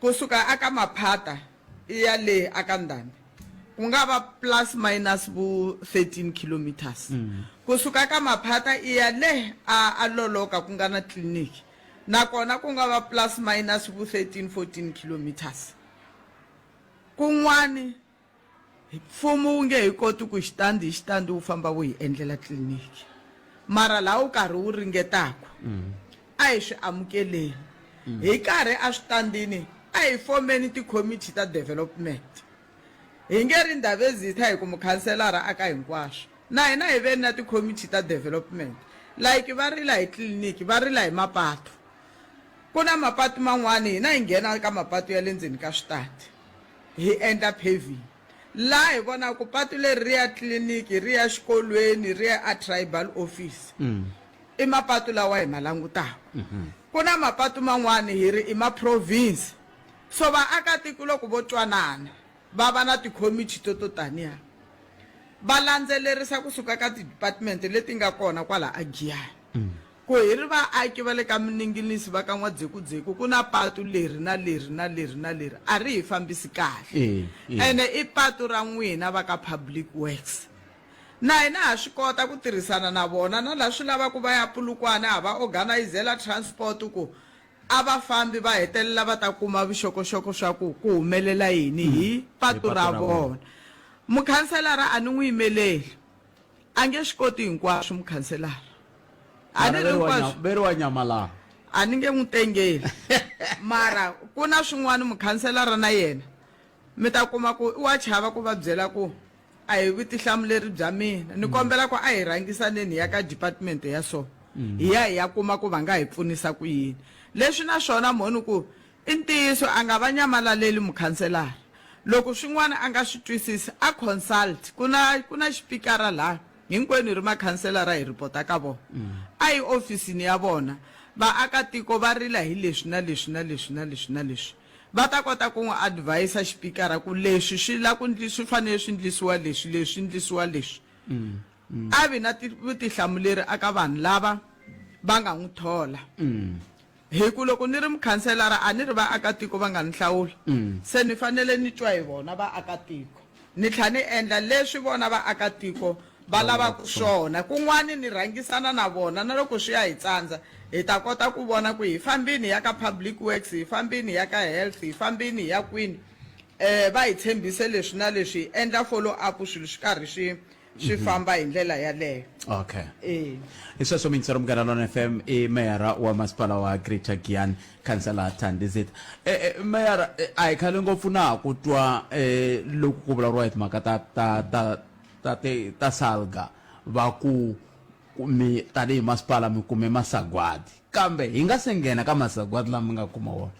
Ku suka aka Maphata i ya le aka Ndhambi ku nga va plus minus vo 13 kilometres. Ku suka ka Maphata i ya le a a Loloka ku nga na tliliniki nakona ku nga va plus minus vo 13 14 kilometres. Kun'wani Mfumo wu nge he koti ku xitandi hi xitandi wu famba wu hi endlela tliliniki. Mara laha wu karhi wu ringetaku, a hi swi amukeleni. Hi karhi eswitandini a hi fomeni tikhomiti ta development. Hi nge ri Ndhavezitha hi ku mukhanselara aka hinkwaswo. Na hina hi veni na tikhomithi ta development. Like va rila hi tliliniki, va rila hi mapatu. Ku na mapatu man'wani hina hi nghena ka mapatu ya le ndzeni ka switandi hi endla paving. Laha hi vonaka ku patu leri ri ya tliliniki, ri ya xikolweni, ri ya a tribal office. I mapatu lawa hi ma langutaka. Ku na mapatu man'wani hi ri i ma province. So vaakatiko loko vo twanana va va na tikhomithi to to taniya va landzelerisa kusuka ka ti-department leti nga kona kwala a Giyani. Ku hi ri vaaki va le ka Mininginisi va ka N'wadzekudzeku ku na patu leri na leri na leri na leri a ri hi fambisi kahle. Ene i patu ra n'wina va ka Public Works. Na hina ha swi kota ku tirhisana na vona na laha swi lavaka va ya Polokwane ha va organizela transport ku a va fambi va hetelela va ta kuma vuxokoxoko swa ku ku humelela yini hi patu ra vona. Mukhanselara a ni n'wi yimeleli. A nge swi koti hinkwaswo mukhanselara. A ni ri hinkwaswo. Ve ri wa nyamalala. A ni nge n'wi tengeli. Mara ku na swin'wana mukhanselara na yena mi ta kuma ku i wa chava ku va byela ku a hi vutihlamuleri bya mina. Ni kombela ku a hi rhangisaneni hi ya ka department ya so. Hi ya hi ya kuma ku va nga hi pfunisa ku yini. Leswi na swona mhoni ku I ntiyiso a nga va nyamalaleli mukhanselara. Loko swin'wana a nga swi twisisi, a consult. Ku na ku na xipikara laha, hinkwenu hi ri makhanselara hi ripota ka vona. A yi ofisini ya vona, vaakatiko va rila hi leswi na leswi na leswi na leswi na leswi. Va ta kota ku n'wi advise xipikara ku leswi swi la ku swi fanele swi ndlisiwa leswi, leswi swi ndlisiwa leswi. A vi na vutihlamuleri aka vanhu lava va nga n'wi thola. Hi ku loko ni ri mukhanselara a ni ri vaakatiko va nga ni hlawula, se ni fanele ni twa hi vona vaakatiko, ni tlha ni endla leswi vona vaakatiko va lavaka swona. Kun'wani ni rhangisana na vona, na loko swi ya hi tsandza, hi ta kota ku vona ku hi fambini hi ya ka Public Works, hi fambini hi ya ka Health, hi fambini hi ya kwini, va hi tshembise leswi na leswi, hi endla follow up swilo swi karhi swi swi famba hi ndlela yaleyo. Okay. E. Hi sweswo miyingiseri Munghana Lonene FM i meyara wa masipala wa Greater Giyani Khansela Thandi Zitha. E, e, meyara e, a hi khale ngopfu na ha ku twa e, loko ku vulavuriwa hi timhaka ta ta ta ta ti ta salga va ku ku mi tanihi masipala mi kume masagwadi kambe hi nga se nghena ka masagwadi lama mi nga kuma wona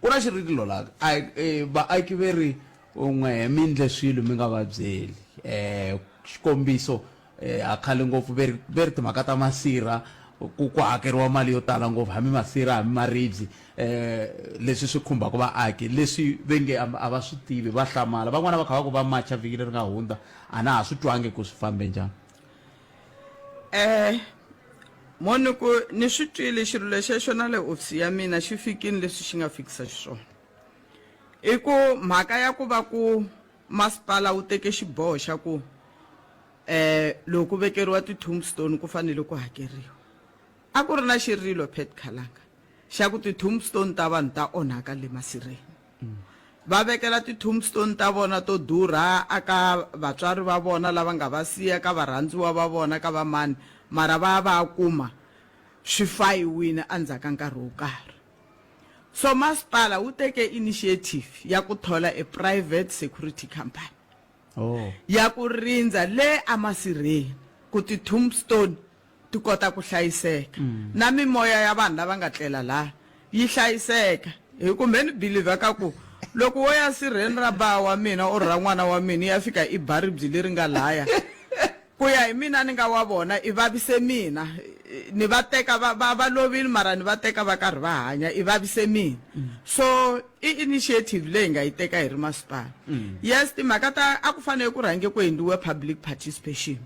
Ku na xirilo la a e, vaaki ve ri n'we mi ndle swilo mi nga va byeli. E, xikombiso e, a khale ngopfu ve ri ve ri timhaka ta masirha ku ku hakeriwa mali yo tala ngopfu hambi masirha hambi maribye e, leswi swi khumbaka vaaki leswi ve nge a va swi tivi va hlamala van'wana va kha va ku va macha vhiki leri nga hundza a na ha swi twangi ku swi fambe njhani. Eh moni ku ni swi twile xirilo xexo na le ofisi ya mina xi fikini leswi xi nga fikisa xiswona i ku mhaka ya ku va ku masipala wu teke xiboho xa ku eh loko ku vekeriwa ti-tombstone ku fanele ku hakeriwa a ku ri na xirilo Pat Khalanga xa ku ti-tombstone ta vanhu ta onhaka le masirheni Va vekela ti-tombstone ta vona to durha aka vatswari va vona lava nga va siya, ka varhandziwa va vona, ka va mani, mara va ya va ya kuma swi fayiwini endzhaku ka nkarhi wo karhi. So masipala wu teke initiative ya ku thola a private security company Oh. ya ku rindza le emasirheni ku ti-tombstone ti kota ku hlayiseka na mimoya ya vanhu lava nga tlela laha yi hlayiseka hi ku mhe ni believer ka ku loko wo ya sirheni ra ba wa mina or ra n'wana wa mina ya fika i ba ribye leri nga laya ku ya hi mina ni nga wa vona i vavise mina ni va teka va va va lovile mara ni va teka va karhi va hanya i vavise mina so i initiative leyi nga yi teka hi ri masipala yes timhaka ta a ku fanele ku rhange ku endliwe public participation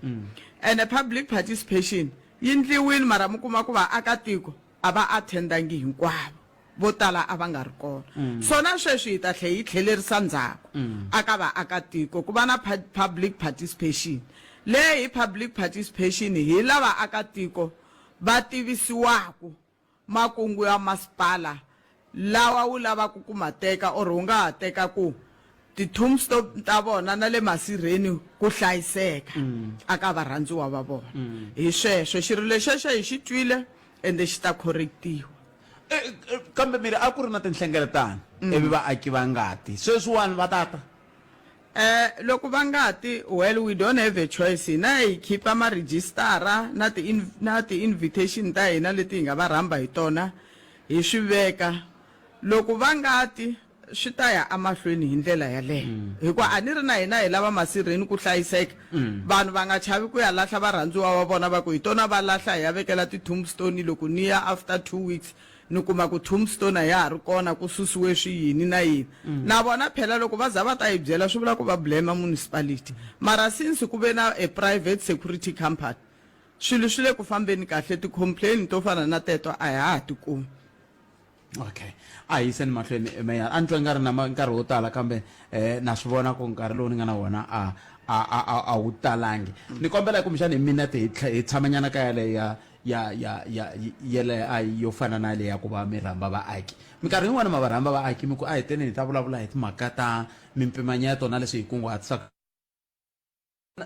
Ene public participation yi ndliwini mara mi kuma ku vaakatiko a va attendangi hinkwavo, vo tala a va nga ri kona. So na sweswi hi ta tlhe hi tlhelerisa ndzhaku aka vaakatiko ku va na public participation. Leyi hi public participation hi la vaakatiko va tivisiwaku makungu ya masipala lawa wu lavaka ku ma teka or wu nga ha teka ku ti-tombstone ta vona na le masirheni ku hlayiseka aka varhandziwa va vona. Hi sweswo xirilo xexo hi xi twile ende xi ta correct-iwa. Kambe mi ri a ku ri na tinhlengeletano ivi vaaki va nga ti, sweswiwani va ta ta? Eh loko va nga ti well we don't have a choice hina hi khipa ma registara na ti na ti invitation ta hina leti hi nga va rhamba hi tona hi swi veka loko va nga ti swi ta ya emahlweni hi ndlela yaleyo mm. hikuva a ni ri na hina hi lava masirheni ku hlayiseka mm. vanhu va nga chavi ku ya lahla varhandziwa va vona va ku hi tona va lahla hi ya vekela ti-tombstone loko ni ya after two weeks ni kuma ku tombstone a ya ha ri kona ku susiwe swi yini na yini mm. na vona phela loko va za va ta yi byela swi vula ku va blame municipality mara since ku ve na a private security company swilo swi le ku fambeni kahle ti-complain to fana na teto a ha ha ti kumi okay a hi yiseni mahlweni meya a ni twa nga ri na nkarhi wo tala kambe um na swi vona ku nkarhi lowu ni nga na wona a a a a wu talangi ni kombela kumbexani hi minete hi hi tshamanyana ka yaleyo ya ya ya ya yele a yo fana na leya ku va mi rhamba vaaki minkarhi yin'wana ma va rhamba vaaki mi ku a hi teni hi ta vulavula hi timhaka ta mimpimanyeto na leswi hi kunguhatisaka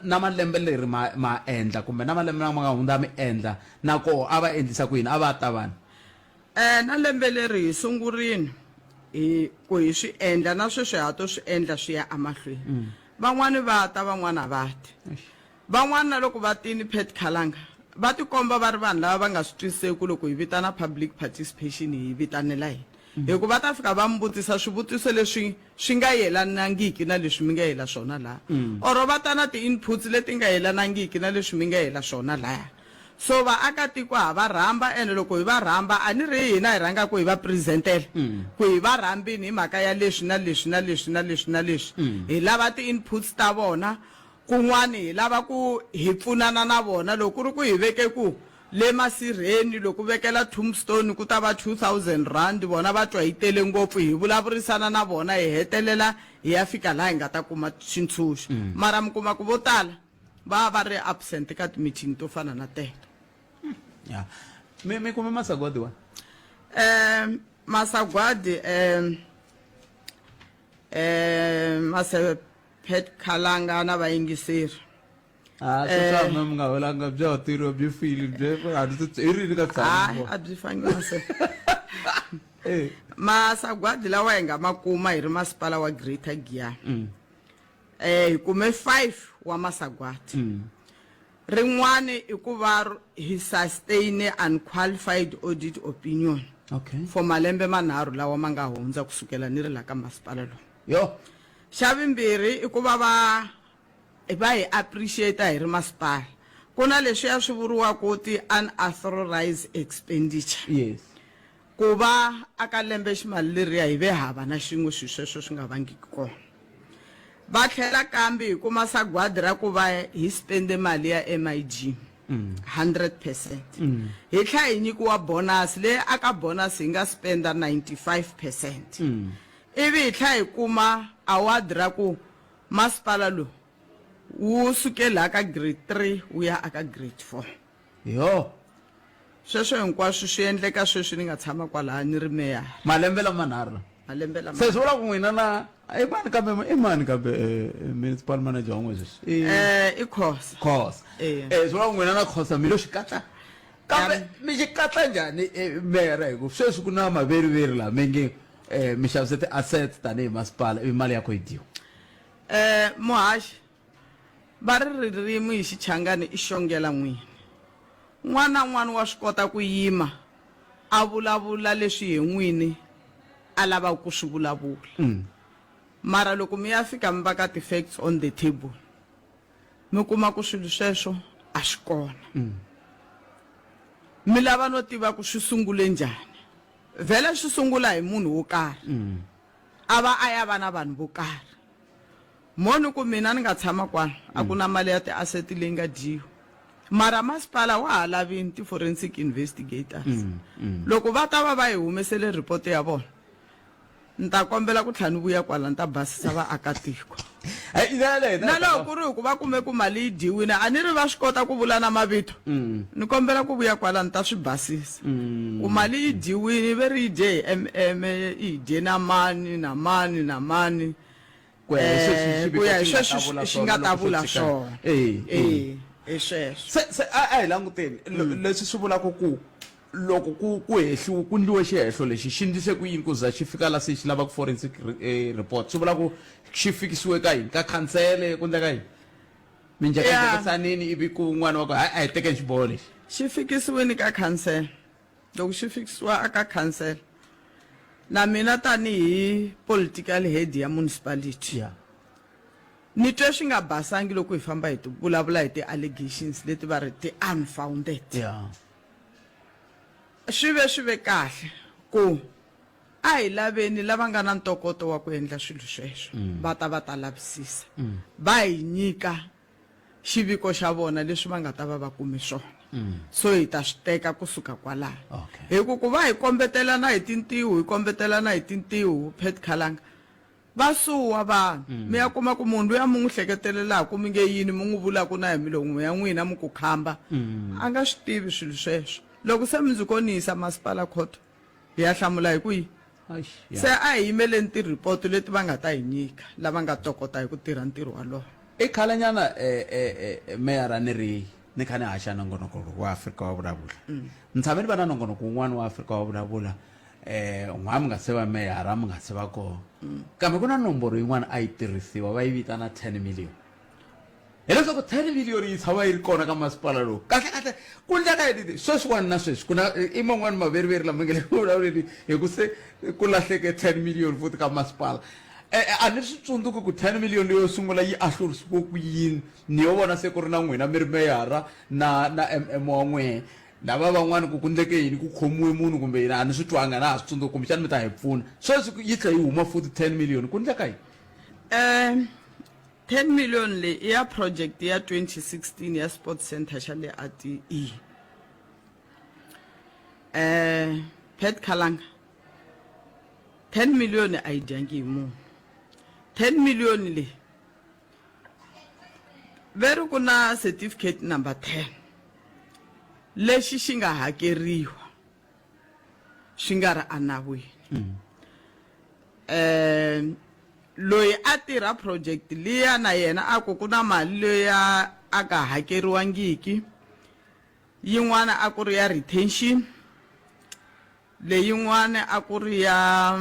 na malembe leri ma ma endla kumbe na malembe lama nga hundza mi endla na koho a va endlisa ku yini a va ta vanhu eh na lembe leri hi sungurini hi ku hi swi endla na sweswi ha to swi endla swi ya emahlweni mm. van'wani va ta van'wana va ti Van'wana na loko va tini Pat Khalanga va tikomba va ri vanhu lava va nga swi twisiseki loko hi vitana public participation hi yi vitanela yini. Hi ku va ta fika va mi vutisa swivutiso leswi swi nga yelanangiki na leswi mi nga yela swona laha. Or va ta na ti-inputs leti nga yelanangiki na leswi mi nga yela swona laya. So vaakatiko ha va rhamba ene loko hi va rhamba a ni ri hi hina hi rhangaka hi va presentela ku hi va rhambini hi mhaka ya leswi na leswi na leswi na leswi na leswi. Hi lava ti-inputs ta vona Kun'wana hi lava ku hi pfunana na vona loko ku ri ku hi veke ku le masirheni loko u vekela tombstone ku ta va R2000 vona va twa yi tele ngopfu hi vulavurisana na vona hi hetelela hi ya fika laha hi nga ta kuma xintshunxo mara mi kuma ku vo tala va va ri absent ka ti-meeting to fana na teto. Ya. Mi mi kume masagwadi wa? Um masagwadi um um mase Pat Khalanga na vayingiseri. Ah, sweswi a mi nga holanga bya ha tirhiwa byi file byi a byi i rini ka tshama a byi fangi mase eh. masagwadi lawa hi nga ma kuma hi ri masipala wa Greater Giyani mm. eh hi kume 5 wa masagwadi mm. rin'wani i ku va hi sustain unqualified audit opinion okay. for malembe manharhu lawa ma nga hundza kusukela ni ri la ka masipala lowu yo Xa vumbirhi i ku va va va hi appreciate hi ri masipala. Ku na leswiya swi vuriwaka ti-unauthorized expenditure. Yes. Ku va aka lembe ximali leriya hi ve hava na xin'we swilo sweswo swi nga vangiki kona. Va tlhela kambe hi kuma sagwadi ra ku va hi spende mali ya MIG 100%. Hi tlhela hi nyikiwa bonus leyi aka bonus hi nga spenda 95%. Ivi hi tlhela hi kuma award ra ku masipala lowu wu suke laha ka grade 3 wu ya aka grade 4. Yho! Sweswo hinkwaswo swi endleka sweswi ni nga tshama kwalaya ni ri meyara. Malembe lamanharhu. Malembe lama. Se swi vula ku n'wina na i mani kambe i mani kambe eh, municipal manager wa n'we sweswi? I eh, i Khosa. Khosa. Eh. Eh, swi vula ku n'wina na Khosa mi lo xikatla. Kambe mi xikatla njhani eh, meyara hi ku sweswi ku na maveriveri laha mi nge eh, mi xavise ti-assets tanihi masipala ivi mali ya ko yi dyiwa Eh, muhaxi va ri ririmi hi xichangani i xongela n'wini n'wana na n'wana wa swi kota ku yima a vulavula leswi ye n'wini a lavaka ku swi vulavula mm. mara loko mi ya fika mi va ka ti-facts on the table mi kuma ku swilo sweswo a swi kona mm. mi lava no tiva ku swi sungule njhani Vhele swi sungula hi munhu wo karhi. A va a ya va na vanhu vo karhi. Mo ni ku mina ni nga tshama kwala, a ku na mali ya ti-asset leyi nga dyiwa. Mara masipala wa ha lavini ti-forensic investigators. Loko va ta va va yi humesele report ya vona, Ni ta kombela ku tlhela ni vuya kwala ni ta basisa vaakatiko. Na loko ku ri hi ku va kume ku mali yi dyiwile, a ni ri va swi kota ku vula na mavito? Mm. Ni kombela ku vuya kwala ni ta swi basisa. Mm. Ku mali yi dyiwile, ve ri yi dye hi MM, yi dye na mani na mani na mani. Ku ya hi sweswi eh, ku ya hi sweswi xi nga ta vula swona. Eh, eh, hi sweswo. Se se a hi languteni mm. leswi swi vulaka ku Loko ku ku hehliwe ku ndliwe xihehlo lexi xi ndlise ku yini ku za xi fika la se xi lavaka forensic report? Swi vula ku xi fikisiwe ka yini? Ka khansele ku ndleka yini? Minjhekanjhekisanini ivi ku un'wana wa ku hayi a hi tekeni xiboho lexi. Xi fikisiwini ka khansele. Loko xi fikisiwa aka khansele na mina tanihi political head ya municipality yeah. Ni twe swi nga basangi loko hi famba hi vulavula hi ti-allegations leti va ri ti-unfounded. Yeah. Swi ve swi ve kahle ku a hi laveni lava nga na ntokoto wa ku endla swilo sweswo va ta va ta lavisisa va hi nyika xiviko xa vona leswi va nga ta va va kume swona so hi ta swi teka kusuka kwalaho hi ku ku va hi kombetelana hi tintiho hi kombetelana hi tintiho Pat Khalanga Va suwa vanhu. Mi ya kuma ku munhu luya mi n'wi hleketelelaku mi nge yini mi n'wi vulaku na hi milomu ya n'wina mi ku khamba, a nga swi tivi swilo sweswo. Loko se mundzuku o ni yisa masipala khoto, hi ya hlamula hi ku yini? Se a hi yimeleni ti-report leti va nga ta hi nyika lava nga tokota hi ku tirha ntirho walowo. I khalenyana meyara ni ri ni kha ni haxa nongonoko wa Afrika wa Vulavula. Ni tshame ni va na nongonoko wun'wana wa Afrika wa Vulavula eh n'wa mi nga se va meyara mi nga se va kona kambe ku na nomboro yin'wana a yi tirhisiwa va yi vitana 10 million hileswaku 10 million yi tshama yi ri kona ka masipala lowu kahle kahle ku ndleka yini sweswiwani na sweswi ku na i man'wani maveriveri lama nge le ku vulavuleni hi ku se ku lahleke 10 million futhi ka masipala a ni swi tsundzuki ku 10 million leyo sungula yi ahlurisiwe ku yini ni yo vona se ku ri na n'wina mi ri meyara na na mm wa n'wehe Lava van'wana ku ku ndleke yini, ku khomiwe munhu kumbe yini, a ni swi twanga, na ha swi tsundzuki, kumbexana mi ta hi pfuna. Sweswi yi tlhe yi huma futhi 10 million, ku ndleka yini? 10 million leyi i ya project ya 2016 ya Sports Centre xa le ATE. Pat Khalanga, 10 million a yi dyangi hi munhu. 10 million leyi ve ri ku na certificate number 10 lexi xi nga hakeriwa swi nga ri enawini um loyi a tirha project liya na yena a ku ku na mali leyi a nga hakeriwangiki yin'wana a ku ri ya retention leyin'wana a ku ri ya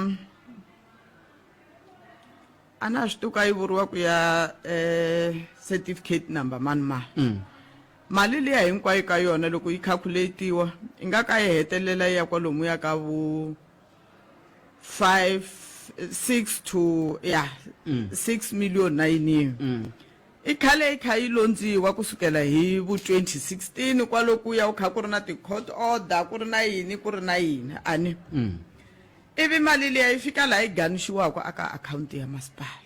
a na swi tivi ka yi vuriwa ku ya um certificate number mani mani mm. mali liya hinkwayo ka yona loko yi calculatiwa yi nga ka yi hetelela yi ya kwalomu ya ka vo 5 6 to ya 6 million na yiniyini mm. I khale yi kha yi londziwa ku sukela hi vu 2016 kwalokuya ku kha ku ri na ti-court order ku ri na yini ku ri na yini a ni ivi mali liya yi fika laha yi ganixiwaka aka akhawunti ya masipala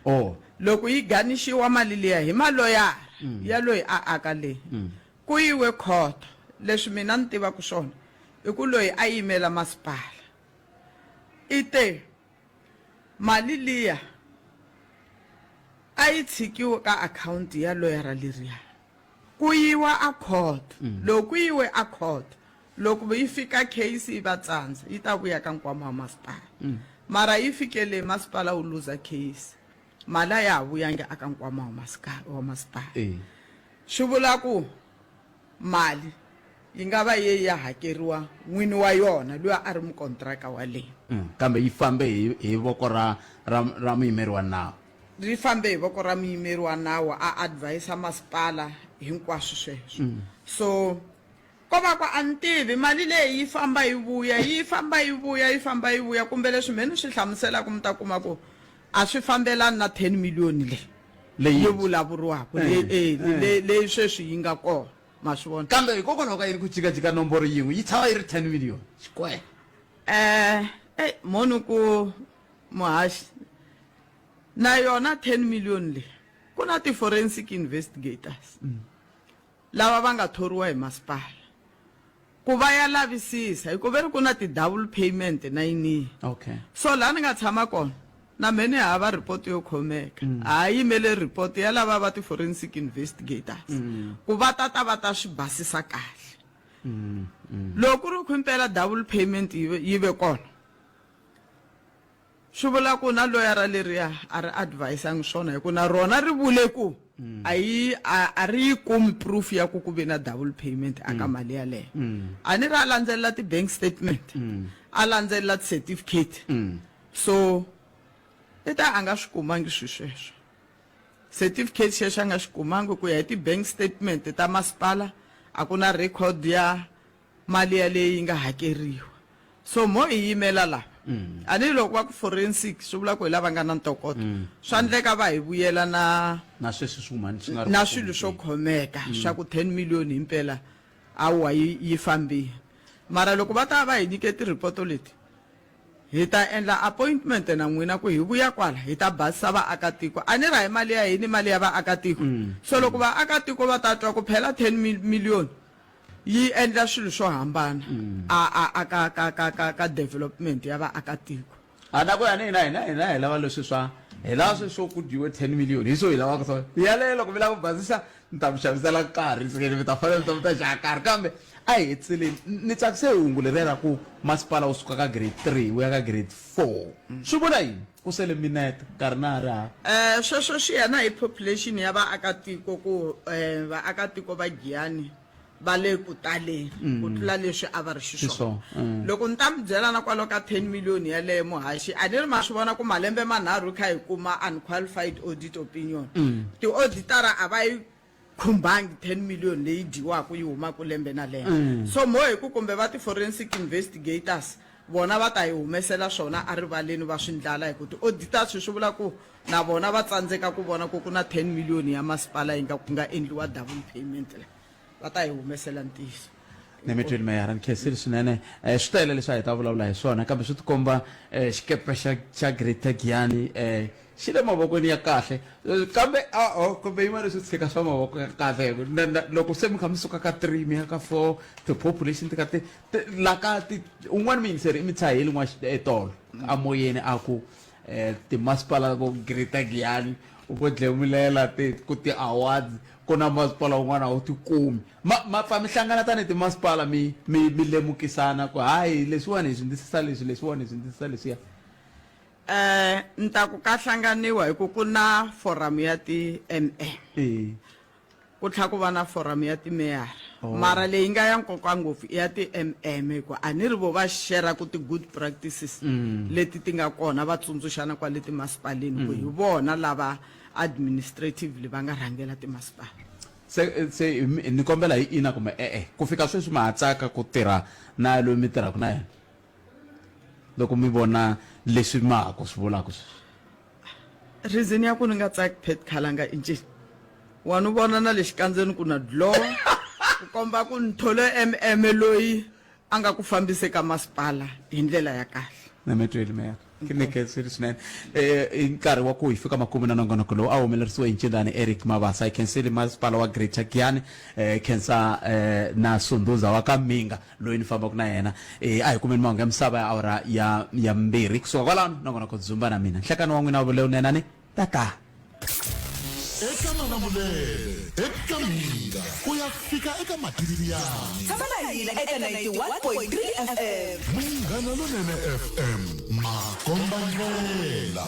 oh loko yi ganixiwa mali liya hi maloyara ya loyi a aka leyi ku yiwe khoto leswi mina ni tivaka swona i ku loyi a yimela masipala i te Mali liya a yi tshikiwe ka akhawunti ya loyara leriya. Ku yiwa a court. Loko ku yiwe a court, loko yi fika case yi va tsandza, yi ta vuya ka nkwama wa masipala. Mara yi fike le masipala wu luza case, mali a ya ha vuyangi aka nkwama wa wa masipala. Swi vula ku Mali yi nga va ye ya hakeriwa n'wini wa yona luya a ri mukontraka wa le. Kambe yi fambe hi hi voko ra ra ra muyimeri wa nawu. Ri fambe hi voko ra muyimeri wa nawu a advise masipala hinkwaswo sweswo. So ko va ku a ni tivi mali leyi yi famba yi vuya yi famba yi vuya yi famba yi vuya kumbe leswi mhe ni swi hlamuselaka mi ta kuma ku a swi fambelani na 10 million leyi Leyi yi vulavuriwaka leyi eh, leyi leyi sweswi yi nga kona ma swi vona kambe hikokwalaho ka yini ku jikajika nomboro yin'we yi tshama yi ri 10 million xikwembu eh eh moni ku muhaxi na yona 10 million leyi ku na ti-forensic investigators lava va nga thoriwa hi masipala ku va ya lavisisa hi ku ve ri ku na ti-double payment na yiniyi okay so laha ni nga tshama kona na mehe ni hava report yo khomeka mm. ha yimele report ya lava va ti-forensic investigators mm. ku va ta ta va ta swi basisa kahle mm. mm. loko ku ri ku impela double payment yi ve kona Swi vula ku na loyara leriya a ri advisangi swona hi ku na rona ri vule ku a yi a a ri yi kumi proof ya ku ku ve na double payment aka mali yaleyo. A ni ri a landzelela ti-bank statement, a landzelela ti-certificate. So i ta a nga swi kumangi swi sweswo. Certificate xexo a nga xi kumangi ku ya hi ti-bank statement ta masipala a ku na record ya mali yaleyi yi nga hakeriwa. So mo hi yimela lava. A ni loko va ku forensic swi vula ku hi lava nga na ntokoto. Swa ndleka va hi vuyela na na sweswi swin'wana swi nga ri na ku swilo swo khomekeni. khomeka swa ku 10 million himpela hawa yi yi fambile. Mara loko va ta va hi nyike ti-report leti hi ta endla appointment na n'wina ku hi vuya kwala hi ta basisa vaakatiko. A ni ri a hi mali ya hina i mali ya vaakatiko. So loko vaakatiko va ta twa ku phela 10 million yi endla swilo swo hambana a a a ka ka ka ka ka development ya vaakatiko. A na ku ya ni hina hina hina hi lava leswi swa hi lava sweswi swo ku dyiwe 10 million hi swo hi lavaka swona yaleyo loko mi lava ku basisa ni ta mi xavisela nkarhi sekeni mi ta fanele mi ta mi ta xava nkarhi kambe a hi hetiseli ni tsakise hi hungu leriya ra ku masipala wu suka ka grade 3 wu ya ka grade 4 swi vula yini ku sele minete nkarhi na ha ri hava. Sweswo swi ya na hi population ya vaakatiko ku vaakatiko va Giyani va le ku taleni ku tlula leswi a va ri xiswona. Loko ni ta mi byela na kwalomu ka 10 million yaleyo muhaxi a ni ri ma swi vona ku malembe manharhu hi kha hi kuma unqualified audit opinion ti-auditor a va yi khumbangi 10 million leyi dyiwaka yi humaka lembe na lembe. So mo hi ku kumbe va ti-forensic investigators vona va ta yi humesela swona erivaleni va swi ndlala hi ku ti-auditors swi vula ku na vona va tsandzeka ku vona ku ku na 10 million ya masipala yi nga ku nga endliwa double payment la va ta yi humesela ntiyiso. Nemetweni meyara ni khensile swinene. Swi tele leswi a hi ta vulavula hi swona kambe swi tikomba xikepe xa xa Greater Giyani xi le mavokweni ya kahle kambe a kumbe yin'wana swi tshika swa mavoko ya kahle hi ku loko se mi kha mi suka ka 3 mi ya ka 4 ti-population ti ka ti la ka ti un'wana muyingiseri i mi tshaheli n'wa tolo amoyeni a ku timasipala vo Greater Giyani vo dlemulela ti ku ti-awards ku na masipala wun'wana a wu ti kumi ma ma pfa mi hlangana tanihi timasipala mi mi mi lemukisana ku hayi leswiwani hi swi ndlisisa leswi leswiwani hi swi ndlisisa leswiya. Ni ta ku ka hlanganiwa hi ku ku na forum ya ti-M_M. Ku tlhela ku va na forum ya timeyara. Mara leyi nga ya nkoka ngopfu i ya ti-M_M hi ku a ni ri vo va share ku ti-good practices leti ti nga kona va tsundzuxana kwale timasipaleni ku hi vona lava administratively va nga rhangela timasipala. Se se ni kombela hi ina kumbe e-e ku fika sweswi ma ha tsaka ku tirha na loyi mi tirhaka na yena loko mi vona leswi ma ha ku swi vulaka sweswi? Reason ya ku ni nga tsaki Pat Khalanga i ncini? Wa ni vona na le xikandzeni ku na glow ku komba ku ni thole MM loyi a nga ku fambise ka masipala hi ndlela ya kahle. Na mi twile meyara. Ke ni khensile swinene. I nkarhi wa ku hi fika makumu na nongonoko lowu a humelerisiwe hi Ncindani Eric Mabasa. Hi khensile masipala wa Greater Giyani, hi khensa na Sunduza wa ka Mhinga loyi ni fambaka na yena. A hi kumeni mahungu ya misava ya awara ya ya mbirhi. Kusuka kwalano nongonoko Dzumba na mina. Nhlekani wa n'wina wa lowunene ni tata. Eka Malamulele, eka Mhinga, ku ya fika eka Mativiani. Tshama na hina eka 91.3 FM. Munghana Lonene FM, makombandlela.